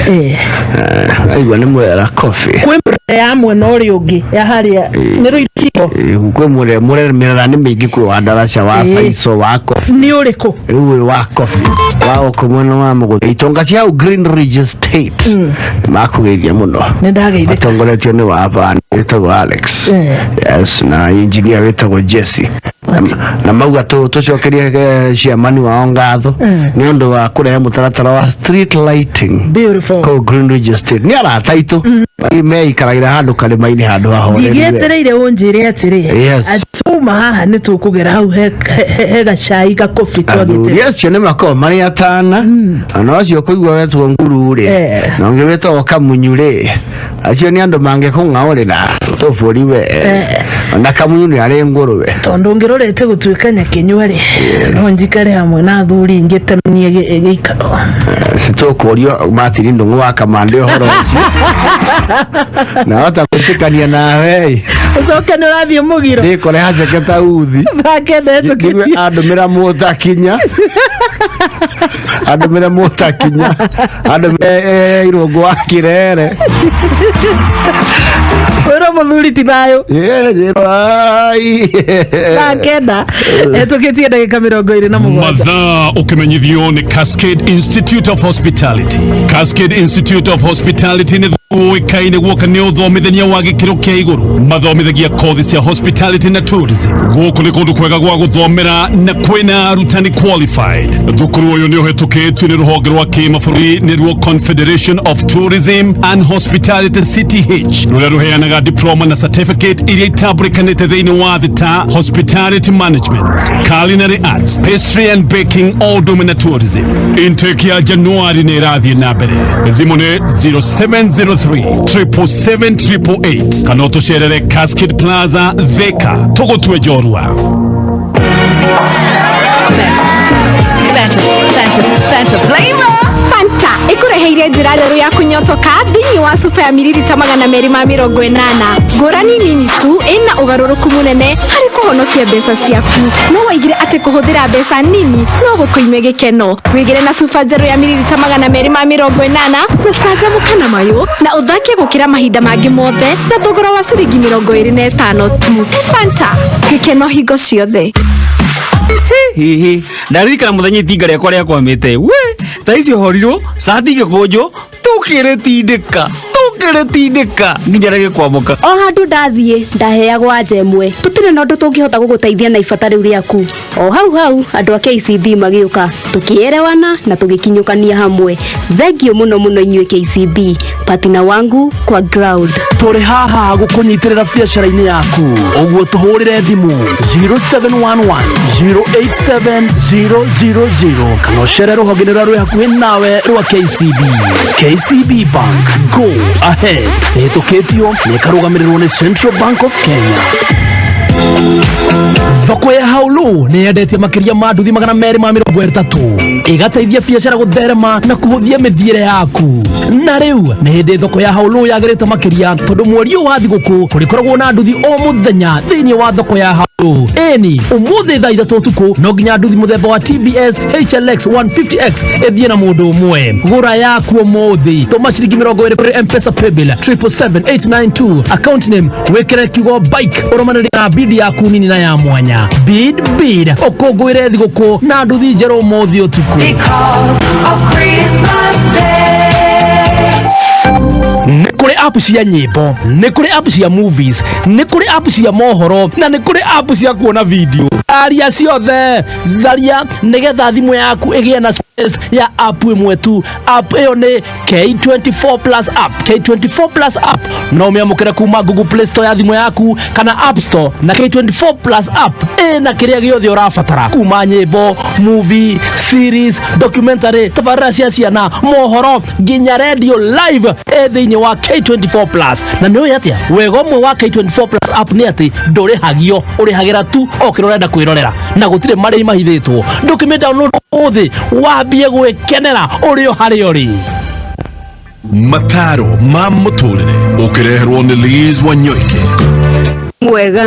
Aigua nĩ Murera Coffee. Kwĩ mũrere ya mwena ũrĩa ũngĩ ya harĩa nĩ rũirigo. Kwĩ mũrere mũrere, mĩrera nĩ mĩingĩ. Kwĩ wa ndaraca, wa saico, wa coffee. Nĩ ũrĩkũ? Rĩu ũyũ wa coffee wa gũkũ mwena wa mũgũnda, itonga cia hau Green Ridge Estate makũgeithia mũno. Nĩ ndageithĩka. Atongoretio nĩ wa wĩtagwo Alex. Yes, na engineer wĩtagwo Jesse, na mauga tũcokerie ciamani wao ngatho nĩ ũndũ wa kũrehe mũtaratara wa street lighting. Beautiful. Kũu Green Ridge Estate nĩ arata aitũ meikaragĩra handũ karĩma-inĩ, handũ hahoreru. Ndigĩetereire ũnjĩre atĩrĩ atuma haha nĩ tũkũgera hau he gacai gakobi Athuri twagĩte. Acio nĩ makoragwo marĩ atana, ona ũcio kũigua wetwo nguru rĩ, na ũngĩ wĩtagwo Kamunyu rĩ, acio nĩ andũ mangĩkũng'aũrĩra tũbũri we. Ona Kamunyu nĩ arĩ ngũrwe. Tondũ ngĩrorete gũtuĩka nyakĩnyua rĩ, no njikare hamwe na athuri ngĩtemanie gĩikaro. Tũkũrio Matiri Ndũng'ũ wa Kamande ũhoro ũcio na hota gwĩtĩkania nawe. Ũcoke nĩ ũrathiĩ mũgiro. Ndĩkore haceke ta uthi. Thakenda. Ngigue andũmĩra mũtakinya, andũmĩra mũtakinya, andũmĩra irũngũ wa kĩrere. Wĩrwo mũthuri ti thayũ. Njĩrwo ai. 9:00 hetũkĩtie ndagĩka 27. Mathaa ũkĩmenyithio nĩ Cascade Institute of Hospitality. Cascade Institute of Hospitality nĩ ũĩkaine guoka nĩ ũthomithania wa gĩkĩro kĩa igũrũ. Mathomithagia kothi cia hospitality na tourism. Gũkũ nĩ kũndũ kwega gwa gũthomera na kwĩna arutani qualified. Thukuru ũyũ nĩ ũhetũkĩtio nĩ rũhonge rwa kĩmabũrũri, nĩruo Confederation of Tourism and Hospitality, CTH, rũrĩa rũheanaga diploma na certificate iria itambũrĩkanĩte thĩinĩ wa thĩ ta hospitality management, culinary arts, pastry and baking, o ũndũ ũmwe na tourism. Intake ya Januari nĩ ĩrathiĩ na mbere. Thimũ nĩ 0703 777 888 kana ũtũcerere Cascade Plaza, Thika. Tũgũtue njorua. Fanta, Fanta, Fanta flavor. Fanta ĩkũreheire njĩra njerũ ya kũnyotoka thĩinĩ wa cuba ya miririta 280. Ngũrani nini tu ĩna ũgarũrũku mũnene harĩ kũhonokia mbeca ciaku. No waigire atĩ kũhũthĩra mbeca nini no gũkũime gĩkeno. Wĩgĩre na cuba njerũ ya miririta 280 na canjamũka na mayũ na ũthake gũkĩra mahinda mangĩ mothe na thogora wa ciringi 25 tu. Fanta, gĩkeno hingo ciothe. Hihi ndaririkana muthenya itinga rĩakwa rĩakwamĩte we ta icio horirwo cati igĩkũnjwo tũkĩrĩtindĩka tũkĩrĩtindĩka nginya rĩgĩkwamũka. O handũ ndathiĩ ndaheagwo anja ĩmwe: tũtirĩ na ũndũ tũngĩhota gũgũteithia na ibata rĩu rĩaku. O hau hau andũ a KCB magĩũka, tũkĩerewana na tũgĩkinyũkania hamwe. Thengiũ mũno mũno inyuĩ KCB, partner wangu kwa ground. Tũrĩ haha gũkũnyitĩrĩra biacara-inĩ yaku, ũguo tũhũrĩre thimũ 0711 087 000 kana ũcere rũhonge-inĩ rũrĩa rwĩ hakuhĩ nawe rwa KCB. KCB Bank, go ahead. Ĩhĩtũkĩtio na ĩkarũgamĩrĩrwo nĩ Central Bank of Kenya. Thoko ya Haulu nĩ yendetie makĩria ma nduthi 230, ĩgateithia biacara gũtherema na kũhũthia mĩthiĩre yaku. Na rĩu nĩ hĩndĩ thoko ya Haulu yagĩrĩte makĩria, tondũ mweri ũyũ wa thigũkũ kũrĩkoragwo na nduthi o mũthenya thĩinĩ wa thoko ya Haulu. Ĩni ũmũthĩ thaa 3 ũtukũ no nginya nduthi mũthemba wa TVS HLX 150X ĩthiĩ na mũndũ ũmwe. Gũra yaku ũmũthĩ, tũma ciringi 20 kũrĩ Mpesa paybill 777 892, account name wĩkĩre kiugo bike, ũrũmanĩrĩre na bid yaku nini na ya mwanya. Bid bid, ũkũngũĩre thigũkũ na nduthi njerũ ũmũthĩ ũtukũ. Because of Christmas Day. Nĩ kũrĩ app cia nyĩmbo, nĩ kũrĩ app cia movies, nĩ kũrĩ app cia mohoro, na nĩ kũrĩ app cia kuona video. Tharia ciothe, tharia nĩgetha thimũ yaku ĩgĩe na space ya app ĩmwe tu. App ĩyo nĩ K24 Plus app. K24 Plus app no ũmĩamũkĩre kuma Google Play Store ya thimũ yaku kana App Store, na K24 Plus app ĩna kĩrĩa gĩothe ũrabatara, kuma nyĩmbo, movie, series, documentary, tabarĩra cia ciana, mohoro, nginya radio live ĩ thĩinĩ wa K24 Plus. Na nĩ ũĩ atĩa wega ũmwe wa K24 Plus app nĩ atĩ ndũrĩhagio, ũrĩhagĩra tu o kĩrĩa ũrenda kwĩrorera, na gũtirĩ marĩhi mahithĩtwo. Ndũkĩmĩ download ũthĩ wambie gwĩkenera ũrĩ o harĩa ũrĩ. Mataro ma mũtũrĩre ũkĩreherwo nĩ Liz Wanyoike. Mwega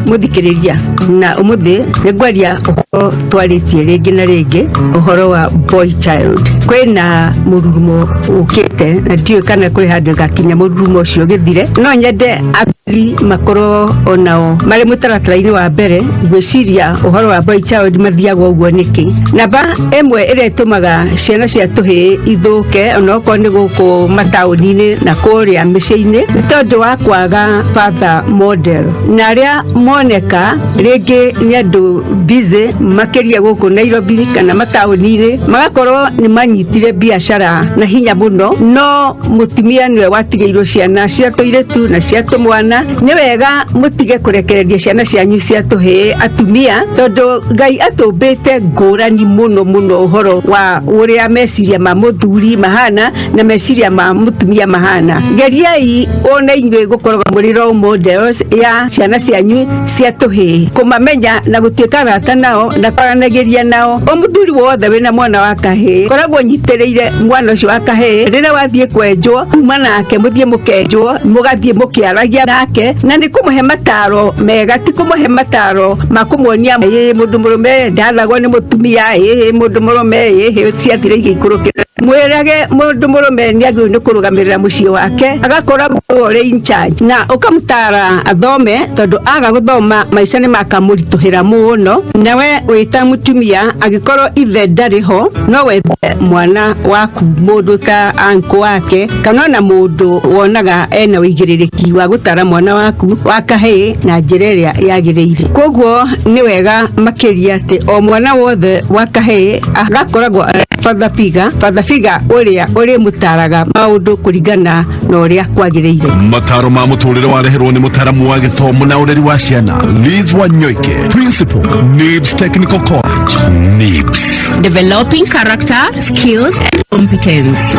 muthikiriria, na umuthi nĩ ngwaria ũhoro twarĩtie rĩngĩ na rĩngĩ, ũhoro wa boy child. Kwĩna mũrurumo ũkĩte na ndiũĩ kana kũrĩ handũ gakinya mũrurumo ũcio gĩthire. No nyende athuri makorwo onao marĩ mũtaratara-inĩ wa mbere gwĩciria ũhoro wa boy child mathiaga ũguo nĩkĩ. Namba ĩmwe ĩrĩa ĩtũmaga ciana cia tũhĩĩ ithũke, onokorwo nĩ gũkũ mataũni-inĩ na kũrĩa mĩciĩ-inĩ, nĩ tondũ wa kwaga father model, na arĩa moneka rĩngĩ nĩ andũ busy makĩria gũkũ Nairobi kana mataũni-inĩ, magakorwo nĩ manyitire biacara na hinya mũno, no mũtumia nĩwe watigĩirwo ciana cia tũirĩtu na cia tũmwana. Nĩ wega mũtige kũrekereria ciana cianyu cia tũhĩĩ atumia, tondũ Ngai atũmbĩte ngũrani mũno mũno ũhoro wa ũrĩa meciria ma mũthuri mahana na meciria ma mũtumia mahana. Geriai ona inyuĩ gũkoragwo mũrĩ role models ya ciana cianyu cia tũhĩĩ, kũmamenya na gũtuĩka arata nao na kwaranagĩria nao. O mũthuri wothe wĩna mwana wa kahĩĩ, koragwo ũnyitĩrĩire mwana ũcio wa kahĩĩ. Rĩrĩa wathiĩ kwenjwo, kuma nake mũthiĩ mũkenjwo, mũgathiĩ mũkĩaragia nake, na nĩ kũmũhe mataro mega, ti kũmũhe mataro ma kũmuonia ĩĩ mũndũ mũrũme ndathagwo nĩ mũtumia, ĩĩ mũndũ mũrũme ĩĩ ciathire igĩikũrũkĩra. Mwĩrage mũndũ mũrũme nĩ agĩrĩirwo nĩ kũrũgamĩrĩra mũciĩ wake, agakoragwo ũrĩ in charge, na ũkamũtara athome, tondũ aga gũthoma maica nĩ makamũritũhĩra mũno. Nawe wĩta mũtumia, angĩkorwo ithe ndarĩ ho, no wethe mwana waku mũndũ ta uncle wake, kana ona mũndũ wonaga ena ũigĩrĩrĩki wa gũtara mwana waku wa kahĩĩ na njĩra ĩrĩa yagĩrĩire. Koguo nĩ wega makĩria atĩ o mwana wothe wa kahĩĩ agakoragwo father figure, father figure ũrĩa ũrĩmũtaraga maũndũ kũringana na ũrĩa kwagĩrĩire. Mataro ma mũtũrĩre wareherwo nĩ mũtaramu wa gĩthomo na ũreri wa ciana Liz Wanyoike, Principal, NIBS Technical College. NIBS, developing character, skills and competence.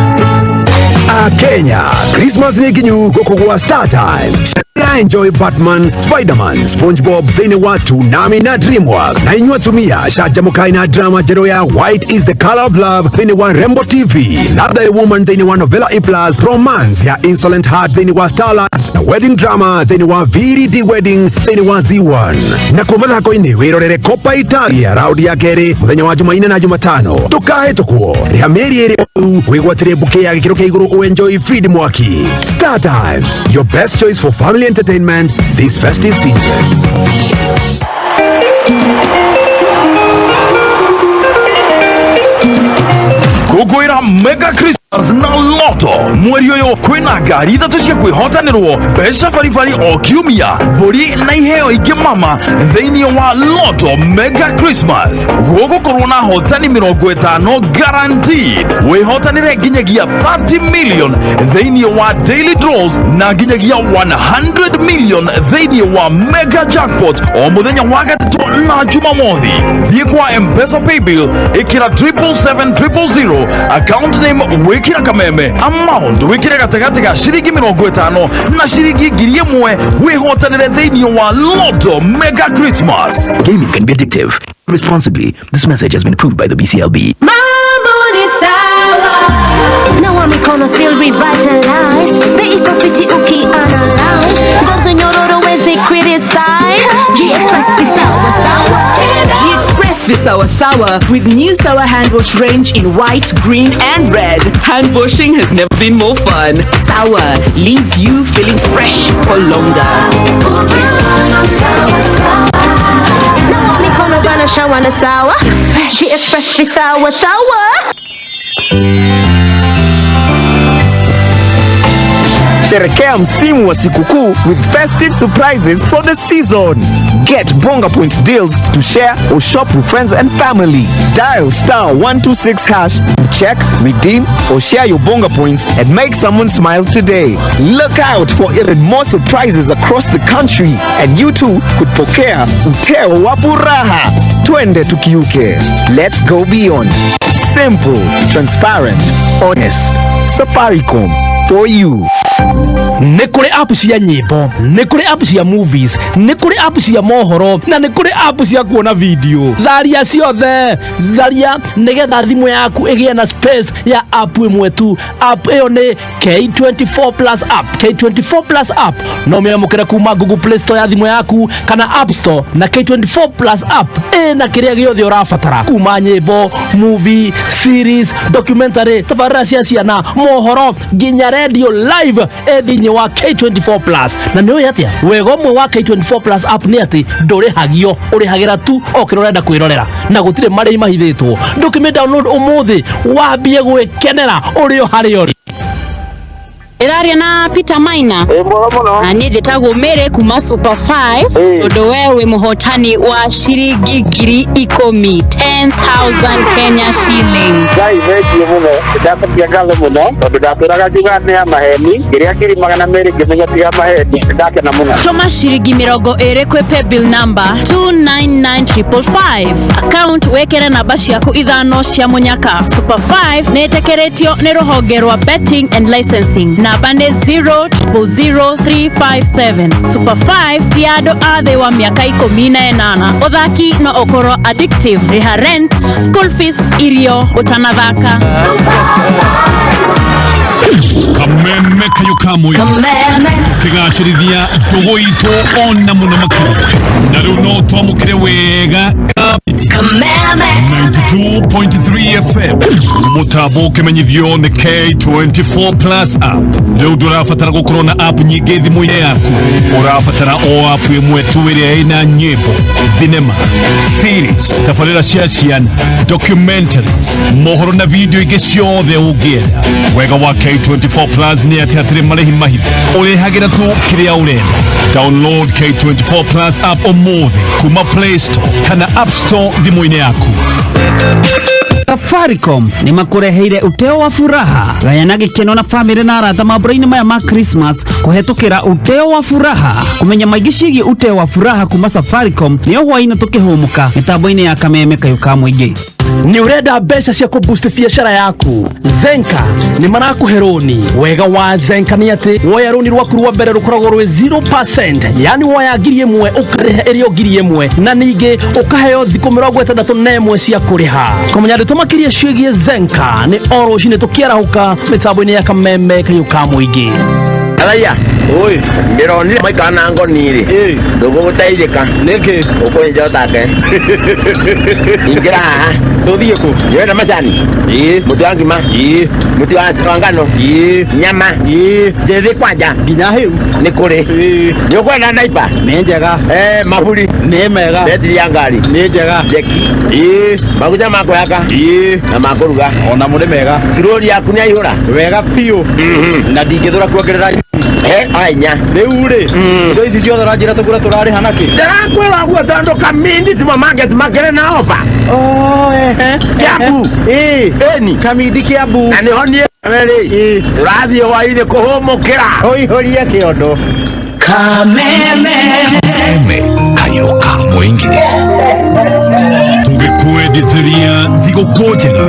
A Kenya, Christmas nĩ nginyu gũkũ gwa Star Times. Enjoy Batman, Spiderman, SpongeBob thĩinĩ wa Toonami na DreamWorks. Na inyuĩ atumia, canjamũkai na drama njerũ ya White is the Color of Love thĩinĩ wa Rembo TV, Love Thy Woman thĩinĩ wa Novela E Plus, Romance ya Insolent Heart thĩinĩ wa Starlight, na Wedding Drama thĩinĩ wa VD Wedding thĩinĩ wa Z1. Na kuo mathako-inĩ wĩrorere Coppa Italia raundi ya kerĩ mũthenya wa Jumaine na Jumatano. Ndũkahĩtũkwo, rĩha mĩeri ĩrĩ ũũ wĩgwatĩre bouquet ya gĩkĩro kĩa igũrũ ũenjoy feed mwaki. Star Times, your best choice for family entertainment this festive season. Kũngũĩra Mega Christmas na Lotto mweri ũyũ, kwĩna ngari ithatũ cia kwĩhotanĩrwo, mbeca baribari o kiumia, mbũri na iheo ingĩ mama thĩinĩ wa Lotto Mega Christmas. Gũgũkorwo na hotani 50 guaranteed, wĩhotanĩre nginyagia 30 million thĩinĩ wa daily draws na nginyagia 100 million thĩinĩ wa mega jackpot o mũthenya wa gatatũ na Jumamothi. Thiĩ kwa Mpesa paybill, ĩkĩra 777 000, account name wĩkĩra Kameme, amount wĩkĩre gatagatĩ ga ciringi 50 na ciringi 1,000, wĩhotanĩre thĩinĩ wa Lotto Mega Christmas. Gaming can be addictive. Responsibly. This message has been approved by the BCLB. Mambo ni sawa, nawa mikono still revitalized, bei iko fiti ukianalyze, ngozi nyororo wezi criticize, G-Express ni sawa sawa. G-Express Visawa Sawa with new Sawa hand wash range in white, green and red. Hand washing has never been more fun. Sawa leaves you feeling fresh for longer. Nawa mikono bana shawa na sawa, G-Express Visawa Sawa. Sherekea msimu wa sikukuu with festive surprises for the season. Get Bonga Point deals to share or shop with friends and family. Dial star 126 hash to check, redeem, or share your Bonga Points and make someone smile today. Look out for even more surprises across the country, and you too could pokea uteo wa furaha. Twende tukiuke. Let's go beyond. Simple, transparent, honest. Safaricom for you. Nĩ kũrĩ app cia nyĩmbo, nĩ kũrĩ app cia movies, nĩ kũrĩ app cia mohoro, na nĩ kũrĩ app cia kuona video. Tharia ciothe, tharia nĩgetha thimũ yaku ĩgĩe na space ya app ĩmwe tu. App ĩyo nĩ K24 Plus app. K24 Plus app no ũmĩamũkĩre kuma Google Play Store ya thimũ yaku kana App Store, na K24 Plus app ĩna kĩrĩa gĩothe ũrabatara, kuma nyĩmbo, movie, series, documentary, tabarĩra cia ciana, mohoro, nginya radio live ĩ thĩinĩ wa K24 Plus. Na nĩ ũĩ atĩa, wega ũmwe wa K24 Plus app nĩ atĩ ndũrĩhagio, ũrĩhagĩra tu o kĩrĩa ũrenda kwĩrorera, na gũtirĩ marĩhi mahithĩtwo. Ndũkĩmĩ download ũmũthĩ, wambie gwĩkenera ũrĩ o harĩa ũrĩ. Ĩraria na Peter Maina. Na niĩ njĩtagwo Mary kuma Super 5, tondũ we wĩ mũhotani wa ciringi 10,000, 10,000 Kenya shillings. Ngai thengiũ mũno, ndacokia ngatho mũno tondũ ndatũraga ngiuga nĩ ya maheni, ngĩrĩa 200,000 ngĩmenya ti ya maheni, ndakena mũno. Tũma ciringi 20 kwĩ paybill number 299555, account wĩkĩre namba ciaku ithano cia mũnyaka. Super 5 nĩ ĩtĩkĩrĩtio nĩ rũhonge rwa betting and licensing, namba nĩ 000357. Super 5 ti ya andũ a thĩ wa mĩaka 18. Ũthaki no ũkorwo addictive. Rĩha rent, school fees, irio ũtanathaka. Kameme kayo kamwe tukigacĩrithia ndũgũ itũ ona mũno makĩria, na rĩu no twamũkĩre wega Kamiti 92.3 FM, mũtambo ũkĩmenyithio nĩ K24 Plus app. Rĩu ndũrabatara gũkorwo na app nyingĩ thimũ-inĩ yaku, ũrabatara o app ĩmwe tu ĩrĩa ĩna nyĩmbo, thinema, series, tabarĩra cia ciana, documentaries, mohoro na video ingĩ ciothe ũngĩenda. Wega wa K24 Plus nĩ atĩ hatirĩ marĩhi mahithe, ũrĩhagĩra tu kĩrĩa ũrenda. Download K24 Plus app ũmũthĩ kuma Play Store kana App Store thimũ-inĩ yaku. Safaricom nĩ makũreheire uteo wa furaha. Gayana gĩkeno na famĩlĩ na arata mambura-inĩ maya ma Christmas kũhetũkĩra uteo wa furaha. Kũmenya maingĩ ciĩgiĩ uteo wa furaha kuma Safaricom nĩ o hwaĩ-inĩ tũkĩhũmũka mĩtambo-inĩ ya Kameme kayũ ka mũingĩ. Nĩ ũrenda mbeca cia kũboost biacara yaku? Zenka nĩ marakũhe rũni. Wega wa Zenka nĩ atĩ woya rũni rwaku rwa mbere rũkoragwo rwĩ 0%, yani woya 1,000 ũkarĩha ĩrĩ o 1,000, na ningĩ ũkaheo thikũ 61 cia kũrĩha. Kũmenya ndeto makĩria ciĩgiĩ Zenka nĩ o rũcinĩ tũkĩarahũka mĩtambo-inĩ ya Kameme kayũ ka mũingĩ. Athaiya oi, ndĩronire maikara na ngoni rĩ, ndũgũgũteithĩka nĩkĩ ũkũnja ũtake. Ingĩra haha. Tũthiĩ kũ? Nĩwenda macani? Ĩĩ. Mũtu wa ngima? Ĩĩ. Mũtu wa ngano? Ĩĩ. Nyama? Ĩĩ. Njĩthĩ kwanja? Nginya hĩu? Nĩ kũrĩ. Ĩĩ. Nĩ ũkwenda ndaipa? Nĩ njega. Maburi? Nĩ mega. Betiri ya ngari? Nĩ njega. Njeki? Ĩĩ. Maguta ma kwĩhaka? Ĩĩ. Na ma kũruga? Ona mo nĩ mega. Turori yaku nĩ yaihũra? Wega biũ. Na ndingĩthũra kuongerera ainya. Rĩu rĩ, indo ici ciothe ũranjĩra tũgũre tũrarĩha nakĩ? Ndĩrakwĩra guo tondũ Kamindi supermarket makĩrĩ na ofa. Oh, ehe. Kiambu. Ĩĩ. Ĩni. Kamindi Kiambu. Na nĩho niĩ rĩ, tũrathiĩ hwainĩ kũhũmũkĩra. Ũihũrie kĩondo. Kameme kayo ka mũingĩ, tũgĩkwendithĩria thigũkũ njega.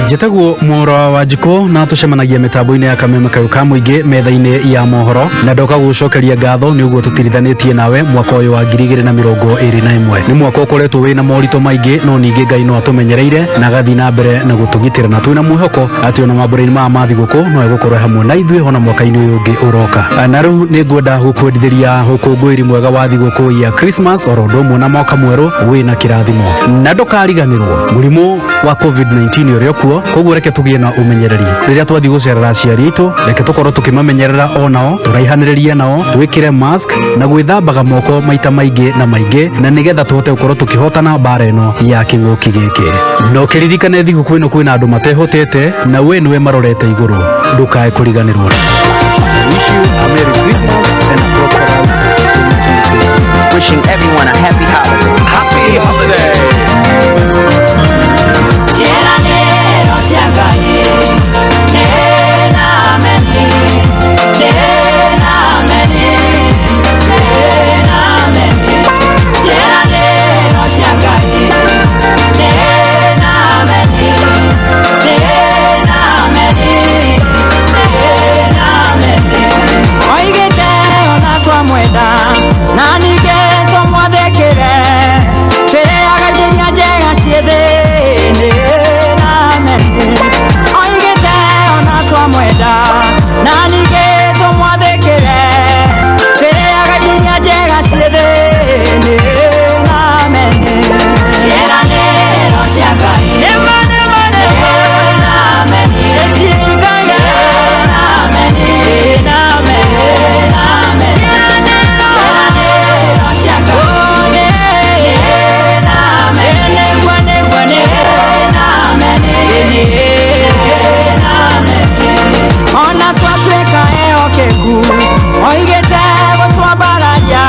Njĩtagwo Mworo wa Wanjikũ na tũcemanagia mĩtambo-inĩ ya Kameme kayũ ka mũingĩ metha-inĩ ya mohoro, na ndoka gũgũcokeria ngatho nĩ ũguo tũtirithanĩtie nawe mwaka ũyũ wa 2021. Nĩ mwaka ũkoretwo wĩna moritũ maingĩ, no ningĩ Ngai no atũmenyereire na agathiĩ na mbere na gũtũgitĩra, na twĩna mwĩhoko atĩ ona mambura-inĩ maya ma thigũkũ no egũkorwo hamwe na ithuĩ ona mwaka-inĩ ũyũ ũngĩ ũroka. Na rĩu nĩ ngwenda gũkwendithĩria ũkũngũĩri mwega wa thigũkũ ya Christmas oro ũndũ ũmwe na mwaka mwerũ wĩna kĩrathimo, na ndũkariganĩrwo mũrimũ wa COVID-19 ũrĩa ũkuo. Koguo reke tũgĩe na ũmenyereri rĩrĩa twathiĩ gũcerera aciari aitũ, reke tũkorwo tũkĩmamenyerera onao, tũraihanĩrĩrie nao, twĩkĩre mask na gwĩthambaga moko maita maingĩ na maingĩ, na nĩgetha tũhote gũkorwo tũkĩhotana mbara ĩno ya kĩng'ũki gĩkĩ. Na ũkĩririkane thigũkũ ĩno kwĩna andũ matehotete, na we nĩwe marorete igũrũ, ndũkae kũriganĩrwo. Wishing everyone a happy holiday. Happy holiday. Ciĩranĩro cia Ngai nĩ na ameni, nĩ na ameni, nĩ na ameni. Ciĩranĩro cia Ngai nĩ na ameni, nĩ na ameni, nĩ na ameni. Oigĩte ona twamwenda na ningĩ tũmwathĩkĩre, twĩrĩaga indo iria njega ciĩ thĩ nĩ na ameni. Oigĩte ona twamwenda na ningĩ tũmwathĩkĩre, twĩrĩaga indo iria njega ciĩ thĩ nĩ na ameni. Ciĩranĩro cia Ngai nĩ ma nĩ ma nĩ ma na ameni, nĩcihingaga na ameni, na ameni, na ameni. Ciĩranĩro cia Ngai nĩ na ameni, nĩguo nĩguo nĩ na ameni, na ameni. Ona twatuĩka ehokeku, oigĩte gũtwambararia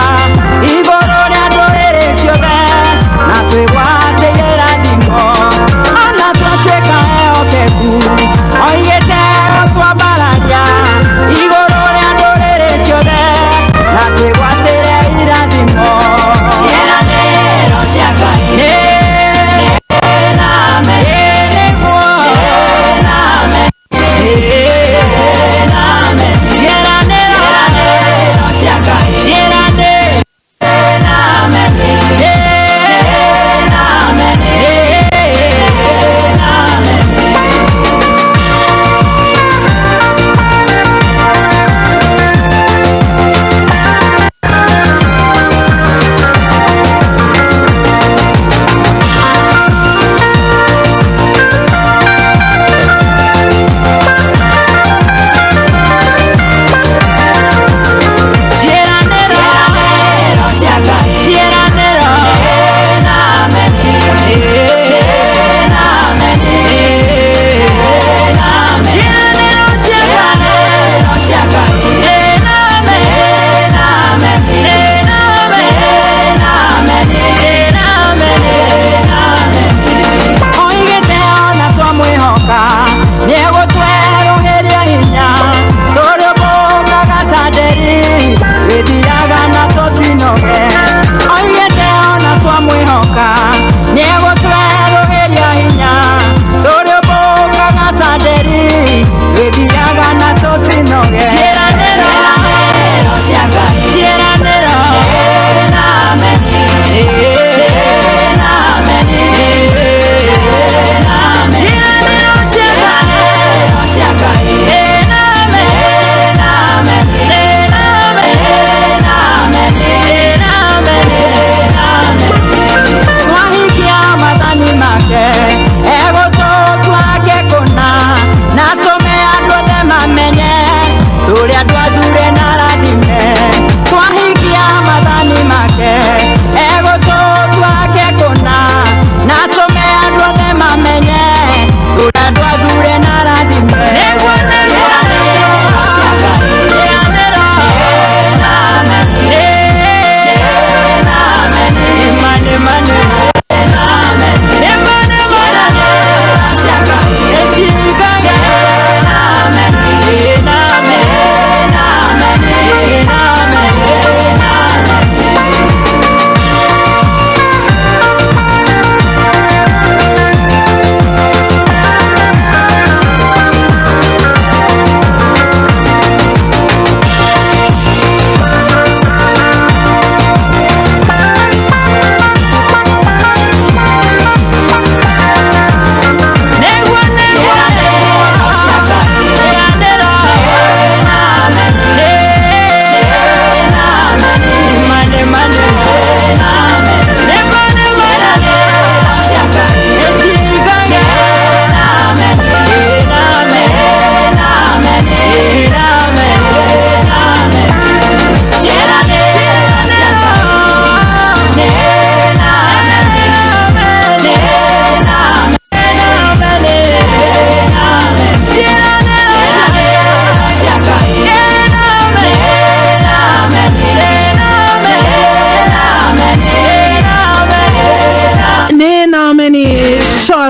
igũrũ rĩa ndũrĩrĩ ciothe na twĩgwatĩire irathimo. Ona twatuĩka ehokeku, oigĩte gũtwambararia igũrũ rĩa ndũrĩrĩ ciothe na twĩgwatĩre irathimo. Ciĩranĩro cia Ngai nĩ na ameni, nĩguo nĩ na ameni, na ameni. Ciĩranĩro cia Ngai, ciĩranĩro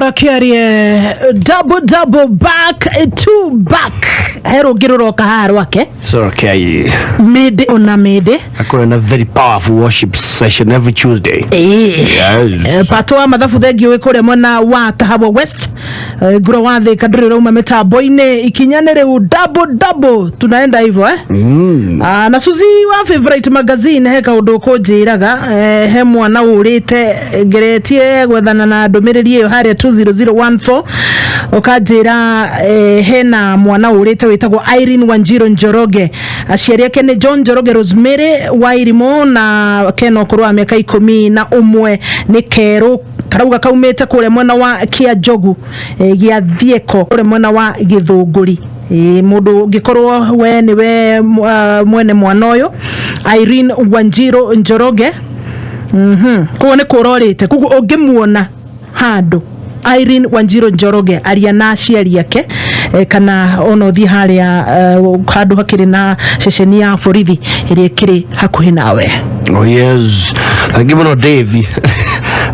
Sarah Kiarie double double back to back he rũngĩ rũroka haha rwake. Sarah Kiarie. Mĩndĩ ona mĩndĩ. Akorwo na very powerful worship session every Tuesday. Ĩĩ. Yes. Pato wa mathabu thengiũ wĩ kũrĩa mwena wa Kahawa West. Nguro wa Thĩka ndũrĩ ũrauma mĩtambo-inĩ ikinya nĩ rĩu double double tunaenda hivyo eh? Ah, na Suzi wa Favorite Magazine he kaũndũ kũnjĩraga he mwana ũrĩte ngeretie gwethana na ndũmĩrĩri ĩyo harĩa 20014 ũkanjĩra hena mwana ũrĩte wĩtagwo Irene Wanjiro Njoroge, aciari ake nĩ John Njoroge, Rosemary Wairimũ na kena ũkũrũ wa mĩaka 11, nĩ kerũ karauga kaumĩte kũrĩa mwena wa Kĩanjogu, gĩa Thieko kũrĩa mwena wa Gĩthũngũri. Mũndũ ũngĩkorwo we nĩwe mwene mwana ũyũ Irene Wanjiro Njoroge, koguo nĩ kũrorĩte, koguo ũngĩmuona handũ Irene Wanjiro Njoroge aria na aciari ake, kana ona ũthiĩ harĩa handũ hakĩrĩ na ceceni ya borithi ĩrĩa ĩkĩrĩ hakuhĩ nawe. Oh yes. Thank mũno Dave.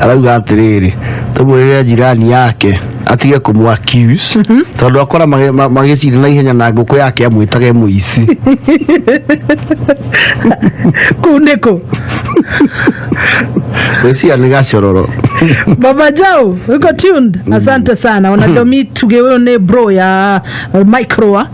Arauga atĩrĩrĩ, tũmwĩrĩre jirani yake atige kũmũ accuse tondũ akora magĩcira na ihenya na ngũkũ yake amwĩtage mũici. Kũu nĩkũ? Gwĩciria nĩ gacororo. Baba Jao, uko tuned. Asante sana. Ona Domi Tuge, huyo ni bro ya Mike Roa.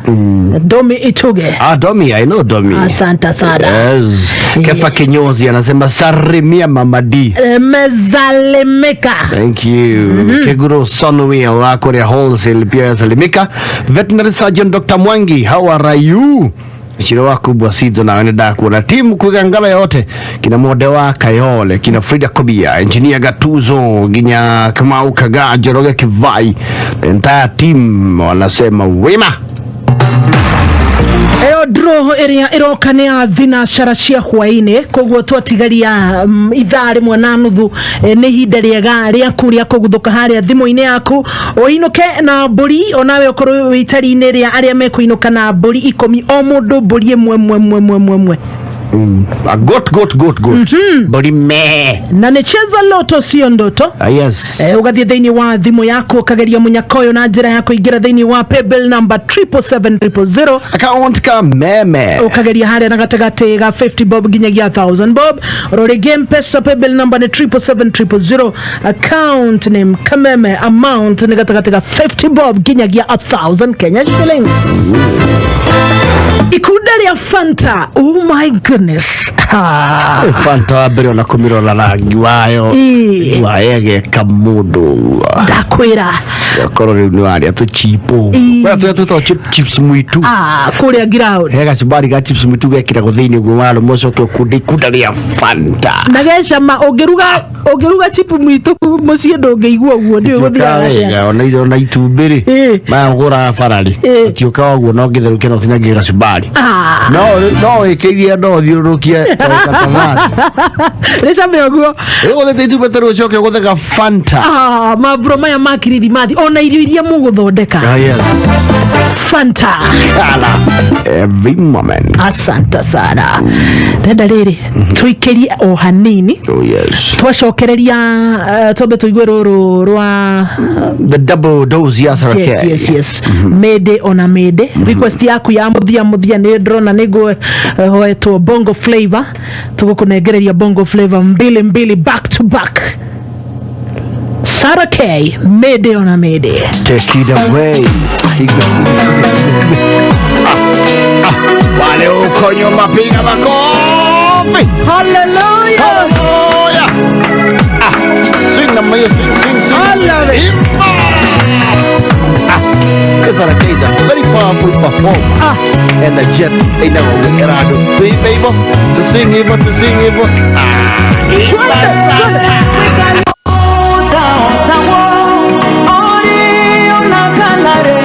Domi Ituge. Ah, Domi, I know Domi. Asante sana. Yes. Kefa Kinyozi anasema salimia Mama D. Mezalimika. Thank you. Keguro Sonwell wa Korea Wholesale pia yasalimika. Veterinary Surgeon Dr. Mwangi, how are you? Shiro wakubwa sizo na wene kuona timu kuiga yote kina Mode wa Kayole, kina Frida Kobia, Engineer Gatuzo, Ginya Kamau Kaga, Njoroge Kivai, the entire team wanasema wema. Ĩyo draw ĩrĩa ĩroka nĩ ya thinacara cia hwaĩ-inĩ, koguo twatigaria ithaa rĩmwe na nuthu, nĩ ihinda rĩega rĩaku rĩa kũguthũka harĩa thimũ-inĩ yaku ũinũke na mbũri, onawe ũkorwo wĩ itari-inĩ rĩa arĩa mekũinũka na mbũri 10 o mũndũ mbũri ĩmwe mwe mwe mwe mwe mwe. A goat, goat, goat, goat. Mbũri me. Na nĩ cheza loto sio ndoto. Ah, yes. Ũgathiĩ thĩinĩ wa thimũ yaku ũkageria mũnyaka ũyũ na njĩra ya kũingĩra thĩinĩ wa paybill number 777 000, Account Kameme. Ũkageria harĩa na gatagatĩ ga 50 bob nginyagia 1000 bob. Oro rĩngĩ Mpesa paybill number nĩ 777 000, account name Kameme, amount nĩ gatagatĩ ga 50 bob nginyagia 1000 Kenya shillings. Ikunda rĩa Fanta, oh my goodness. Ah. Fanta wa mbere ona kũmĩrora rangi wayo Ĩĩ. wayegeka mũndũ. Ndakwĩra. Korwo rĩu nĩ warĩa tũchipo Ĩĩ. kũrĩa tũrĩa twĩtagwo chips mwitu. Ah, kũrĩa ground. He gacumbari ga chips mwitu gekĩragwo thĩinĩ ũguo warũma ũcoke ũkunde ikunda rĩa Fanta. Na gecama ũngĩruga chipu mwitu mũciĩ ndũngĩigua ũguo, ndiũĩ gũthiaga atĩa. Wega ona itumbĩ rĩ maya ũgũraga bara rĩ ũtiũkaga ũguo no ngĩtherũkia no ũtinangie gacumbari. Ah. No wĩkĩrie no ũthiũrũrũkie rĩcame ũguo. Rĩu ũgũthĩte itumbĩ ta rĩu ũcoke ũgũthe ga Fanta. Ah, mambura maya ma kirithimathi ona irio iria mũgũthondeka. Ah, yes. Fanta. Kala every moment. Asante sana. Ndenda rĩrĩ tũikĩrie o hanini. Oh yes. Twacokereria twambe tũigue rũrũ rwa the double dose ya Sarah Yes, K. yes, yes. Mĩndĩ ona mĩndĩ request yaku ya mũthia mũthia nĩ ndĩrona nĩ ngũhoetwo bongo flavor, tũgũkũnengereria bongo flavor mbili mbili back to back. Sarah K, mĩndĩ ona mĩndĩ. Take it away. Wale uko nyuma piga makofi. Hallelujah. Hallelujah. Ah, swing na hiyo, swing, swing, swing. I love it. Ah, Sarah K is a very powerful performer. Ah. Energetic. Inago to hivyo, to sing hivyo, to sing hivyo. Ah. Twende, twende. Ore ona kanare.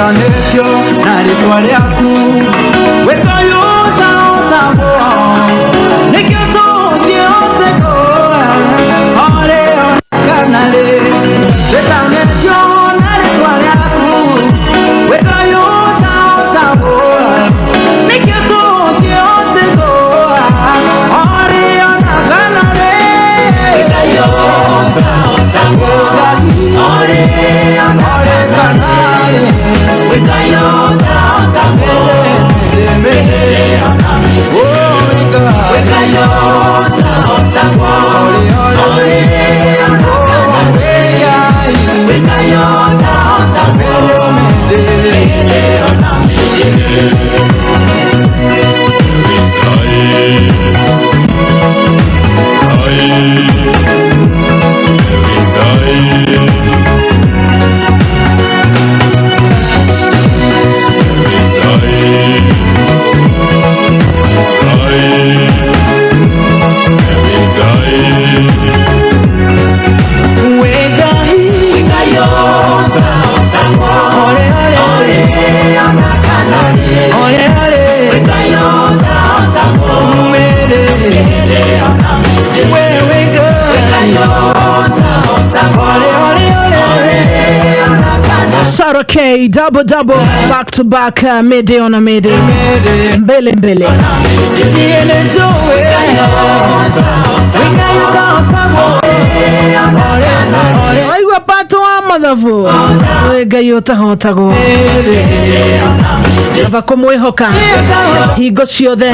Wĩtanĩtio na rĩtwa rĩaku wĩkayo ũtahotagwo nĩkĩo tũngĩhoteko orĩ ona kana rĩ wĩtanĩtio na rĩtwa rĩaku wĩkayo ũtahotagwo nĩkĩo tũngĩhoteko orĩ ona kana rĩ wĩkayo ũtahotagwo orĩ ona kana rĩ Sarah K double double back to back, mede ona mede mbele mbele. Waigua pato wa mathabu wĩ Ngai ũtahotagwo aba kũmwĩhoka hingo ciothe.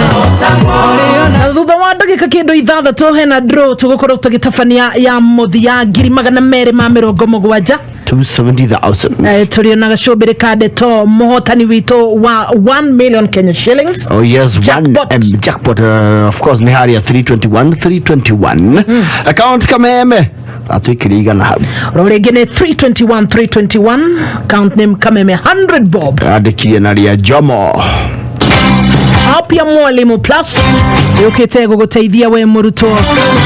Na thutha wa ndagĩka kĩndũ ithathatũ hena draw tũgũkorwo tũgĩtabania ya mũthia 270,000. 270,000. Tũrĩ ona gacũmbĩrĩ ka ndeto mũhotani witũ wa 1 million Kenya shillings. Oh yes, jackpot. One M jackpot. Of course, ni haria 321 321. Account Kameme. Atwikire igana hau. Ro rĩngĩ nĩ 321 321, account name Kameme 100 bob. Andikirie na ria Jomo. App ya Mwalimu Plus yũkĩte gũgũteithia we mũrutwo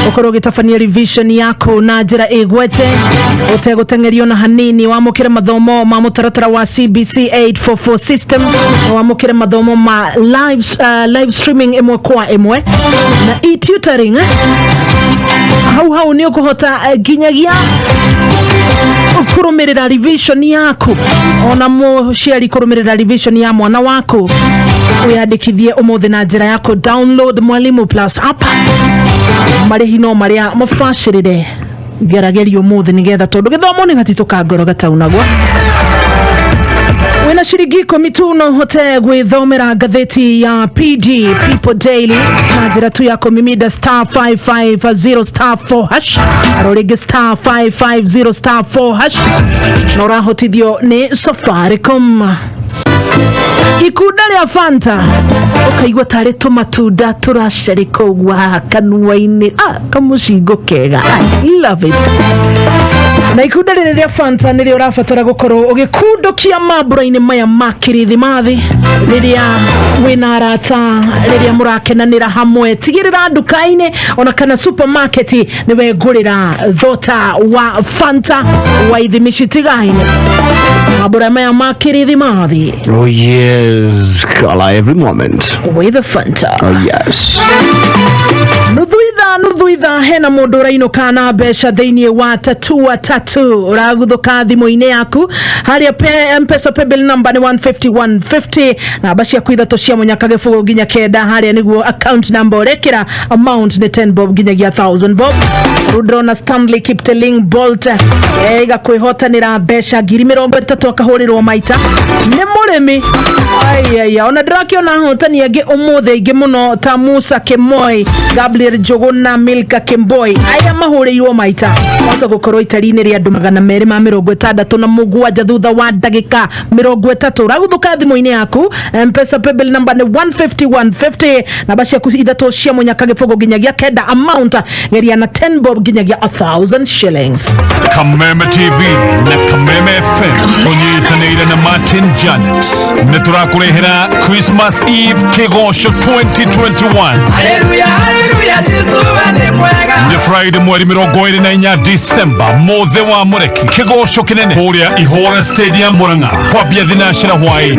ũkorwo ũgĩtabania revision yaku na njĩra ĩgwete ũtegũteng'erio na hanini. Wamũkĩre mathomo ma mũtaratara wa CBC 844 system na wamũkĩre mathomo ma live streaming ĩmwe kwa ĩmwe na e-tutoring. Hau hau nĩ ũkũhota nginyagia kũrũmĩrĩra revision yaku ona mũciari kũrũmĩrĩra revision ya mwana waku. Wĩyandĩkithie ũmũthĩ na njĩra ya kũ download Mwalimu Plus app. Marĩhi no marĩa mũbacĩrĩre. Gerageria ũmũthĩ nĩgetha tondũ gĩthomo nĩ gatitũ ka ngoro gataunagwo. Wĩna ciringi 10 tu no ũhote gwĩthomera ngathĩti ya PG People Daily na njĩra tu ya kũmimida star 550 star 4 hash, aro rĩngĩ star 550 star 4 hash, na ũrahotithio nĩ Safaricom. Ikunda rĩa Fanta ũkaigua tarĩ tũmatunda tũracereka ũguo haha kanua-inĩ, kamũcingo kega. I love it. Na ikunda rĩrĩ rĩa Fanta nĩrĩo ũrabatara gũkorwo ũgĩkundũkia mambura-inĩ maya ma kĩrithimathi rĩrĩa wĩna arata, rĩrĩa mũrakenanĩra hamwe. Tigĩrĩra nduka-inĩ ona kana supermarket nĩ wengũrĩra thota wa Fanta wa ithimi citigaine mambura maya ma kĩrithimathi. Oh yes, color every moment with the Fanta. Oh yes. Nuthu ithaa nuthu ithaa hena mũndũ ũrainũka na mbeca thĩinĩ wa tatua tatu. Ũraguthũka thimũ-inĩ yaku harĩa Mpesa paybill number nĩ 150 150, namba ciaku ithatũ cia mũnyaka gĩbũgũ nginya kenda harĩa nĩguo account number ũrekĩra. Amount nĩ 10 bob nginyagia 1000 bob. Rĩu ndĩrona Stanley Kipteling Bolt eiga kwĩhotanĩra mbeca 30,000 akahũrĩrwo maita nĩ mũrĩmi. Aiaia, ona ndĩrakĩona ahotani angĩ ũmũthĩ aingĩ mũno ta Musa Kemoi, Gabriel Njuguna, Milka Kemboi, aya mahũrĩirwo maita mahota gũkorwo itari-inĩ rĩa andũ 267 thutha wa ndagĩka 30. Ũraguthũka thimũ-inĩ yaku Mpesa paybill number nĩ 150 150, namba ciaku ithatũ cia mũnyaka gĩbũgũ nginyagia kenda, amount geria na 10 bob nginyagia 1000 shillings. Kameme TV na Kameme FM tũnyitanĩire na Martin Janet nĩ tũrakũrehera Christmas Eve Kĩgoco 2021. Hallelujah, hallelujah, Jesu. Nĩ Friday mweri 24 December, mũthĩ wa mũreki, kĩgoco kĩnene kũrĩa Ihũra Stadium Murang'a, kwambia thinacera hwaĩ.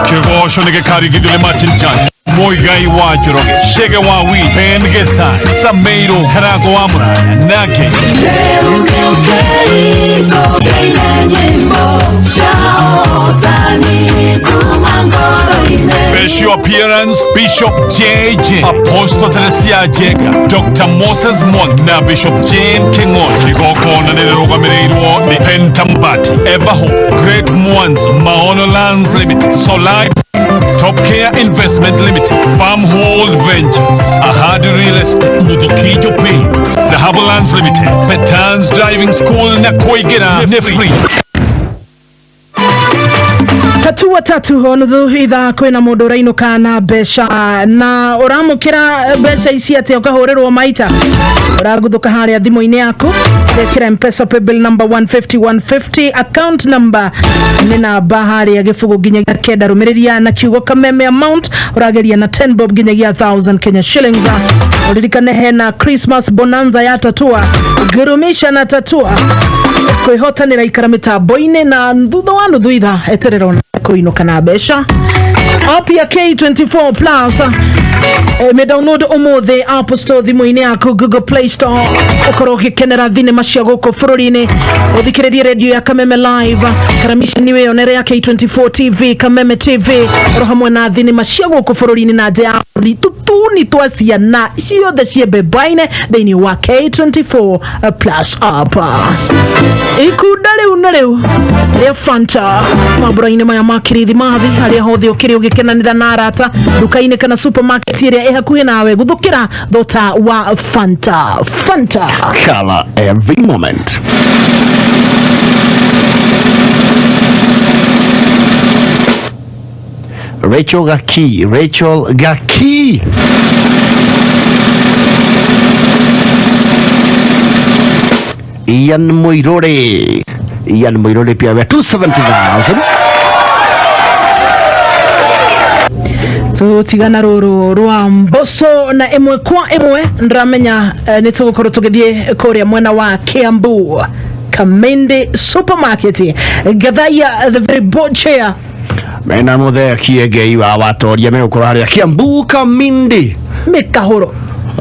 Kĩgoco nĩ gĩkarigithio nĩ Martin Jan, Muigai wa Njoroge, Chege wa Wi, Ben Getha, Sameiro Karago wa Muraya nake Special appearance Bishop JJ, Apostle Teresia Jega, Dr. Moses Mwang na Bishop Jane King'ori. Kigongona nĩ rĩrũgamĩrĩirwo nĩ Pentambati, Everhope, Great Mwanza, Maono Lands Limited, Solar Top Care Investment Limited, Farmhold Ventures, Ahadi Real Estate, Muthukijo Paints, Dhahabu Lands Limited, Petans Driving School na Koigera nĩ free. Tatua tatu o nuthu ithaa kwina mundu urainuka na mbeca na uramukira mbeca ici atia ukahurirwo maita uraguthuka haria thimu-inĩ yaku gekira Mpesa paybill number 150 150, account number nĩ namba haria gĩbũgũ nginyagia kenda, rũmĩrĩria na kiugo kameme, amount ũrageria na 10 bob nginyagia 1000 Kenya shillings. Uririkane hena Christmas bonanza ya tatua, gurumisha na tatua kwĩhotanĩra, ikara mĩtambo-inĩ na thutha wa nuthu ithaa eterera ona kũinũka na mbeca. App ya K24 Plus, me download ũmũthĩ App Store thimũ-inĩ yaku, Google Play Store, ũkorwo ũgĩkenera thinema cia gũkũ bũrũri-inĩ, ũthikĩrĩrie redio ya Kameme live, karamicani wĩyonere ya K24 TV, Kameme TV, oro hamwe na thinema cia gũkũ bũrũri-inĩ na nja ya bũrũri, tũtuni twa ciana ciothe ciĩ mbemba-inĩ thĩinĩ wa K24 Plus app. Ikunda rĩu na rĩu rĩa Fanta mambura-inĩ maya ma kirithimathi, harĩa hothe ũkĩrĩ ũgĩkenanĩra na arata nduka-inĩ kana supermarket ĩrĩa ĩ hakuhĩ nawe, guthũkĩra thota wa Fanta. Fanta. Color every moment. Rachel Gaki, Rachel Gaki. Ian Muirore. Ian Muirore pia 270,000. Tũtigana rũrũ rwa mboco na ĩmwe kwa ĩmwe ndĩramenya nĩ tũgũkorwo tũgĩthiĩ kũrĩa mwena wa Kiambu, Kamende Supermarket, Gathaiya the very board chair. Mena muthe kiengei wa watoria megũkorwo harĩa Kiambu Kamindi. Mĩkahũro.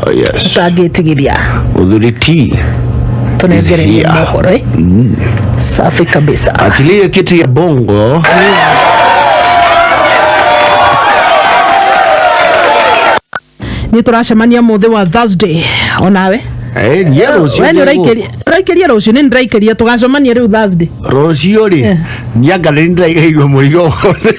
Oh, yes. Ũtangĩtigithia. Uthuri T. Tũnengererie mohoro, eh? Safi kabisa. Achilie kitu ya bongo. Nĩ tũracemania mũthĩ wa Thursday onawe. Eh, nie rũciũ. We nĩ ũraikĩria rũciũ, nĩ ndĩraikĩria, tũgacemania rĩu Thursday. Rũciũ rĩ, nianga nĩ ndĩraigĩirwo mũrigo wothe.